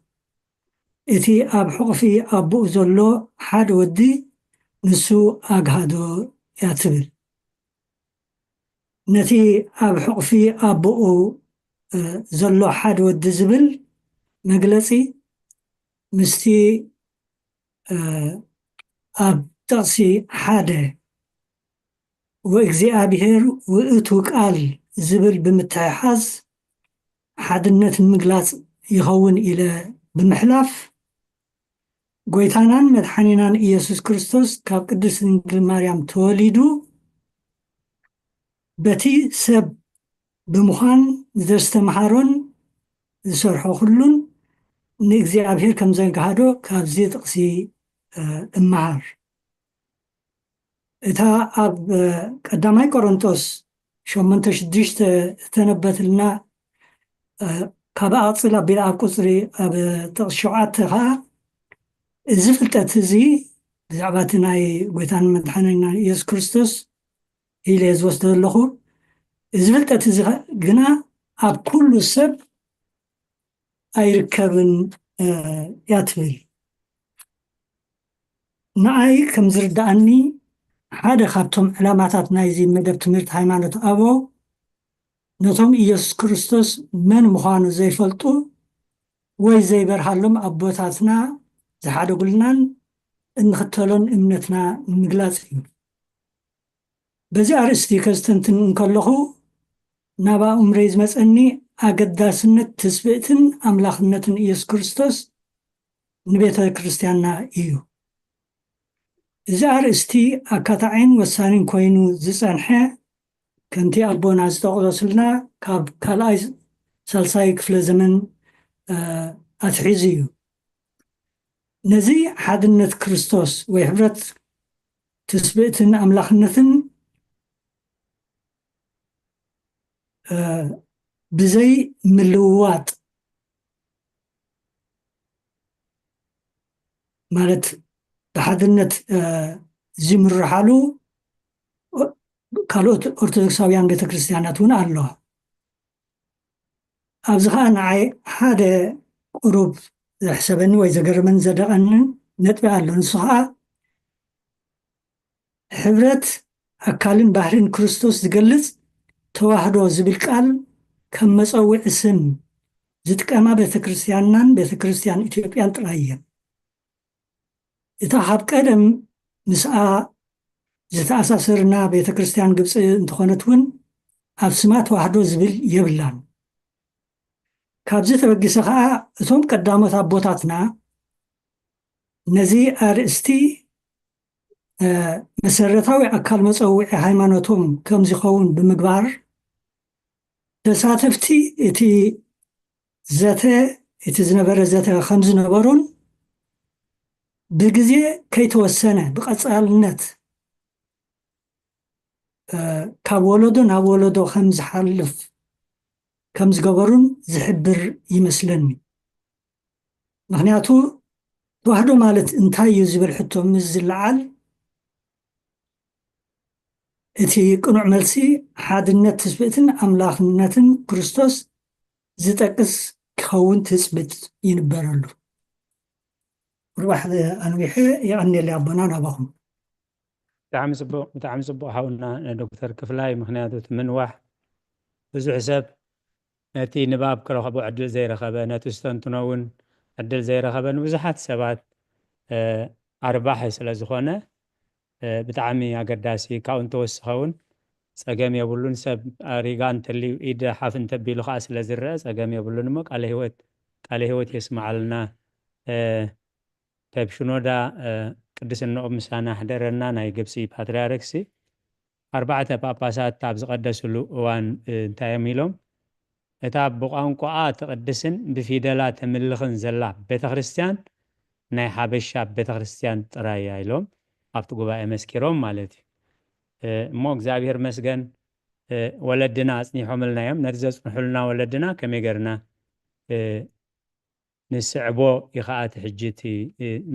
እቲ ኣብ ሕቑፊ ኣቦኡ ዘሎ ሓደ ወዲ ንሱ ኣግሃዶ እያ ትብል። ነቲ ኣብ ሕቑፊ ኣቦኡ፣ እ፣ ዘሎ ሓደ ወዲ ዝብል መግለጺ ምስቲ፣ እ፣ ኣብ ጥቕሲ ሓደ "ወእግዚኣብሔር ውእቱ ቃል" ዝብል ብምትሕሓዝ ሓድነት ንምግላጽ ይኸውን ኢለ ብምሕላፍ፣ ጎይታናን መድሓኒናን ኢየሱስ ክርስቶስ ካብ ቅድስት ድንግል ማርያም ተወሊዱ፣ በቲ ሰብ ብምዃን ዘስተምሃሮን ዝሰርሖ ኩሉን ንእግዚኣብሔር ከም ዘግሃዶ ካብዚ ጥቕሲ፣ እ፣ እመሃር። እታ ኣብ፣ እ፣ ቀዳማይ ቆሮንቶስ ሸሞንተ ሽዱሽተ እተነበትልና፣ እ፣ ካብ ኣቕጽል ኣቢላ ኣብ ቁጽሪ፣ ኣብ ጥቕሲ ሸውዓተ ኸኣ፣ እዚ ፍልጠት እዚ ብዛዕባ እቲ ናይ ጎይታን መድሓኒና ኢየሱስ ክርስቶስ ኢለ እየ ዝወስዶ ዘለኹ። እዚ ፍልጠት እዚ ኸ-፣ ግና ኣብ ኩሉ ሰብ ኣይርከብን፣ እ፣ እያ ትብል። ንኣይ ከም ዝርድኣኒ፣ ሓደ ካብቶም ዕላማታት ናይዚ መደብ ትምህርቲ ሃይማኖት ኣበው፣ ነቶም ኢየሱስ ክርስቶስ መን ምዃኑ ዘይፈልጡ ወይ ዘይበርሃሎም ኣቦታትና ዝሓደጉልናን እንኽተሎን እምነትና ንምግላጽ እዩ። በዚ ኣርእስቲ ከስተንትን እንከለኹ፣ ናብ ኣእምሮይ ዝመጸኒ ኣገዳስነት ትስብእትን ኣምላኽነትን ኢየሱስ ክርስቶስ ንቤተ ክርስቲያንና እዩ። እዚ ኣርእስቲ ኣካታዒን ወሳኒን ኮይኑ ዝጸንሐ፣ ከምቲ ኣቦና ዝጠቕሱልና፣ ካብ ካልኣይ ሳልሳይ ክፍለ ዘመን፣ እ፣ ኣትሒዙ እዩ። ነዚ ሓድነት ክርስቶስ ወይ ሕብረት ትስብእትን ኣምላኽነትን፣ እ፣ ብዘይ ምልውዋጥ፣ ማለት ብሓድነት፣ እ፣ ዝምርሓሉ ካልኦት ኦርቶዶክሳውያን ቤተክርስትያናት እውን ኣለዋ። ኣብዚ ኸኣ ንዓይ ሓደ ቁሩብ ዘሕሰበኒ ወይ ዘገረመኒ ዘደቐንን ነጥቢ ኣሎ። ንሱ ኸኣ ሕብረት ኣካልን ባህርን ክርስቶስ ዝገልጽ ተዋህዶ ዝብል ቃል ከም መጸውዒ ስም ዝጥቀማ ቤተክርስትያንናን ቤተክርስትያን ኢትዮጵያን ጥራይ እየን። እታ ካብ ቀደም ምስኣ ዝተኣሳሰርና ቤተክርስትያን ግብጺ እንተኾነት እውን ኣብ ስማ ተዋህዶ ዝብል የብላን። ካብዚ ተበጊሰ ኸኣ እቶም ቀዳሞት ኣቦታትና ነዚ ኣርእስቲ፣ እ፣ መሰረታዊ ኣካል መጸውዒ ሃይማኖቶም ከም ዝኸውን ብምግባር፣ ተሳተፍቲ እቲ ዘተ፣ እቲ ዝነበረ ዘተ ከም ዝነበሩን ብግዜ ከይተወሰነ ብቐጻልነት፣ እ፣ ካብ ወለዶ ናብ ወለዶ ከም ዝሓልፍ ከም ዝገበሩን ዝሕብር ይመስለኒ። ምኽንያቱ፣ ተዋህዶ ማለት እንታይ እዩ ዝብል ሕቶ ምስ ዝለዓል፣ እቲ ቅኑዕ መልሲ ሓድነት ትስብእትን ኣምላኽነትን ክርስቶስ ዝጠቅስ ክኸውን ትጽቢት ይንበረሉ። ርባሕ ኣንዊሐ የቐንየለይ ኣቦና ናባኹም። ብጣዕሚ ጽቡቕ፣ ብጣዕሚ ጽቡቕ ሓውና ዶክተር ክፍላይ፣ ምኽንያቱ እቲ ምንዋሕ ብዙሕ ሰብ ነቲ ንባብ ክረኽቦ ዕድል ዘይረኸበ፣ ነቲ ዝተንትኖ እውን ዕድል ዘይረኸበ፣ ንብዙሓት ሰባት፣ እ፣ ኣርባሒ ስለ ዝኾነ፣ እ፣ ብጣዕሚ ኣገዳሲ። ካብኡ እንተወሲኸ እውን ጸገም የብሉን። ሰብ ኣሪጋ እንተልዩ፣ ኢድ ሓፍ እንተቢሉ ከኣ ስለ ዝረአ ጸገም የብሉን። እሞ ቃለ ህይወት፣ ቃለ ህይወት የስምዓልና። እ፣ ካብ ሽኖዳ፣ እ፣ ቅድስንኦም ምሳና ሕደረና፣ ናይ ግብጺ ፓትርያርክሲ። ኣርባዕተ ጳጳሳት ኣብ ዝቐደስሉ እዋን እንታይ እዮም ኢሎም? እታ ብቋንቋኣ ትቕድስን ብፊደላ ተምልኽን ዘላ ቤተ ክርስቲያን ናይ ሓበሻ ቤተ ክርስቲያን ጥራይ እያ ኢሎም ኣብቲ ጉባኤ መስኪሮም ማለት እዩ። እሞ እግዚኣብሔር መስገን ወለድና ኣጽኒሖምልና እዮም። ነቲ ዘጽንሑልና ወለድና ከመይ ገርና ንስዕቦ እዩ ከዓ እቲ ሕጂ እቲ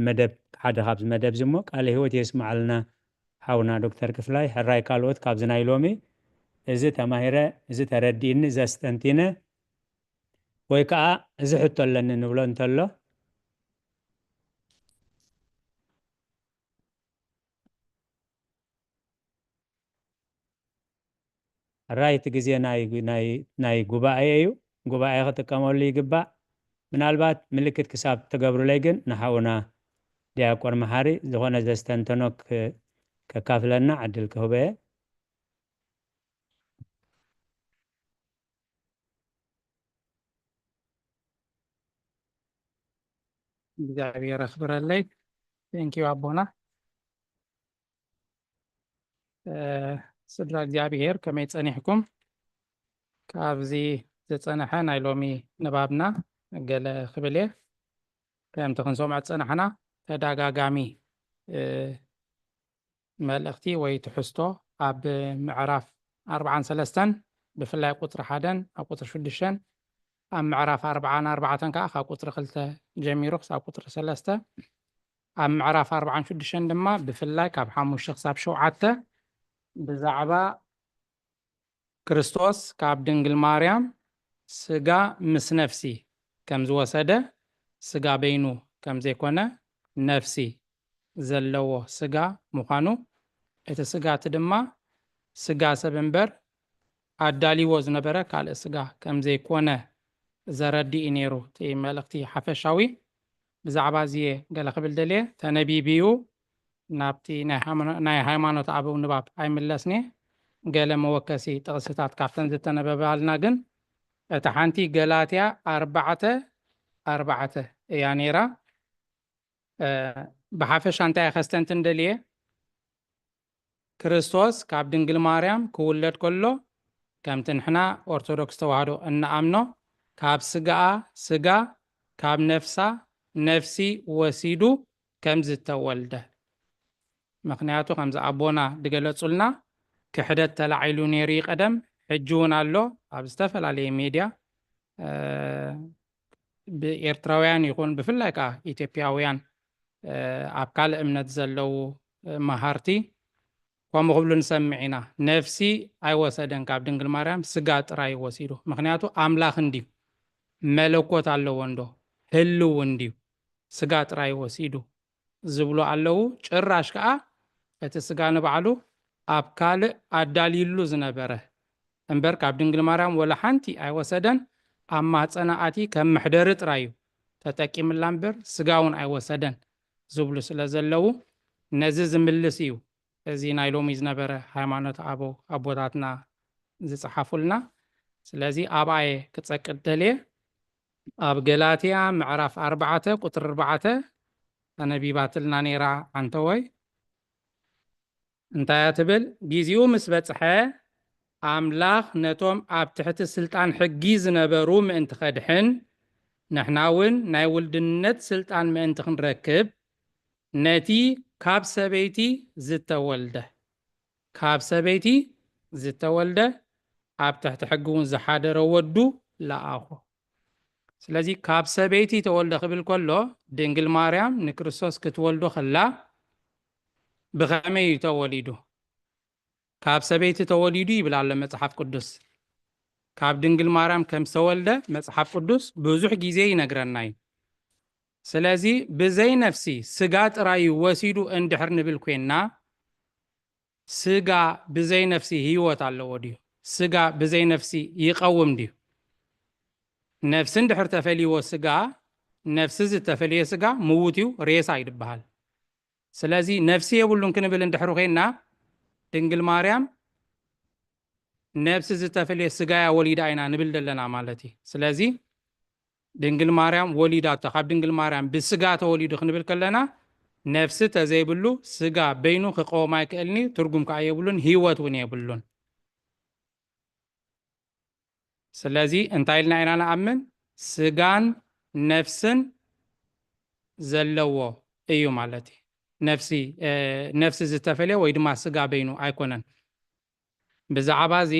መደብ ሓደ ካብዚ መደብ እዚ እሞ ቃለ ህይወት የስማዓልና ሓውና ዶክተር ክፍላይ ሕራይ ካልኦት ካብዚ ናይ ሎሚ እዚ ተማሂረ እዚ ተረዲእኒ ዘስተንቲነ ወይ ከዓ እዚ ሕቶ ኣለኒ ንብሎ እንተሎ ሕራይ እቲ ግዜ ናይ ጉባኤ እዩ። ጉባኤ ክጥቀመሉ ይግባእ። ምናልባት ምልክት ክሳብ ትገብሩለይ ግን ንሓውና ዲያቆን መሓሪ ዝኾነ ዘስተንተኖ ከካፍለና ዕድል ክህቦ እየ። እግዚኣብሔር ኣኽብረለይ። ቴንኪዩ ኣቦና። ስድራ እግዚኣብሔር ከመይ ጸኒሕኩም? ካብዚ ዝጸንሐ ናይ ሎሚ ንባብና ገለ ክብል እየ። ከምቲ ክንሰምዖ ዝጸናሕና ተዳጋጋሚ መልእኽቲ ወይ ትሕዝቶ ኣብ ምዕራፍ ኣርባዓን ሰለስተን ብፍላይ ቁፅሪ ሓደን ኣብ ቁፅሪ ሽዱሽተን ኣብ ምዕራፍ ኣርባዓን ኣርባዕተን ከዓ ካብ ቁፅሪ ክልተ ጀሚሩ ክሳብ ቁፅሪ ሰለስተ ኣብ ምዕራፍ ኣርባዓን ሽዱሽተን ድማ ብፍላይ ካብ ሓሙሽተ ክሳብ ሸውዓተ ብዛዕባ ክርስቶስ ካብ ድንግል ማርያም ስጋ ምስ ነፍሲ ከም ዝወሰደ፣ ስጋ በይኑ ከም ዘይኮነ፣ ነፍሲ ዘለዎ ስጋ ምዃኑ፣ እቲ ስጋ እቲ ድማ ስጋ ሰብ እምበር ኣዳልይዎ ዝነበረ ካልእ ስጋ ከም ዘይኮነ ዘረድእ እዩ ነይሩ እቲ መልእኽቲ ሓፈሻዊ። ብዛዕባ እዚ እየ ገለ ክብል ደልየ። ተነቢቡ እዩ። ናብቲ ናይ ሃይማኖት ኣበው ንባብ ኣይምለስን እየ። ገለ መወከሲ ጥቕስታት ካብተን ዝተነበባልና ግን እታ ሓንቲ ገላትያ ኣርባዕተ ኣርባዕተ እያ ነይራ። ብሓፈሻ እንታይ እየ ከስተንትን ደልየ? ክርስቶስ ካብ ድንግል ማርያም ክውለድ ከሎ ከምቲ ንሕና ኦርቶዶክስ ተዋህዶ እንኣምኖ ካብ ስጋኣ ስጋ ካብ ነፍሳ ነፍሲ ወሲዱ ከም ዝተወልደ። ምኽንያቱ ከምዚ ኣቦና ድገለጹልና ክሕደት ተላዒሉ ነይሩ እዩ ቀደም፣ ሕጂ እውን ኣሎ ኣብ ዝተፈላለየ ሜድያ ብኤርትራውያን ይኹን ብፍላይ ከዓ ኢትዮጵያውያን ኣብ ካልእ እምነት ዘለዉ መሃርቲ ከምኡ ክብሉ ንሰምዕ ኢና። ነፍሲ ኣይወሰደን ካብ ድንግል ማርያም፣ ስጋ ጥራይ ወሲዱ። ምኽንያቱ ኣምላኽ እንድዩ፣ መለኮት ኣለዎ እንዶ፣ ህልው እንድዩ፣ ስጋ ጥራይ ወሲዱ ዝብሉ ኣለዉ። ጭራሽ ከዓ እቲ ስጋ ንባዕሉ ኣብ ካልእ ኣዳልዩሉ ዝነበረ እምበር ካብ ድንግል ማርያም ወላ ሓንቲ ኣይወሰደን። ኣብ ማህፀና ኣቲ ከም መሕደሪ ጥራይ እዩ ተጠቂምላ እምበር ስጋ እውን ኣይወሰደን ዝብሉ ስለ ዘለዉ ነዚ ዝምልስ እዩ እዚ ናይ ሎሚ ዝነበረ ሃይማኖት ኣበው ኣቦታትና ዝፀሓፉልና። ስለዚ ኣብኣ እየ ክፀቅጥ ደልየ። ኣብ ገላትያ ምዕራፍ ኣርባዕተ ቁፅሪ ኣርባዕተ ተነቢባትልና ነይራ። ዓንተወይ እንታይ እያ ትብል? ጊዜኡ ምስ በፅሐ ኣምላኽ ነቶም ኣብ ትሕቲ ስልጣን ሕጊ ዝነበሩ ምእንቲ ከድሕን ንሕና እውን ናይ ውልድነት ስልጣን ምእንቲ ክንረክብ ነቲ ካብ ሰበይቲ ዝተወልደ ካብ ሰበይቲ ዝተወልደ ኣብ ትሕቲ ሕጊ እውን ዝሓደረ ወዱ ለኣኾ። ስለዚ ካብ ሰበይቲ ተወልደ ክብል ከሎ ድንግል ማርያም ንክርስቶስ ክትወልዶ ከላ ብኸመይ እዩ ተወሊዱ? ካብ ሰበይቲ ተወሊዱ ይብል ኣሎ መጽሓፍ ቅዱስ። ካብ ድንግል ማርያም ከም ዝተወልደ መጽሓፍ ቅዱስ ብዙሕ ግዜ ይነግረና እዩ። ስለዚ ብዘይ ነፍሲ ስጋ ጥራይ እዩ ወሲዱ እንድሕር ንብል ኮይንና ስጋ ብዘይ ነፍሲ ህይወት ኣለዎ ድዩ? ስጋ ብዘይ ነፍሲ ይቐውም ድዩ? ነፍሲ እንድሕር ተፈልይዎ ስጋ፣ ነፍሲ ዝተፈልየ ስጋ ምዉት እዩ፣ ሬሳ እዩ ዝበሃል። ስለዚ ነፍሲ የብሉን ክንብል እንድሕር ኮይንና ድንግል ማርያም ነፍሲ ዝተፈልየ ስጋ እያ ወሊዳ ኢና ንብል ዘለና ማለት እዩ። ስለዚ ድንግል ማርያም ወሊዳቶ፣ ካብ ድንግል ማርያም ብስጋ ተወሊዱ ክንብል ከለና ነፍሲ ተዘይብሉ ስጋ በይኑ ክቐውም ኣይክእልን እዩ፣ ትርጉም ከዓ የብሉን፣ ህይወት እውን የብሉን። ስለዚ እንታይ ኢልና ኢና ንኣምን? ስጋን ነፍስን ዘለዎ እዩ ማለት እዩ። ነፍሲ ነፍሲ ዝተፈልየ ወይ ድማ ስጋ በይኑ ኣይኮነን። ብዛዕባ እዚ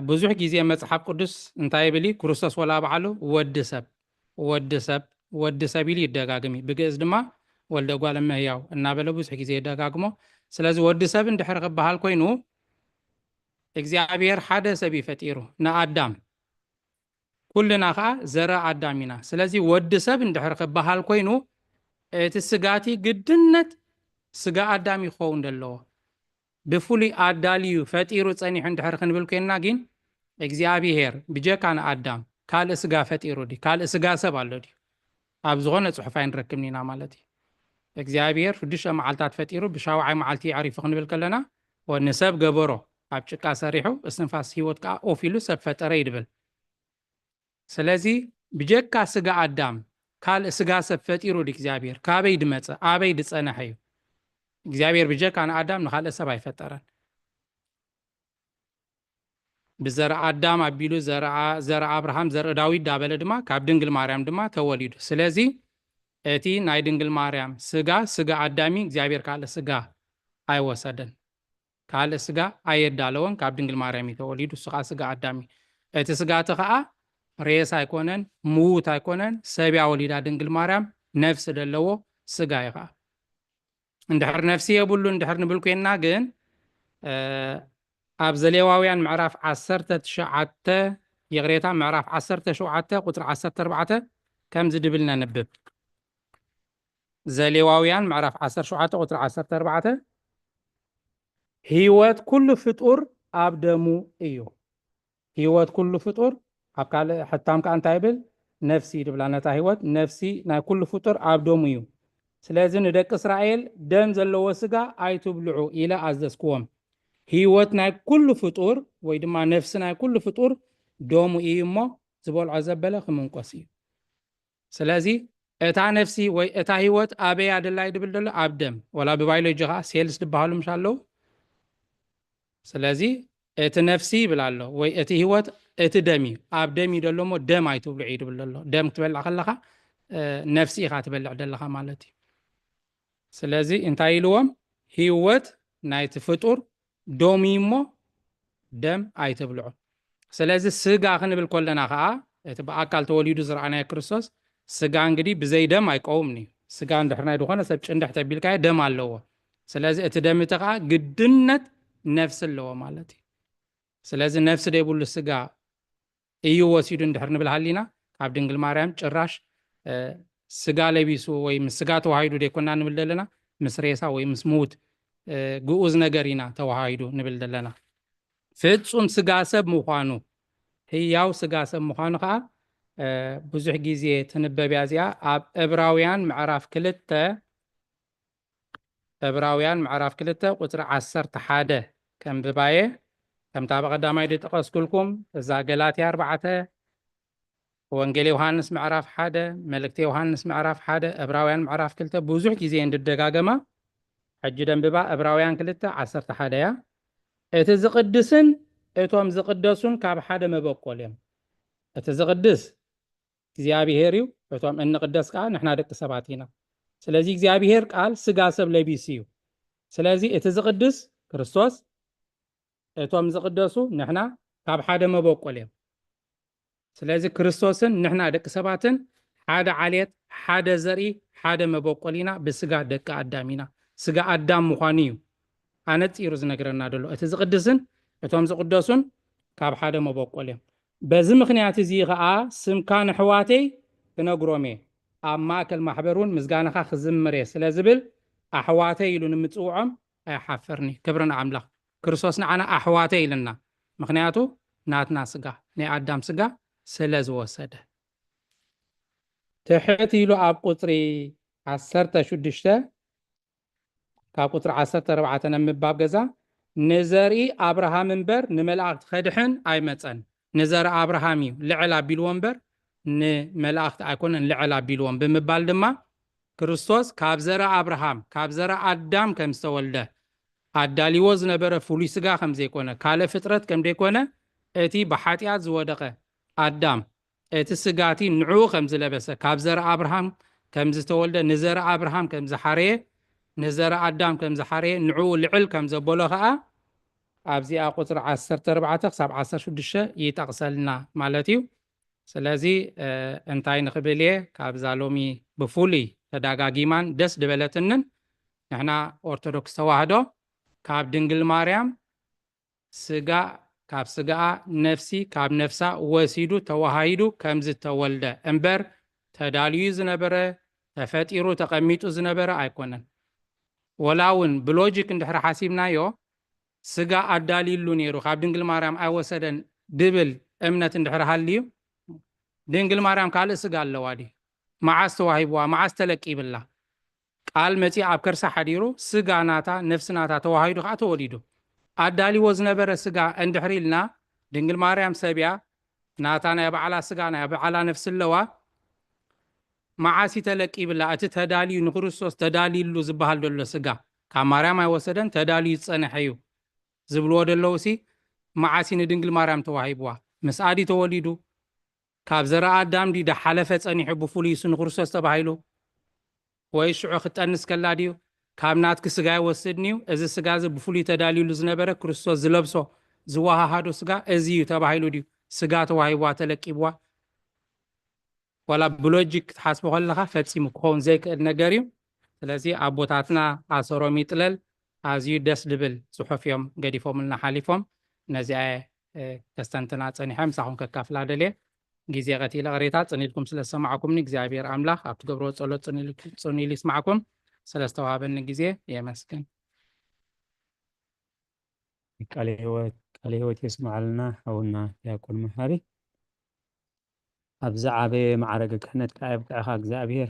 ብዙሕ ግዜ መፅሓፍ ቅዱስ እንታይ ይብል እዩ? ክርስቶስ ወላ ባዕሉ ወዲ ሰብ ወዲ ሰብ ወዲ ሰብ ኢሉ ይደጋግም እዩ። ብግእዝ ድማ ወልደ ጓል እመ ህያው እናበለ ብዙሕ ግዜ ይደጋግሞ። ስለዚ ወዲ ሰብ እንድሕር ክበሃል ኮይኑ እግዚኣብሔር ሓደ ሰብ እዩ ፈጢሩ ንኣዳም። ኩልና ከዓ ዘረ ኣዳም ኢና። ስለዚ ወዲ ሰብ እንድሕር ክበሃል ኮይኑ እቲ ስጋቲ ግድነት ስጋ ኣዳም ይኸውን ዘለዎ። ብፍሉይ ኣዳልዩ ፈጢሩ ጸኒሑ እንድሕር ክንብል ኮይንና ግን እግዚኣብሔር ብጀካ ንኣዳም ካልእ ስጋ ፈጢሩ ድዩ? ካልእ ስጋ ሰብ ኣሎ ድዩ? ኣብ ዝኾነ ጽሑፍ ኣይንረክብን ኢና ማለት እዩ። እግዚኣብሔር ሽዱሽተ መዓልታት ፈጢሩ ብሻውዓይ መዓልቲ የዕሪፉ ክንብል ከለና ንሰብ ገበሮ ኣብ ጭቃ ሰሪሑ እስትንፋስ ህይወት ከዓ ኦፍ ኢሉ ሰብ ፈጠረ ይድብል። ስለዚ ብጀካ ስጋ ኣዳም ካልእ ስጋ ሰብ ፈጢሩ ድዩ እግዚኣብሔር? ካበይ ድመጸ? ኣበይ ድጸነሐ እዩ? እግዚኣብሔር ብጀካ ንኣዳም ንኻልእ ሰብ ኣይፈጠረን። ብዘርኣ ኣዳም ኣቢሉ ዘርኣ ኣብርሃም ዘርኢ ዳዊት ዳበለ ድማ ካብ ድንግል ማርያም ድማ ተወሊዱ። ስለዚ እቲ ናይ ድንግል ማርያም ስጋ ስጋ ኣዳም እዩ። እግዚኣብሔር ካልእ ስጋ ኣይወሰደን። ካልእ ስጋ ኣየዳለወን፣ ካብ ድንግል ማርያም እዩ ተወሊዱ። እሱ ከዓ ስጋ ኣዳም እዩ። እቲ ስጋ እቲ ከዓ ሬሳ ኣይኮነን፣ ምዉት ኣይኮነን፣ ሰብ እያ ወሊዳ ድንግል ማርያም፣ ነፍሲ ዘለዎ ስጋ እዩ ከዓ። እንድሕር ነፍሲ የብሉ እንድሕር ንብል ኮይንና ግን ኣብ ዘሌዋውያን ምዕራፍ ዓሰርተ ትሽዓተ፣ ይቕሬታ፣ ምዕራፍ ዓሰርተ ሸውዓተ ቁፅሪ ዓሰርተ ኣርባዕተ ከምዚ ድብል ነንብብ። ዘሌዋውያን ምዕራፍ ዓሰርተ ሸውዓተ ቁፅሪ ዓሰርተ ኣርባዕተ፣ ህይወት ኩሉ ፍጡር ኣብ ደሙ እዩ። ህይወት ኩሉ ፍጡር ኣብ ካልእ ሕታም ከዓ እንታይ ይብል? ነፍሲ ይድብላ ነታ ህይወት። ነፍሲ ናይ ኩሉ ፍጡር ኣብ ደሙ እዩ። ስለዚ ንደቂ እስራኤል ደም ዘለዎ ስጋ ኣይትብልዑ ኢለ ኣዘዝክዎም። ህይወት ናይ ኩሉ ፍጡር ወይ ድማ ነፍሲ ናይ ኩሉ ፍጡር ደሙ እዩ እሞ ዝበልዖ ዘበለ ክምንቆስ እዩ። ስለዚ እታ ነፍሲ ወይ እታ ህይወት ኣበይ ኣደላ ይድብል ደሎ? ኣብ ደም። ወላ ብባዮሎጂ ከዓ ሴልስ ዝበሃሉ ምሽ ኣለዉ። ስለዚ እቲ ነፍሲ ይብል ኣሎ ወይ እቲ ህይወት እቲ ደም እዩ። ኣብ ደም እዩ ደሎ እሞ ደም ኣይትብልዑ እዩ ድብል ደሎ። ደም ክትበልዕ ከለኻ ነፍሲ ኢኻ ትበልዕ ደለኻ ማለት እዩ። ስለዚ እንታይ ኢልዎም? ህይወት ናይቲ ፍጡር ደም እዩ እሞ ደም ኣይትብልዑ። ስለዚ ስጋ ክንብል ከለና ከዓ እቲ ብኣካል ተወሊዱ ዝረኣናዮ ክርስቶስ ስጋ እንግዲህ ብዘይ ደም ኣይቀውምን እዩ። ስጋ እንድሕር ናይ ዝኾነ ሰብ ጭንድሕ ተቢልካዮ ደም ኣለዎ። ስለዚ እቲ ደም እቲ ከዓ ግድነት ነፍሲ ኣለዎ ማለት እዩ። ስለዚ ነፍሲ ዘይብሉ ስጋ እዩ ወሲዱ እንድሕር ንብል ሃሊና ካብ ድንግል ማርያም ጭራሽ ስጋ ለቢሱ ወይ ምስ ስጋ ተዋሂዱ ዘይኮና ንብል ዘለና፣ ምስ ሬሳ ወይ ምስ ምዉት ግኡዝ ነገር ኢና ተዋሃሂዱ ንብል ዘለና። ፍጹም ስጋ ሰብ ምዃኑ፣ ህያው ስጋ ሰብ ምዃኑ ከዓ ብዙሕ ግዜ ትንበብ እያ እዚኣ። ኣብ ዕብራውያን ምዕራፍ ክልተ ዕብራውያን ምዕራፍ ክልተ ቁፅሪ ዓሰርተ ሓደ ከንብባየ። ከምታ ብቐዳማይ ዝጠቐስኩልኩም እዛ ገላትያ ኣርባዕተ፣ ወንጌል ዮሃንስ ምዕራፍ ሓደ፣ መልእክቲ ዮሃንስ ምዕራፍ ሓደ፣ ዕብራውያን ምዕራፍ ክልተ ብዙሕ ግዜ እንድደጋገማ። ሕጂ ደንብባ። ዕብራውያን ክልተ ዓሰርተ ሓደ እያ። እቲ ዝቕድስን እቶም ዝቕደሱን ካብ ሓደ መበቆል እዮም። እቲ ዝቕድስ እግዚኣብሔር እዩ፣ እቶም እንቕደስ ከዓ ንሕና ደቂ ሰባት ኢና። ስለዚ እግዚኣብሔር ቃል ስጋ ሰብ ለቢሱ እዩ። ስለዚ እቲ ዝቕድስ ክርስቶስ፣ እቶም ዝቕደሱ ንሕና ካብ ሓደ መበቆል እዮም። ስለዚ ክርስቶስን ንሕና ደቂ ሰባትን ሓደ ዓሌት፣ ሓደ ዘርኢ፣ ሓደ መበቆል ኢና። ብስጋ ደቂ ኣዳም ኢና። ስጋ ኣዳም ምዃኑ እዩ ኣነጺሩ ዝነግረና ዘሎ። እቲ ዝቕድስን እቶም ዝቕደሱን ካብ ሓደ መበቆል እዮም። በዚ ምኽንያት እዚ ኸኣ ስምካ ንሕዋተይ ክነግሮም እየ፣ ኣብ ማእከል ማሕበር እውን ምስጋናኻ ክዝምር እየ ስለ ዝብል ኣሕዋተይ ኢሉ ንምጽውዖም ኣይሓፈርኒ። ክብሪ ንኣምላኽ። ክርስቶስ ንዓና ኣሕዋተይ ኢልና፣ ምኽንያቱ ናትና ስጋ፣ ናይ ኣዳም ስጋ ስለ ዝወሰደ። ትሕት ኢሉ ኣብ ቁጽሪ ዓሰርተ ሽዱሽተ፣ ካብ ቁጽሪ ዓሰርተ ኣርባዕተ ኣብ ምንባብ ገዛ፣ ንዘርኢ ኣብርሃም እምበር ንመላእክቲ ከድሕን ኣይመጸን። ንዘርኢ ኣብርሃም እዩ ልዕል ኣቢልዎ እምበር ንመላእክቲ ኣይኮነን ልዕል ኣቢልዎም ብምባል ድማ ክርስቶስ ካብ ዘረ ኣብርሃም ካብ ዘረ ኣዳም ከም ዝተወልደ ኣዳልዎ ዝነበረ ፍሉይ ስጋ ከም ዘይኮነ ካልእ ፍጥረት ከም ዘይኮነ እቲ ብሓጢኣት ዝወደቐ ኣዳም እቲ ስጋቲ ንዕኡ ከም ዝለበሰ ካብ ዘረ ኣብርሃም ከም ዝተወልደ ንዘረ ኣብርሃም ከም ዝሓረየ ንዘረ ኣዳም ከም ዝሓረየ ንዕኡ ልዕል ከም ዘበሎ ከዓ ኣብዚኣ ቁፅሪ ዓሰርተ ኣርባዕተ ክሳብ ዓሰርተ ሽዱሽተ ይጠቕሰልና ማለት እዩ። ስለዚ እንታይ ንኽብል እየ ካብዛ ሎሚ ብፍሉይ ተዳጋጊማን ደስ ድበለትንን ንሕና ኦርቶዶክስ ተዋህዶ ካብ ድንግል ማርያም ስጋ ካብ ስጋኣ ነፍሲ ካብ ነፍሳ ወሲዱ ተዋሃይዱ ከም ዝተወልደ እምበር ተዳልዩ ዝነበረ ተፈጢሩ ተቐሚጡ ዝነበረ ኣይኮነን። ወላ እውን ብሎጂክ እንድሕር ሓሲብናዮ ስጋ ኣዳልዩሉ ነይሩ ካብ ድንግል ማርያም ኣይወሰደን ድብል እምነት እንድሕር ሃልዩ ድንግል ማርያም ካልእ ስጋ ኣለዋ ድዩ? መዓስ ተዋሂብዋ? መዓስ ተለቂብላ? ቃል መፂ ኣብ ከርሳ ሓዲሩ ስጋ ናታ ነፍሲ ናታ ተዋሂዱ ከዓ ተወሊዱ። ኣዳልዎ ዝነበረ ስጋ እንድሕር ኢልና ድንግል ማርያም ሰብያ ናታ ናይ ባዕላ ስጋ ናይ ባዕላ ነፍሲ ኣለዋ። መዓስ ተለቂብላ? እቲ ተዳልዩ ንክርስቶስ ተዳልዩሉ ዝበሃል ዘሎ ስጋ ካብ ማርያም ኣይወሰደን ተዳልዩ ዝፀነሐ እዩ ዝብልዎ ዘለዉ ሲ መዓስ ንድንግል ማርያም ተዋሂብዋ? ምስ ኣዲ ተወሊዱ ካብ ዘረ ኣዳም ድዩ ዳሓለፈ ጸኒሑ ብፍሉይ እሱ ንክርስቶስ ተባሂሉ ወይ ሽዑ ክጠንስ ከላ ድዩ ካብ ናትኪ ስጋ ይወስድን እዩ እዚ ስጋ እዚ ብፍሉይ ተዳልዩሉ ዝነበረ ክርስቶስ ዝለብሶ ዝወሃሃዶ ስጋ እዚ እዩ ተባሂሉ ድዩ ስጋ ተዋሂብዋ ተለቂብዋ? ዋላ ብሎጂክ ክትሓስቦ ከለኻ ፈጺሙ ክኸውን ዘይክእል ነገር እዩ። ስለዚ ኣቦታትና ኣሰሮም ይጥለል ኣዝዩ ደስ ዝብል ጽሑፍ እዮም ገዲፎምልና ሓሊፎም። ነዚኣ እየ ከስተንትና ጸኒሐ ምሳኹም ከካፍላ ደልየ። ግዜ ቀቲለ ቅሬታ ጽን ኢልኩም ስለ ዝሰማዕኩምኒ እግዚኣብሔር ኣምላኽ ኣብ ትገብርዎ ጸሎት ጽን ኢሉ ይስማዕኩም። ስለ ዝተዋሃበኒ ግዜ የመስግን። ቃለ ህይወት ቃለ ህይወት የስማዓልና ሓውና ዲያቆን መሓሪ። ኣብዚ ዓበየ ማዕረገ ክሕነት ከዓ የብቅዕኻ እግዚኣብሔር።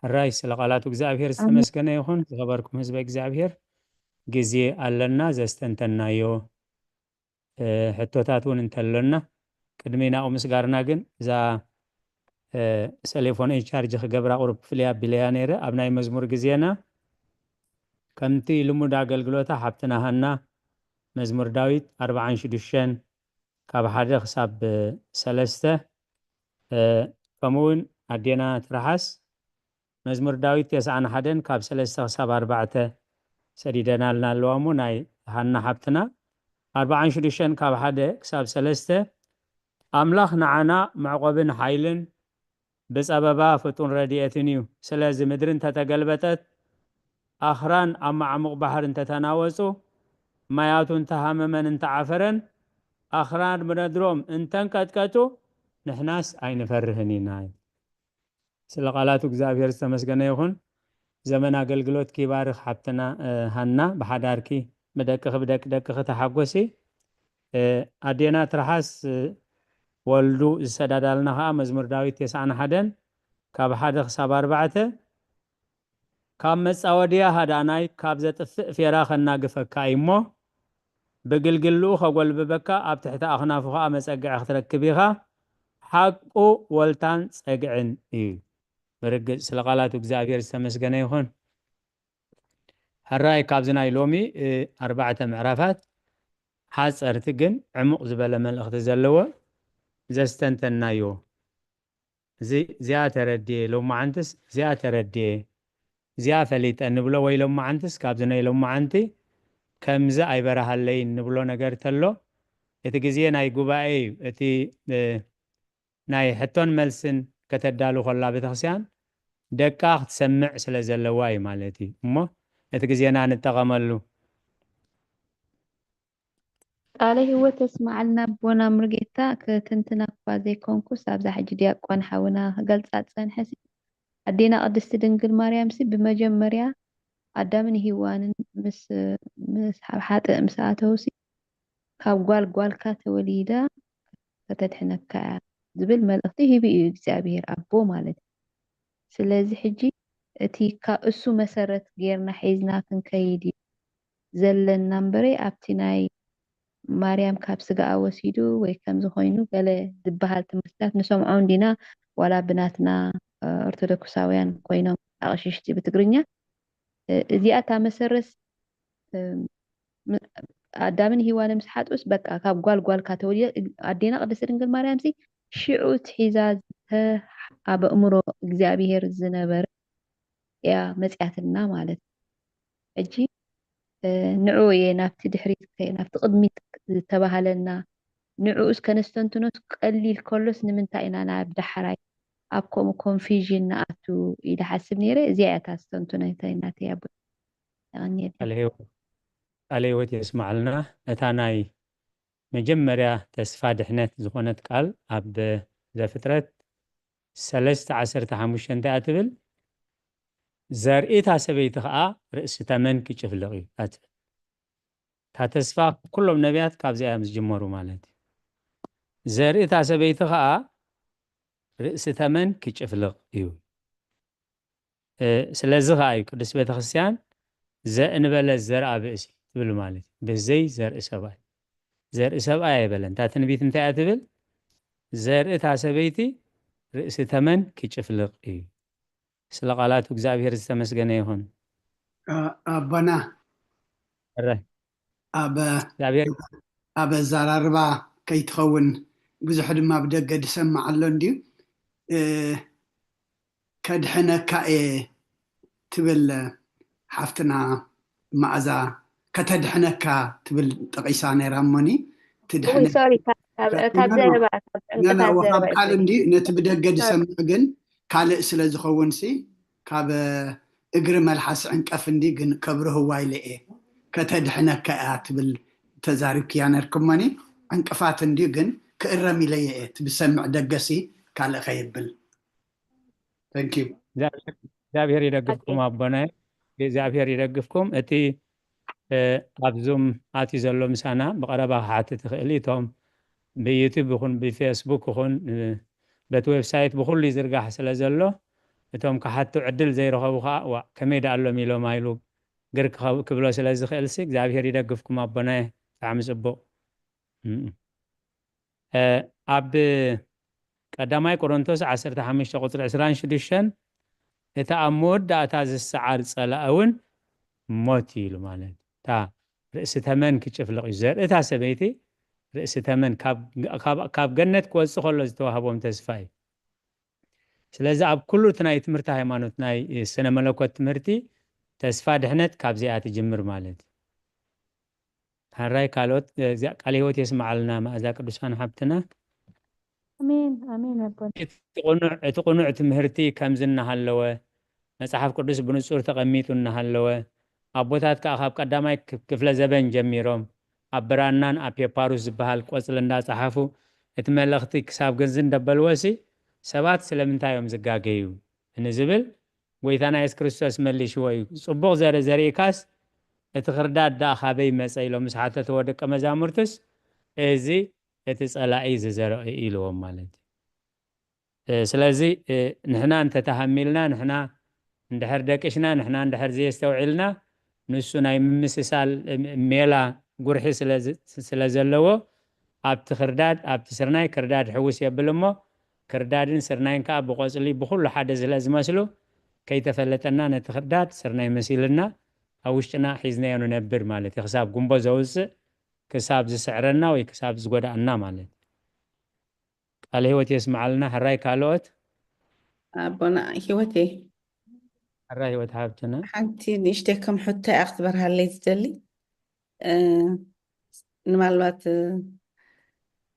ሕራይ ስለ ቃላቱ እግዚኣብሔር ዝተመስገነ ይኹን። ዝኸበርኩም ህዝበ እግዚኣብሔር ግዜ ኣለና ዘስተንተናዮ ሕቶታት እውን እንተሎና ቅድሚ ናብኡ ምስጋርና ግን እዛ ሰሌፎነይ ቻርጅ ክገብራ ቁሩብ ክፍልያ ኣቢለያ ነይረ ኣብ ናይ መዝሙር ግዜና ከምቲ ልሙድ ኣገልግሎታ ሓብትና ሃና መዝሙር ዳዊት ኣርብዓን ሽዱሽተን ካብ ሓደ ክሳብ ሰለስተ ከምኡውን ኣዴና ትርሓስ መዝሙር ዳዊት ተስዓን ሓደን ካብ ሰለስተ ክሳብ ኣርባዕተ ሰዲደናልና ኣለዋ እሞ ናይ ሃና ሓብትና ኣርብዓን ሽዱሽተን ካብ ሓደ ክሳብ ሰለስተ ኣምላኽ ንዓና መዕቆብን ሓይልን ብጸበባ ፍጡን ረድኤትን እዩ። ስለዚ ምድሪ እንተተገልበጠት ኣኽራን ኣብ መዓሙቕ ባሕሪ እንተተናወጹ ማያቱ እንተሃመመን እንተዓፈረን ኣኽራን ብነድሮም እንተንቀጥቀጡ ንሕናስ ኣይንፈርህን ኢና። ስለ ቃላቱ እግዚኣብሔር ዝተመስገነ ይኹን። ዘመን ኣገልግሎት ኪባርኽ ሓብትና ሃና ብሓዳርኪ ብደቅኺ ብደቂ ደቅኺ ተሓጎሲ። ኣዴና ትርሓስ ወልዱ ዝሰዳዳልና ከዓ መዝሙር ዳዊት ተስዓን ሓደን ካብ ሓደ ክሳብ ኣርባዕተ ካብ መጻወድያ ሃዳናይ ካብ ዘጥፍእ ፌራ ከናግፈካ እዩ እሞ ብግልግልኡ ከጎልብበካ ኣብ ትሕቲ ኣኽናፉ ከዓ መጸግዒ ክትረክብ ኢኻ። ሓቁ ወልታን ጸግዕን እዩ። ብርግጽ ስለ ቃላቱ እግዚኣብሔር ዝተመስገነ ይኹን። ሕራይ ካብዚ ናይ ሎሚ ኣርባዕተ ምዕራፋት ሓጸርቲ ግን ዕሙቕ ዝበለ መልእኽቲ ዘለዎ ዘስተንተናዮ እዚኣ ተረድየ ሎማዓንትስ እዚኣ ተረድየ እዚኣ ፈሊጠ ንብሎ ወይ ሎማዓንትስ ካብዚ ናይ ሎማዓንቲ ከምዚ ኣይበረሃለይን ንብሎ ነገር ተሎ እቲ ግዜ ናይ ጉባኤ እዩ። እቲ ናይ ሕቶን መልስን ከተዳሉ ከላ ቤተክርስትያን ደቃ ክትሰምዕ ስለ ዘለዋ እዩ ማለት እዩ። እሞ ነቲ ግዜና ንጠቐመሉ። ቃለ ህይወት የስመዓልና ኣቦና ሙሉጌታ። ክትንትና እኳ ዘይኮንኩስ ኣብዛ ሕጂ ዲያቆን ሓውና ክገልጻ ዝጸንሐ ኣዴና ቅድስቲ ድንግል ማርያምሲ ብመጀመርያ ኣዳምን ሄዋንን ምስ ምስ ሓጥእ ምስ ኣተውሲ ካብ ጓል ጓልካ ተወሊዳ ከተድሕነካ እያ ዝብል መልእኽቲ ሂቡ እዩ እግዚኣብሄር ኣቦ ማለት እዩ። ስለዚ ሕጂ እቲ ካብ እሱ መሰረት ጌርና ሒዝና ክንከይድ እዩ ዘለና እምበረይ ኣብቲ ናይ ማርያም ካብ ስጋኣ ወሲዱ ወይ ከምዚ ኮይኑ ገለ ዝበሃል ትምህርትታት ንሰምዖ እንዲና ዋላ ብናትና ኦርቶዶክሳውያን ኮይኖም ኣቕሽሽቲ ብትግርኛ። እዚኣ እታ መሰረት ኣዳምን ሂዋንን ምስ ሓጥኡስ በቃ ካብ ጓል ጓልካ ተወልዮ። ኣዴና ቅድስቲ ድንግል ማርያም ሲ ሽዑ ትሒዛ ዝተሓ ኣብ ኣእምሮ እግዚኣብሔር ዝነበረ እያ መጽያትና ማለት እዩ። ሕጂ ንዑ እየ ናብቲ ድሕሪት ናብቲ ቅድሚት ዝተባሃለና ንዑኡስ ከነስተንትኖስ ቀሊል ከሎስ ንምንታይ ኢና ናብ ዳሕራይ ኣብ ከምኡ ኮንፊዥን ንኣቱ ኢለ ሓስብ ነይረ። እዚኣ እያ እታ ስተንትኖ ናተይ ኣቦ። ቃለ ህይወት የስማዕልና። እታ ናይ መጀመርያ ተስፋ ድሕነት ዝኾነት ቃል ኣብ ዘፍጥረት ሰለስተ ዓሰርተ ሓሙሽተ እንታይ እያ ትብል? ዘርእታ ሰበይቲ ኸዓ ርእሲ ተመን ክጭፍልቕ እዩ እያ ትብል። እታ ተስፋ ኩሎም ነቢያት ካብዚኣ እዮም ዝጅመሩ ማለት እዩ። ዘርእታ ሰበይቲ ኸዓ ርእሲ ተመን ክጭፍልቕ እዩ። ስለዚ ኸዓ እዩ ቅድስት ቤተክርስትያን ዘእንበለ ዘርአ ብእሲ ትብል ማለት እዩ። ብዘይ ዘርኢ ሰብኣይ፣ ዘርኢ ሰብኣይ ኣይበለን። እታ ትንቢት እንታይ እያ ትብል? ዘርእታ ሰበይቲ ርእሲ ተመን ክጭፍልቕ እዩ። ስለ ቃላቱ እግዚኣብሔር ዝተመስገነ ይኹን። ኣቦና እረ ኣብ እግዚኣብሔር ኣብ ኣዘራርባ ከይትኸውን ብዙሕ ድማ ብደገ ዝሰማዕ ኣሎ እንድዩ። ከድሕነካ እየ ትብል ሓፍትና መኣዛ፣ ከተድሕነካ ትብል ጠቒሳ ነይራ እሞኒ ትድሕነ ሶሪ ካብ ዘረባ ካብ ናና ዕንቅፋት ወሃብ ዘረባ ቃል እንዲ ነቲ ብደገ ዝሰምዕ ግን ካልእ ስለ ዝኸውን ሲ ካብ እግሪ መልሓስ ዕንቀፍ እንዲ ግን ከብርህዋ ኢለ እየ። ከተድሕነካ እያ ትብል ተዛሪብክያ ነርክሞኒ። ዕንቅፋት እንዲ ግን ክእረም ኢለ እየ እቲ ብሰምዕ ደገሲ ካልእ ከይብል። Thank you። እግዚኣብሔር ይደግፍኩም ኣቦና፣ እግዚኣብሔር ይደግፍኩም። እቲ ኣብ ዙም ኣትዩ ዘሎ ምሳና ብቐረባ ክሓትት ይኽእል እዩ። እቶም ብዩቱብ ይኹን ብፌስቡክ ይኹን በቲ ዌብሳይት ብኩሉ ይዝርጋሕ ስለ ዘሎ እቶም ክሓቱ ዕድል ዘይረኸቡ ከዓ ዋ ከመይ ደኣ ኣሎም ኢሎም ኣይሉ ግር ክኸ- ክብሎ ስለ ዝኽእል ሲ እግዚኣብሔር ይደግፍኩም ኣቦናየ። ብጣዕሚ ፅቡቕ። እም። እ፣ ኣብ ቀዳማይ ቆሮንቶስ ዓሰርተ ሓሙሽተ ቁፅሪ ዕስራን ሽዱሽተን እቲ ኣብ መወዳእታ ዝሰዓር ፀላእ እውን ሞት እዩ ኢሉ ማለት እዩ። እታ ርእሲ ተመን ክጭፍልቕ እዩ ዘርኢ እታ ሰበይቲ ርእሲ ተመን ካብ- ካብ- ካብ ገነት ክወፅእ ከሎ ዝተዋህቦም ተስፋ እዩ። ስለዚ ኣብ ኩሉ እቲ ናይ ትምህርቲ ሃይማኖት ናይ ስነ መለኮት ትምህርቲ ተስፋ ድሕነት ካብዚኣ ትጅምር ማለት እዩ። ሓራይ ካልኦት ቃል ህይወት የስምዓልና መኣዛ ቅዱሳን ሓብትና። ኣሜን ኣሜን ኣቦና። እቲ ቅኑዕ ትምህርቲ ከምዚ እናሃለወ መፅሓፍ ቅዱስ ብንፁር ተቐሚጡ እናሃለወ ኣቦታት ከዓ ካብ ቀዳማይ ክፍለ ዘበን ጀሚሮም ኣብ ብራናን ኣብ ፔፓሩስ ዝበሃል ቆፅሊ እንዳፀሓፉ እቲ መልእኽቲ ክሳብ ግንዚ እንደበልዎ ሲ ሰባት ስለምንታይ እዮም ዝጋገዩ ንዝብል ጎይታና የሱስ ክርስቶስ መሊሽዎ እዩ። ፅቡቕ ዘርኢ ዘሪእካስ እቲ ክርዳድ ደኣ ካበይ መፀ ኢሎም ምስ ሓተትዎ ደቀ መዛሙርቱስ እዚ እቲ ፀላኢ ዝዘርኦ እዩ ኢልዎም ማለት እዩ። ስለዚ ንሕና እንተተሃሚልና ንሕና እንድሕር ደቂሽና ንሕና እንድሕር ዘየስተውዒልና ንሱ ናይ ምምስሳል ሜላ ጉርሒ ስለ ዘለዎ ኣብቲ ክርዳድ ኣብቲ ስርናይ ክርዳድ ሕውስ የብል እሞ ክርዳድን ስርናይን ከዓ ብቆፅሊ ብኩሉ ሓደ ስለ ዝመስሉ ከይተፈለጠና ነቲ ክርዳድ ስርናይ መሲልና ኣብ ውሽጥና ሒዝናዮ ንነብር ማለት እዩ። ክሳብ ጉንቦ ዘውፅእ ክሳብ ዝስዕረና ወይ ክሳብ ዝጎዳእና ማለት እዩ። ቃለ ህይወት የስምዓልና ሕራይ ካልኦት። ኣቦና ህይወተይ ሕራይ ህይወት ሓብትና። ሓንቲ ንእሽተይ ከም ሕቶ እያ ክትበርሃለይ ዝደሊ። እ፣ ምናልባት እ፣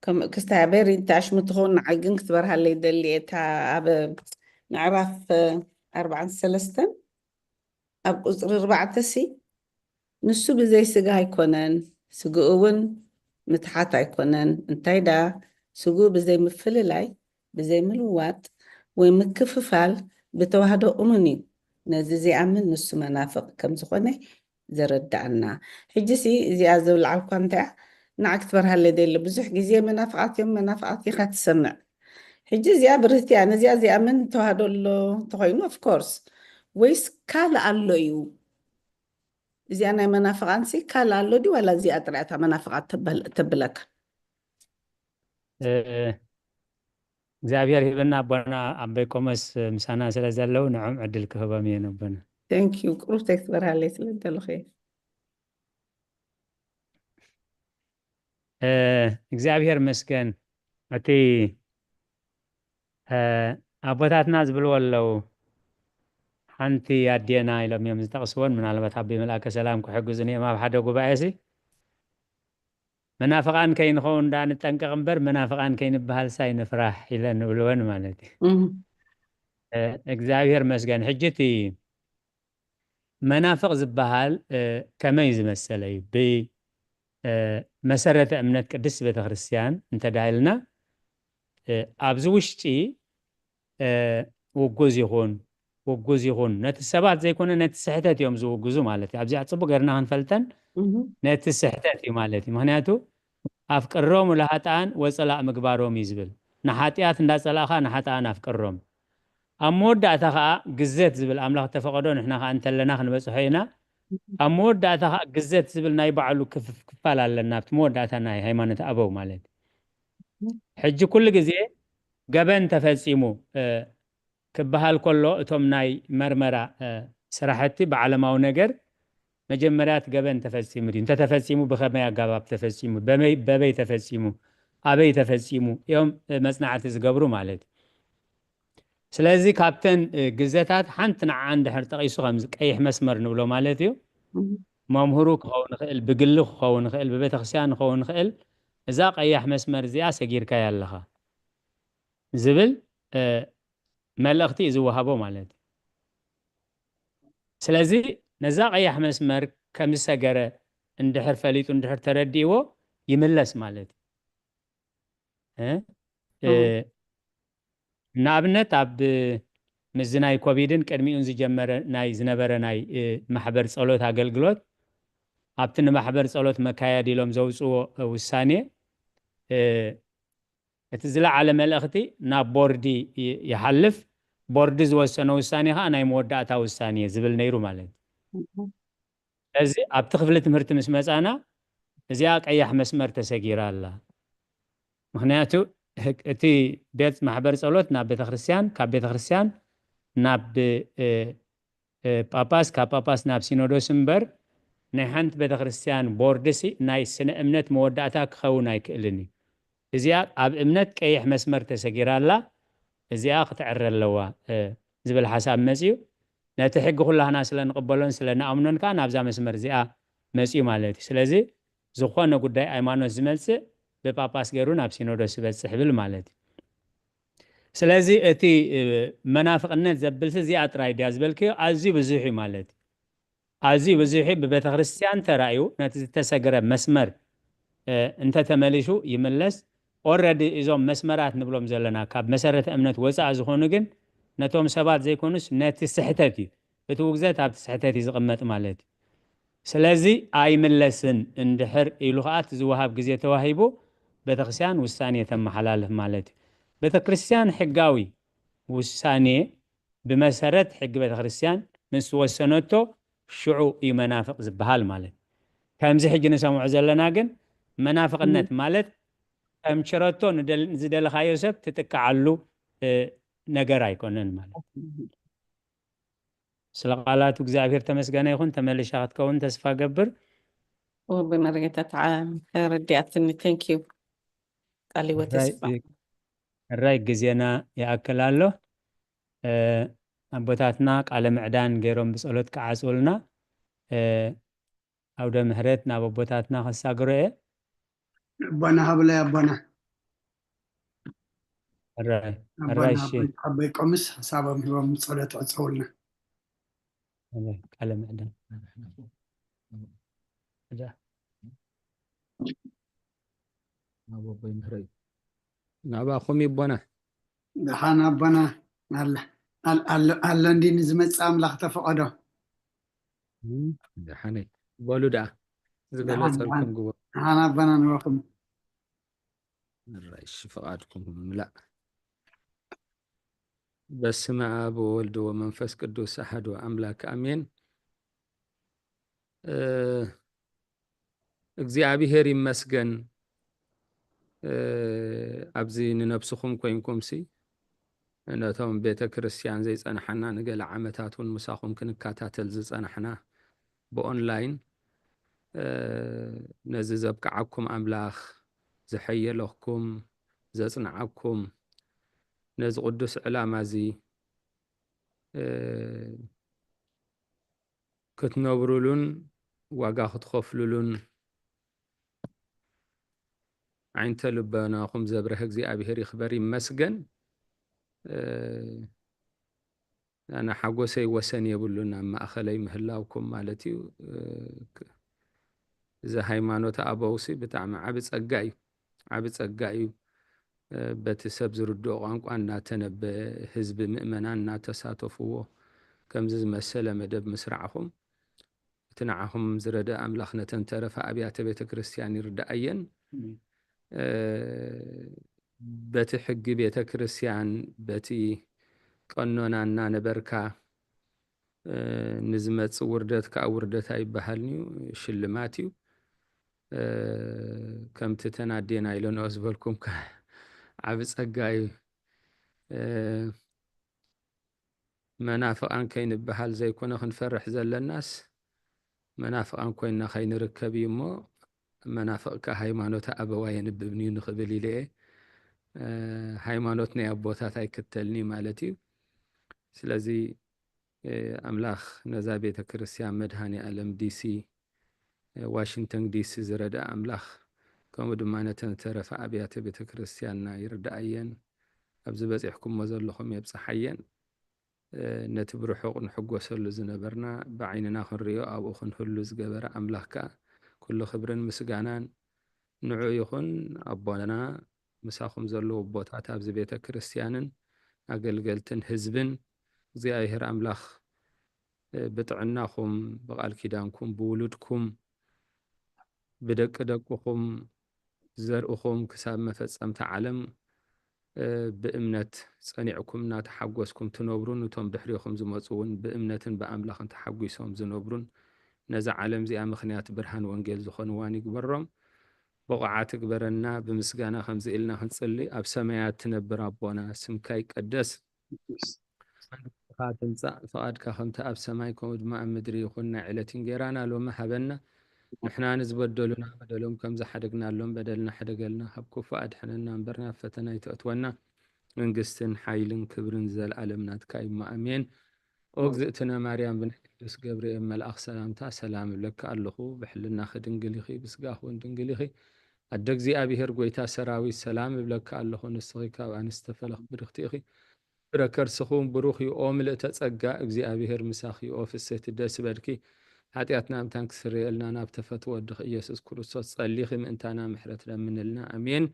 ከም ክስታይ ኣበሪ እንተ ኣሽሙ ትኸውን ንዓይ ግን ክትበርሃለይ ደሊ እየ። እታ ኣብ ምዕራፍ እ፣ ኣርባዓን ሰለስተን ኣብ ቁፅሪ ኣርባዕተ ሲ ንሱ ብዘይ ስጋ ኣይኮነን፣ ስግኡ እውን ምትሓት ኣይኮነን። እንታይ ደኣ ስግኡ ብዘይ ምፍልላይ፣ ብዘይ ምልዋጥ ወይ ምክፍፋል ብተዋህዶ እሙን እዩ። ነዚ ዘይኣምን ንሱ መናፍቕ ከም ዝኾነ ዘረድኣና። ሕጂ ሲ እዚኣ ዝብልዓልኳ እንታይ እያ? ንዓይ ክትበርሃለይ ደሊ። ብዙሕ ግዜ መናፍቓት እዮም፣ መናፍቓት ኢኻ ትሰምዕ። ሕጂ እዚኣ ብርህቲ እያ። ነዚኣ ዘይኣምን ተዋህዶ ኣሎ እንተኾይኑ of course ወይስ ካልእ ኣሎ እዩ? እዚኣ ናይ መናፍቓን ሲ ካልእ ኣሎ ድዩ ዋላ እዚኣ ጥራይ እታ መናፍቓት ተበል- ተብለካ? እ፣ እግዚኣብሔር ሂበና ኣቦና ኣቦይ ቆሞስ ምሳና ስለ ዘለዉ ንዖም ዕድል ክህቦም እየ ነቦና። Thank you። ቁሩብ ተክትበርሃለይ ስለ ዘለኹ እየ። እግዚኣብሔር መስገን። እቲ ኣቦታትና ዝብልዎ ኣለዉ፣ ሓንቲ ኣዴና ኢሎም እዮም ዝጠቕስዎን፣ ምናልባት ኣቦይ መልኣከ ሰላም ክሕግዙን እዮም ኣብ ሓደ ጉባኤ ሲ መናፍቓን ከይንኸውን ደኣ ንጠንቀቕ እምበር መናፍቓን ከይንበሃልሳ ኣይንፍራሕ ኢለን ንብልወን ማለት እዩ። እግዚኣብሔር መስገን። ሕጂ እቲ መናፍቕ ዝበሃል ከመይ ዝመሰለ እዩ? ብመሰረተ እምነት ቅድስት ቤተክርስትያን እንተዳይልና ኣብዚ ውሽጢ ውጉዝ ይኹን ውጉዝ ይኹን ነቲ ሰባት ዘይኮነ ነቲ ስሕተት እዮም ዝውግዙ ማለት እዩ። ኣብዚኣ ፅቡቅ ገርና ክንፈልጠን ነቲ ስሕተት እዩ ማለት እዩ። ምክንያቱ ኣፍቅሮም ለሃጣን ወፀላእ ምግባሮም እዩ ዝብል። ንሓጢኣት እንዳፀላእካ ንሓጣን ኣፍቅሮም። ኣብ መወዳእታ ከዓ ግዘት ዝብል ኣምላኽ ተፈቀዶ ንሕና ከዓ እንተለና ክንበፅሖ ኢና። ኣብ መወዳእታ ከዓ ግዘት ዝብል ናይ ባዕሉ ክፋል ኣለና ኣብቲ መወዳእታ ናይ ሃይማኖት ኣበው ማለት እዩ። ሕጂ ኩሉ ግዜ ገበን ተፈፂሙ ክበሃል ከሎ እቶም ናይ መርመራ ስራሕቲ ብዓለማዊ ነገር መጀመርያ እቲ ገበን ተፈፂሙ ድዩ? እንተተፈፂሙ ብኸመይ ኣገባብ ተፈፂሙ? በበይ ተፈፂሙ? ኣበይ ተፈፂሙ? እዮም መፅናዕቲ ዝገብሩ ማለት እዩ። ስለዚ ካብተን ግዘታት ሓንቲ ንዓ እንድሕር ጠቒሱ ከምዚ ቀይሕ መስመር ንብሎ ማለት እዩ። መምህሩ ክኸውን ይኽእል፣ ብግሊ ክኸውን ይኽእል፣ ብቤተክርስትያን ክኸውን ይኽእል። እዛ ቀያሕ መስመር እዚኣ ሰጊርካያ ኣለኻ ዝብል መልእኽቲ እዩ ዝወሃቦ ማለት እዩ። ስለዚ ነዛ ቀያሕ መስመር ከም ዝሰገረ እንድሕር ፈሊጡ እንድሕር ተረዲእዎ ይምለስ ማለት እዩ። ንኣብነት ኣብ ምስዚ ናይ ኮቪድን ቅድሚኡን ዝጀመረ ናይ ዝነበረ ናይ ማሕበር ጸሎት ኣገልግሎት ኣብቲ ንማሕበር ጸሎት መካየዲ ኢሎም ዘውፅዎ ውሳኔ እቲ ዝለዓለ መልእኽቲ ናብ ቦርዲ ይሓልፍ። ቦርዲ ዝወሰነ ውሳኔ ከዓ ናይ መወዳእታ ውሳኔ ዝብል ነይሩ ማለት እዩ። ስለዚ ኣብቲ ክፍሊ ትምህርቲ ምስ መፃና እዚኣ ቀያሕ መስመር ተሰጊራ ኣላ። ምክንያቱ እቲ ቤት ማሕበር ጸሎት ናብ ቤተክርስትያን፣ ካብ ቤተክርስትያን ናብ ጳጳስ፣ ካብ ጳጳስ ናብ ሲኖዶስ እምበር ናይ ሓንቲ ቤተክርስትያን ቦርድሲ ናይ ስነ እምነት መወዳእታ ክኸውን ኣይክእልን እዩ። እዚኣ ኣብ እምነት ቀይሕ መስመር ተሰጊራ ኣላ፣ እዚኣ ክትዕረ ኣለዋ ዝብል ሓሳብ መፅዩ። ነቲ ሕጊ ኩላህና ስለ ንቕበሎን ስለ ንኣምኖን ከዓ ናብዛ መስመር እዚኣ መፅዩ ማለት እዩ። ስለዚ ዝኾነ ጉዳይ ሃይማኖት ዝመፅእ ብጳጳስ ገይሩ ናብ ሲኖዶስ ዝበፅሕ ብል ማለት እዩ። ስለዚ እቲ መናፍቕነት ዘብልሲ እዚኣ ጥራይ ድያ ዝበልክዮ ኣዝዩ ብዙሕ እዩ ማለት እዩ። ኣዝዩ ብዙሕ እዩ። ብቤተ ክርስቲያን ተራእዩ ነቲ ዝተሰግረ መስመር እንተተመሊሱ ይምለስ። ኦረዲ እዞም መስመራት ንብሎም ዘለና ካብ መሰረተ እምነት ወፃእ ዝኾኑ ግን ነቶም ሰባት ዘይኮኑስ ነቲ ስሕተት እዩ። እቲ ውግዘት ኣብቲ ስሕተት እዩ ዝቕመጥ ማለት እዩ። ስለዚ ኣይምለስን እንድሕር ኢሉ ከዓ እቲ ዝወሃብ ግዜ ተዋሂቡ ቤተክርስትያን ውሳኔ ተመሓላልፍ ማለት እዩ። ቤተክርስትያን ሕጋዊ ውሳኔ ብመሰረት ሕጊ ቤተክርስትያን ምስ ወሰነቶ ሽዑ እዩ መናፍቕ ዝበሃል ማለት እዩ። ከምዚ ሕጂ ንሰምዖ ዘለና ግን መናፍቕነት ማለት ከም ችረቶ ዝደለኻዮ ሰብ ትጥቅዓሉ ነገር ኣይኮነን ማለት እዩ። ስለ ቃላቱ እግዚኣብሔር ተመስገነ ይኹን። ተመልሻ ክትከውን ተስፋ ገብር። ወቢ መርጌታ ተረዲኣትኒ። Thank you። ቃል ህይወት ተስፋ ሕራይ ግዜና ይኣክል ኣሎ። ኣቦታትና ቃለ ምዕዳን ገይሮም ብጸሎት ክዓጽውልና ኣውደ ምሕረት ናብ ኣቦታትና ከሳግሮ እየ። ኣቦና ሃብላይ ኣቦና ሕራይ ሕራይ እሺ። ኣቦይ ቆምስ ሓሳቦም ሂቦም ጸሎት ዕጸውልና። ቃለ ምዕዳን ናባኹም ይቦና። ደሓን ኣቦና ኣሎ እንዲ ንዝመፅእ ኣምላኽ ተፈቐዶ። ደሓነይ በሉ ደኣ ዝገለፀልኩም ግበሩ። ደሓን ኣቦና ንበኹም። እሺ ፍቓድኩም ምላእ። በስመ አብ ወወልድ ወመንፈስ ቅዱስ አሐዱ አምላክ አሜን። እ፣ እግዚአብሔር ይመስገን። ኣብዚ ንነብስኹም ኮይንኩምሲ ነቶም ቤተ ክርስቲያን ዘይጸናሕና ንገለ ዓመታት እውን ምሳኹም ክንከታተል ዝጸናሕና ብኦንላይን ነዚ ዘብቅዓኩም ኣምላኽ ዘሐየለኩም ዘጽንዓኩም ነዚ ቅዱስ ዕላማ እዚ ክትነብሩሉን ዋጋ ክትኸፍሉሉን ዓይንተ ልቦናኹም ዘብረሀ እግዚኣብሔር ይኽበር ይመስገን። ኣነ ሓጎሰይ ወሰን የብሉን ኣብ ማእኸለይ ምህላውኩም ማለት እዩ። እዚ ሃይማኖት ኣበውሲ ብጣዕሚ ዓቢ ጸጋ እዩ፣ ዓቢ ጸጋ እዩ። በቲ ሰብ ዝርድኦ ቋንቋ እናተነበ ህዝቢ ምእመናን እናተሳተፍዎ ከምዚ ዝመሰለ መደብ ምስራዕኹም እቲ ንዓኹም ዝረድእ ኣምላኽ ነተን ተረፈ ኣብያተ ቤተ ክርስቲያን ይርድኣየን። በቲ ሕጊ ቤተ ክርስቲያን በቲ ቀኖና እናነበርካ ንዝመጽእ ውርደት ከዓ ውርደት ኣይበሃልን እዩ፣ ሽልማት እዩ። ከምቲ ተናዴና ኢለንኦ ዝበልኩም ከዓ ዓቢ ጸጋ እዩ። መናፍቓን ከይንበሃል ዘይኮነ ክንፈርሕ ዘለናስ መናፍቓን ኮይንና ከይንርከብ እዩ እሞ መናፍቕ ከዓ ሃይማኖተ ኣበው ኣየንብብን እዩ ንኽብል ኢለ እየ። ሃይማኖት ናይ ኣቦታት ኣይክተልን እዩ ማለት እዩ። ስለዚ ኣምላኽ ነዛ ቤተ ክርስቲያን መድሃኒ ኣለም ዲሲ ዋሽንግተን ዲሲ ዝረድኣ ኣምላኽ ከምኡ ድማ ነተን ዝተረፋ ኣብያተ ቤተ ክርስቲያንና ይርድኣየን። ኣብዚ በጺሕኩሞ ዘለኹም የብጽሓየን። ነቲ ብርሑቕ ንሕጎሰሉ ዝነበርና ብዓይንና ክንርእዮ ኣብኡ ክንህሉ ዝገበረ ኣምላኽ ከኣ ኩሉ ክብርን ምስጋናን ንዑ ይኹን። ኣቦና ምሳኹም ዘለዉ ኣቦታት ኣብዚ ቤተ ክርስቲያንን ኣገልገልትን ህዝብን እግዚኣብሔር ኣምላኽ ብጥዕናኹም ብቓል ኪዳንኩም ብውሉድኩም ብደቂ ደቅኹም ዘርእኹም ክሳብ መፈጸምታ ዓለም ብእምነት ጸኒዕኩም እናተሓጎስኩም ትነብሩን እቶም ድሕሪኹም ዝመፁ እውን ብእምነትን ብኣምላኽን ተሓጒሶም ዝነብሩን ነዛ ዓለም እዚኣ ምኽንያት ብርሃን ወንጌል ዝኾንዋን ይግበሮም። ብቑዓት እግበረና። ብምስጋና ከምዚ ኢልና ክንጽሊ። ኣብ ሰማያት ትነብር ኣቦና ስምካ ይቀደስ። መንግስትኻ ትምጻእ፣ ፍቓድካ ከምቲ ኣብ ሰማይ ከምኡ ድማ ኣብ ምድሪ ይኹን። ናይ ዕለት እንጌራና ሎሚ ሃበና። ንሕና ንዝበደሉና በደሎም ከም ዝሓደግናሎም በደልና ሕደገልና፣ ካብ ክፉእ ኣድሕነና እምበር ናብ ፈተና ኣይተእትወና። መንግስትን ሓይልን ክብርን ዘልኣለም ናትካ እዩ። ኣሜን። ኦ እግዝእትነ ማርያም ብናይ ቅዱስ ገብርኤል መልኣኽ ሰላምታ ሰላም እብለኪ ኣለኹ። ብሕልናኺ ድንግል ኢኺ፣ ብስጋኺ እውን ድንግል ኢኺ። ኣደ እግዚኣብሔር ጎይታ ሰራዊት ሰላም እብለኪ ኣለኹ። ንስኺ ካብ ኣንስቲ ተፈለኽ ብርኽቲ ኢኺ። ፍረ ከርስኺ እውን ብሩኽ እዩ። ኦ ምልእተ ጸጋ እግዚኣብሔር ምሳኺ እዩ። ኦ ፍስሕቲ ደስ በልኪ። ሓጢኣትና ምእንታን ክስረየልና ናብ ተፈትወ ወድኺ ኢየሱስ ክርስቶስ ጸሊኺ ምእንታና ምሕረት ለምንልና። ኣሜን።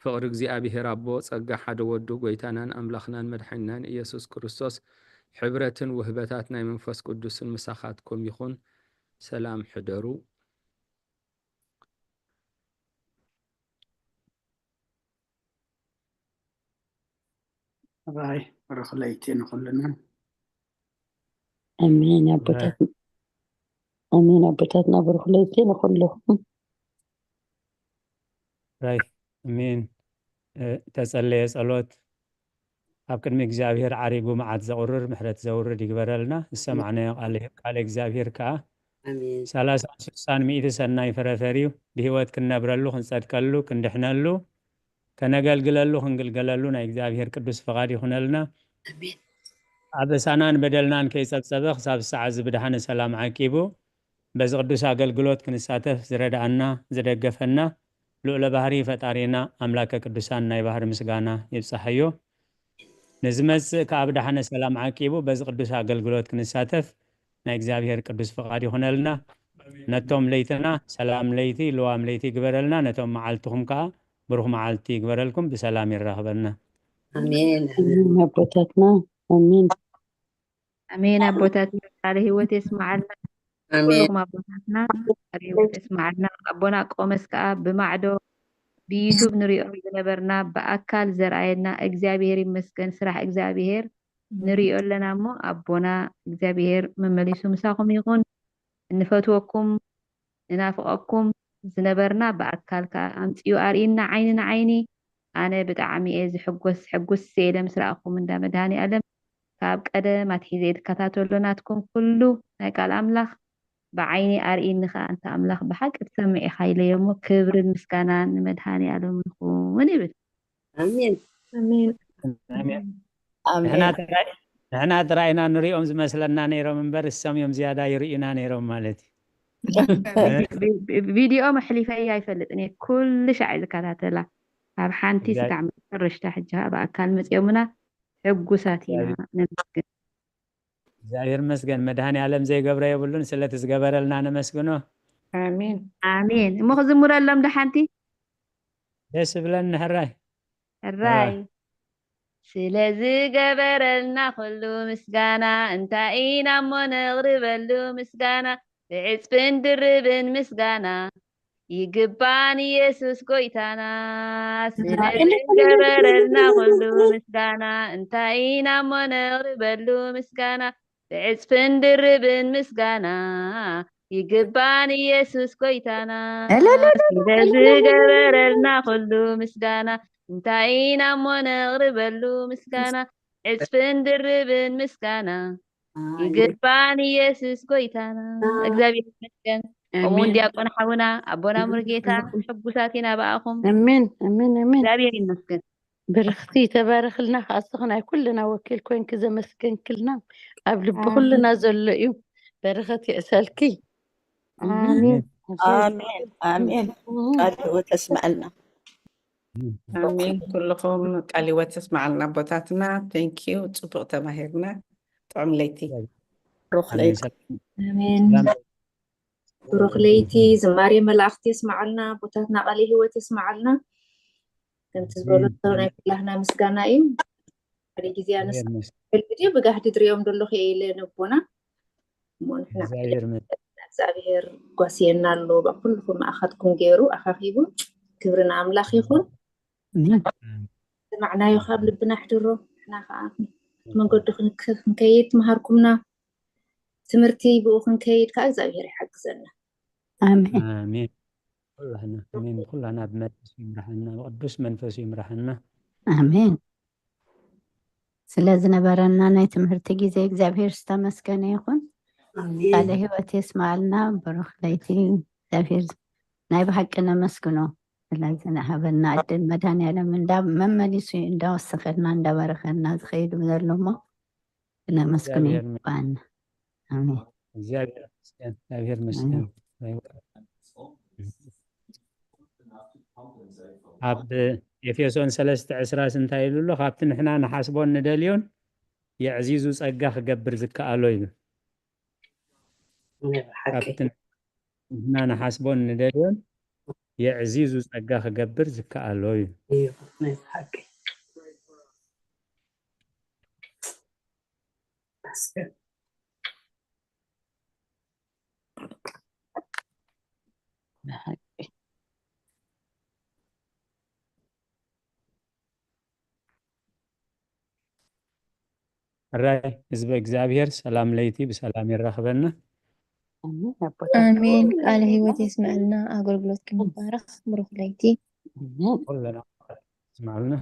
ፍቕሪ እግዚኣብሔር ኣቦ፣ ጸጋ ሓደ ወዱ ጎይታናን ኣምላኽናን መድሓኒናን ኢየሱስ ክርስቶስ፣ ሕብረትን ውህበታት ናይ መንፈስ ቅዱስን ምሳኻትኩም ይኹን። ሰላም ሕደሩ። ራይ ብሩኽ ለይቲ ንኹልና። ኣሜን ኣቦታት ኣሜን ኣቦታትና ብሩኽ ለይቲ ንኹልኹም። ራይ ኣሜን። ተጸለየ ጸሎት ኣብ ቅድሚ እግዚኣብሔር ዓሪጉ መዓት ዘቑርር ምሕረት ዘውርድ ይግበረልና። ዝሰማዕናዮ ቃል እግዚኣብሔር ከኣ ሰላሳን ስሳን ሚእቲ ሰናይ ፍረ ፈርዩ ብህይወት ክንነብረሉ ክንጸድቀሉ ክንድሕነሉ ከነገልግለሉ ክንግልገለሉ ናይ እግዚኣብሔር ቅዱስ ፍቓድ ይኹነልና። ኣበሳናን በደልናን ከይጸብጸበ ክሳብ ሰዓት እዚ ብድሓነ ሰላም ዓቂቡ በዚ ቅዱስ ኣገልግሎት ክንሳተፍ ዝረድኣና ዝደገፈና ልኡለ ባህሪ ፈጣሪና ኣምላከ ቅዱሳን ናይ ባህሪ ምስጋና ይብጻሓዮ። ንዝመጽእ ከኣ ብድሓነ ሰላም ዓቂቡ በዚ ቅዱስ ኣገልግሎት ክንሳተፍ ናይ እግዚኣብሔር ቅዱስ ፍቓድ ይኹነልና። ነቶም ለይትና ሰላም ለይቲ ልዋም ለይቲ ይግበረልና። ነቶም መዓልትኹም ከኣ ብሩኽ መዓልቲ ይግበረልኩም። ብሰላም የራኽበና። ኣሜን። ኣሜን ኣቦታትና ኣሜን። ኣሜን። ኣቦታትና ቃለ ህይወት የስምዓልና። ኣሜን። ኩልኹም ኣቦታትና ቃለ ህይወት የስምዓልና። ኣቦና ቆመስ ከኣ ብማዕዶ ብዩቱብ ንሪኦም ዝነበርና ብኣካል ዘርኣየና እግዚኣብሔር ይመስገን። ስራሕ እግዚኣብሔር ንሪኦ ኣለና እሞ ኣቦና እግዚኣብሔር መመሊሱ ምሳኹም ይኹን። እንፈትወኩም፣ ንናፍቐኩም፣ ዝነበርና ብኣካል ከዓ ኣምፅኡ ኣርእዩና ዓይኒ ንዓይኒ። ኣነ ብጣዕሚ እየ ዝሕጎስ፣ ሕጉስ እየ ኢለ ምስ ረኣኹም እንዳ መድሃኔ ኣለም ካብ ቀደም ኣትሒዘ እየ ዝከታተሎ ናትኩም ኩሉ ናይ ቃል ኣምላኽ ብዓይኒ ኣርእይኒ ከዓ እንተ ኣምላኽ ብሓቂ ትሰምዕ ኢኻ ኢለዮ እሞ ክብርን ምስጋናን ንመድሃኔ ኣለም ይኹን ይብል። ኣሜን ኣሜን ኣሜን። ኣሜን ንሕና ጥራይ ንሕና ጥራይ ኢና ንሪኦም ዝመስለና ነይሮም እምበር እሶም እዮም ዝያዳ ይርእዩና ነይሮም ማለት እዩ። ቪ- ቪ- ቪድዮ መሕሊፈያ ኣይፈልጥን እየ። ኩሉ ሻዕ እየ ዝከታተላ። ካብ ሓንቲ እግዚኣብሔር- ስጋዕ መጨረሽታ ሕጂ ከዓ ብኣካል መፅኦምና ሕጉሳት ኢና። ነመስግን። እግዚኣብሔር መስገን መድሃኔ ዓለም ዘይገብረ የብሉን። ስለቲ ዝገበረልና ነመስግኖ። ኣሜን ኣሜን። እሞ ክዝምረሎም ዶ ሓንቲ? ደስ ብለኒ ሕራይ ሕራይ ስለ ዝገበረልና ኩሉ ምስጋና እንታይ ኢና እሞ ነቕርበሉ ምስጋና ብዕፅፍን ድርብን ምስጋና ይግባን ኢየሱስ ጎይታና ስለ ዝገበረልና ኩሉ ምስጋና እንታይ ኢና እሞ ነቕርበሉ ምስጋና ብዕፅፍን ድርብን ምስጋና ይግባን ኢየሱስ ጎይታና እልልልል። ስለ ዝገበረልና ኩሉ ምስጋና እንታይ ኢና እሞ ነቕርበሉ ምስጋና ዕፅፍን ድርብን ምስጋና ይግባን ኢየሱስ ጎይታና። እግዚኣብሔር ይመስገን። ከምኡ እውን ኣሜን ዲያቆን ሓውና ኣቦና ሙሉጌታ ሕጉሳት ኢና ብኣኹም። ኣሜን ኣሜን ኣሜን። እግዚኣብሔር ይመስገን። ብርኽቲ ተባረኽልና። ከኣስኽ ናይ ኩልና ወኪል ኮንኪ ዘመስገንክልና ኣብ ልቢ ኣሜን። ኩልና ዘሎ እዩ። በረኸት ይዕሰልኪ። ኣሜን። ኣሜን ኣሜን። ቃል ህይወት ተስምዐልና። ኣሜን። ኩልኹም ቃል ህይወት ተስምዓልና ኣቦታትና። Thank you። ፅቡቕ ተማሂርና። ጥዑም ለይቲ። ብሩኽ ለይቲ። ኣሜን። ብሩኽ ለይቲ። ዝማሬ መላእኽቲ የስምዓልና። ኣቦታትና ቃለ ህይወት የስምዓልና። ከምቲ ዝበሎ ናይ ኩላህና ምስጋና እዩ። ሓደ ግዜ ኣነስ ቪድዮ ብጋህዲ ድሪኦም ደለኹ እየ ኢለ ነቦና እሞ ንሕና እግዚኣብሔር ጓስየና ኣሎ። ኩልኹም ኣኻትኩም ገይሩ ኣኻኺቡ። ክብሪ ንኣምላኽ ይኹን። ሰማዕናዮ ካብ ልብና ኣሕድሮ። ንሕና ከዓ መንገዱ ክንክ- ክንከይድ መሃርኩምና። ትምህርቲ ብኡ ክንከይድ ከዓ እግዚኣብሔር ይሓግዘና። ኣሜን። ኣሜን። ኩላህና ኣሜን። ኩላህና ብመንፈሱ ይምራሕና፣ ብቅዱስ መንፈሱ ይምራሕና። ኣሜን። ስለ ዝነበረና ናይ ትምህርቲ ግዜ እግዚኣብሔር ዝተመስገነ ይኹን። ቃለ ህይወት የስማዓልና። ብሩኽ ለይቲ። እግዚኣብሔር ናይ ብሓቂ ነመስግኖ ስለ ዝሃበና ዕድል። መድኃኔዓለም እንዳ መመሊሱ እንዳወሰኸልና እንዳባረኸና ዝኸይድ ዘሎ እሞ ነመስግኖ እግዚኣብሔር ይግባና። ኣሜን። እግዚኣብሔር ይመስገን። እግዚኣብሔር ይመስገን። ኣብ ኤፌሶን ሰለስተ ዕስራስ እንታይ ይብሉ ኣሎ? ካብቲ ንሕና ንሓስቦን ንደልዮን የዕዚዙ ጸጋ ክገብር ዝከኣሎ ይብል። ናይ ብሓቂ ካብቲ ንሕና ንሓስቦን ንደልዮን የዕዚዙ ጸጋ ክገብር ዝከኣሎ እዩ። እዩ። ናይ ብሓቂ መስገን ብሓቂ ሕራይ ህዝበ እግዚኣብሔር ሰላም ለይቲ ብሰላም የራኽበና። ኣሜን። ኣቦታ ኣሜን። ቃለ ህይወት የስመዐልና። ኣገልግሎትኩም ይባረኽ። ብሩኽ ለይቲ። ኣሜን። ኩልና ስማዕልና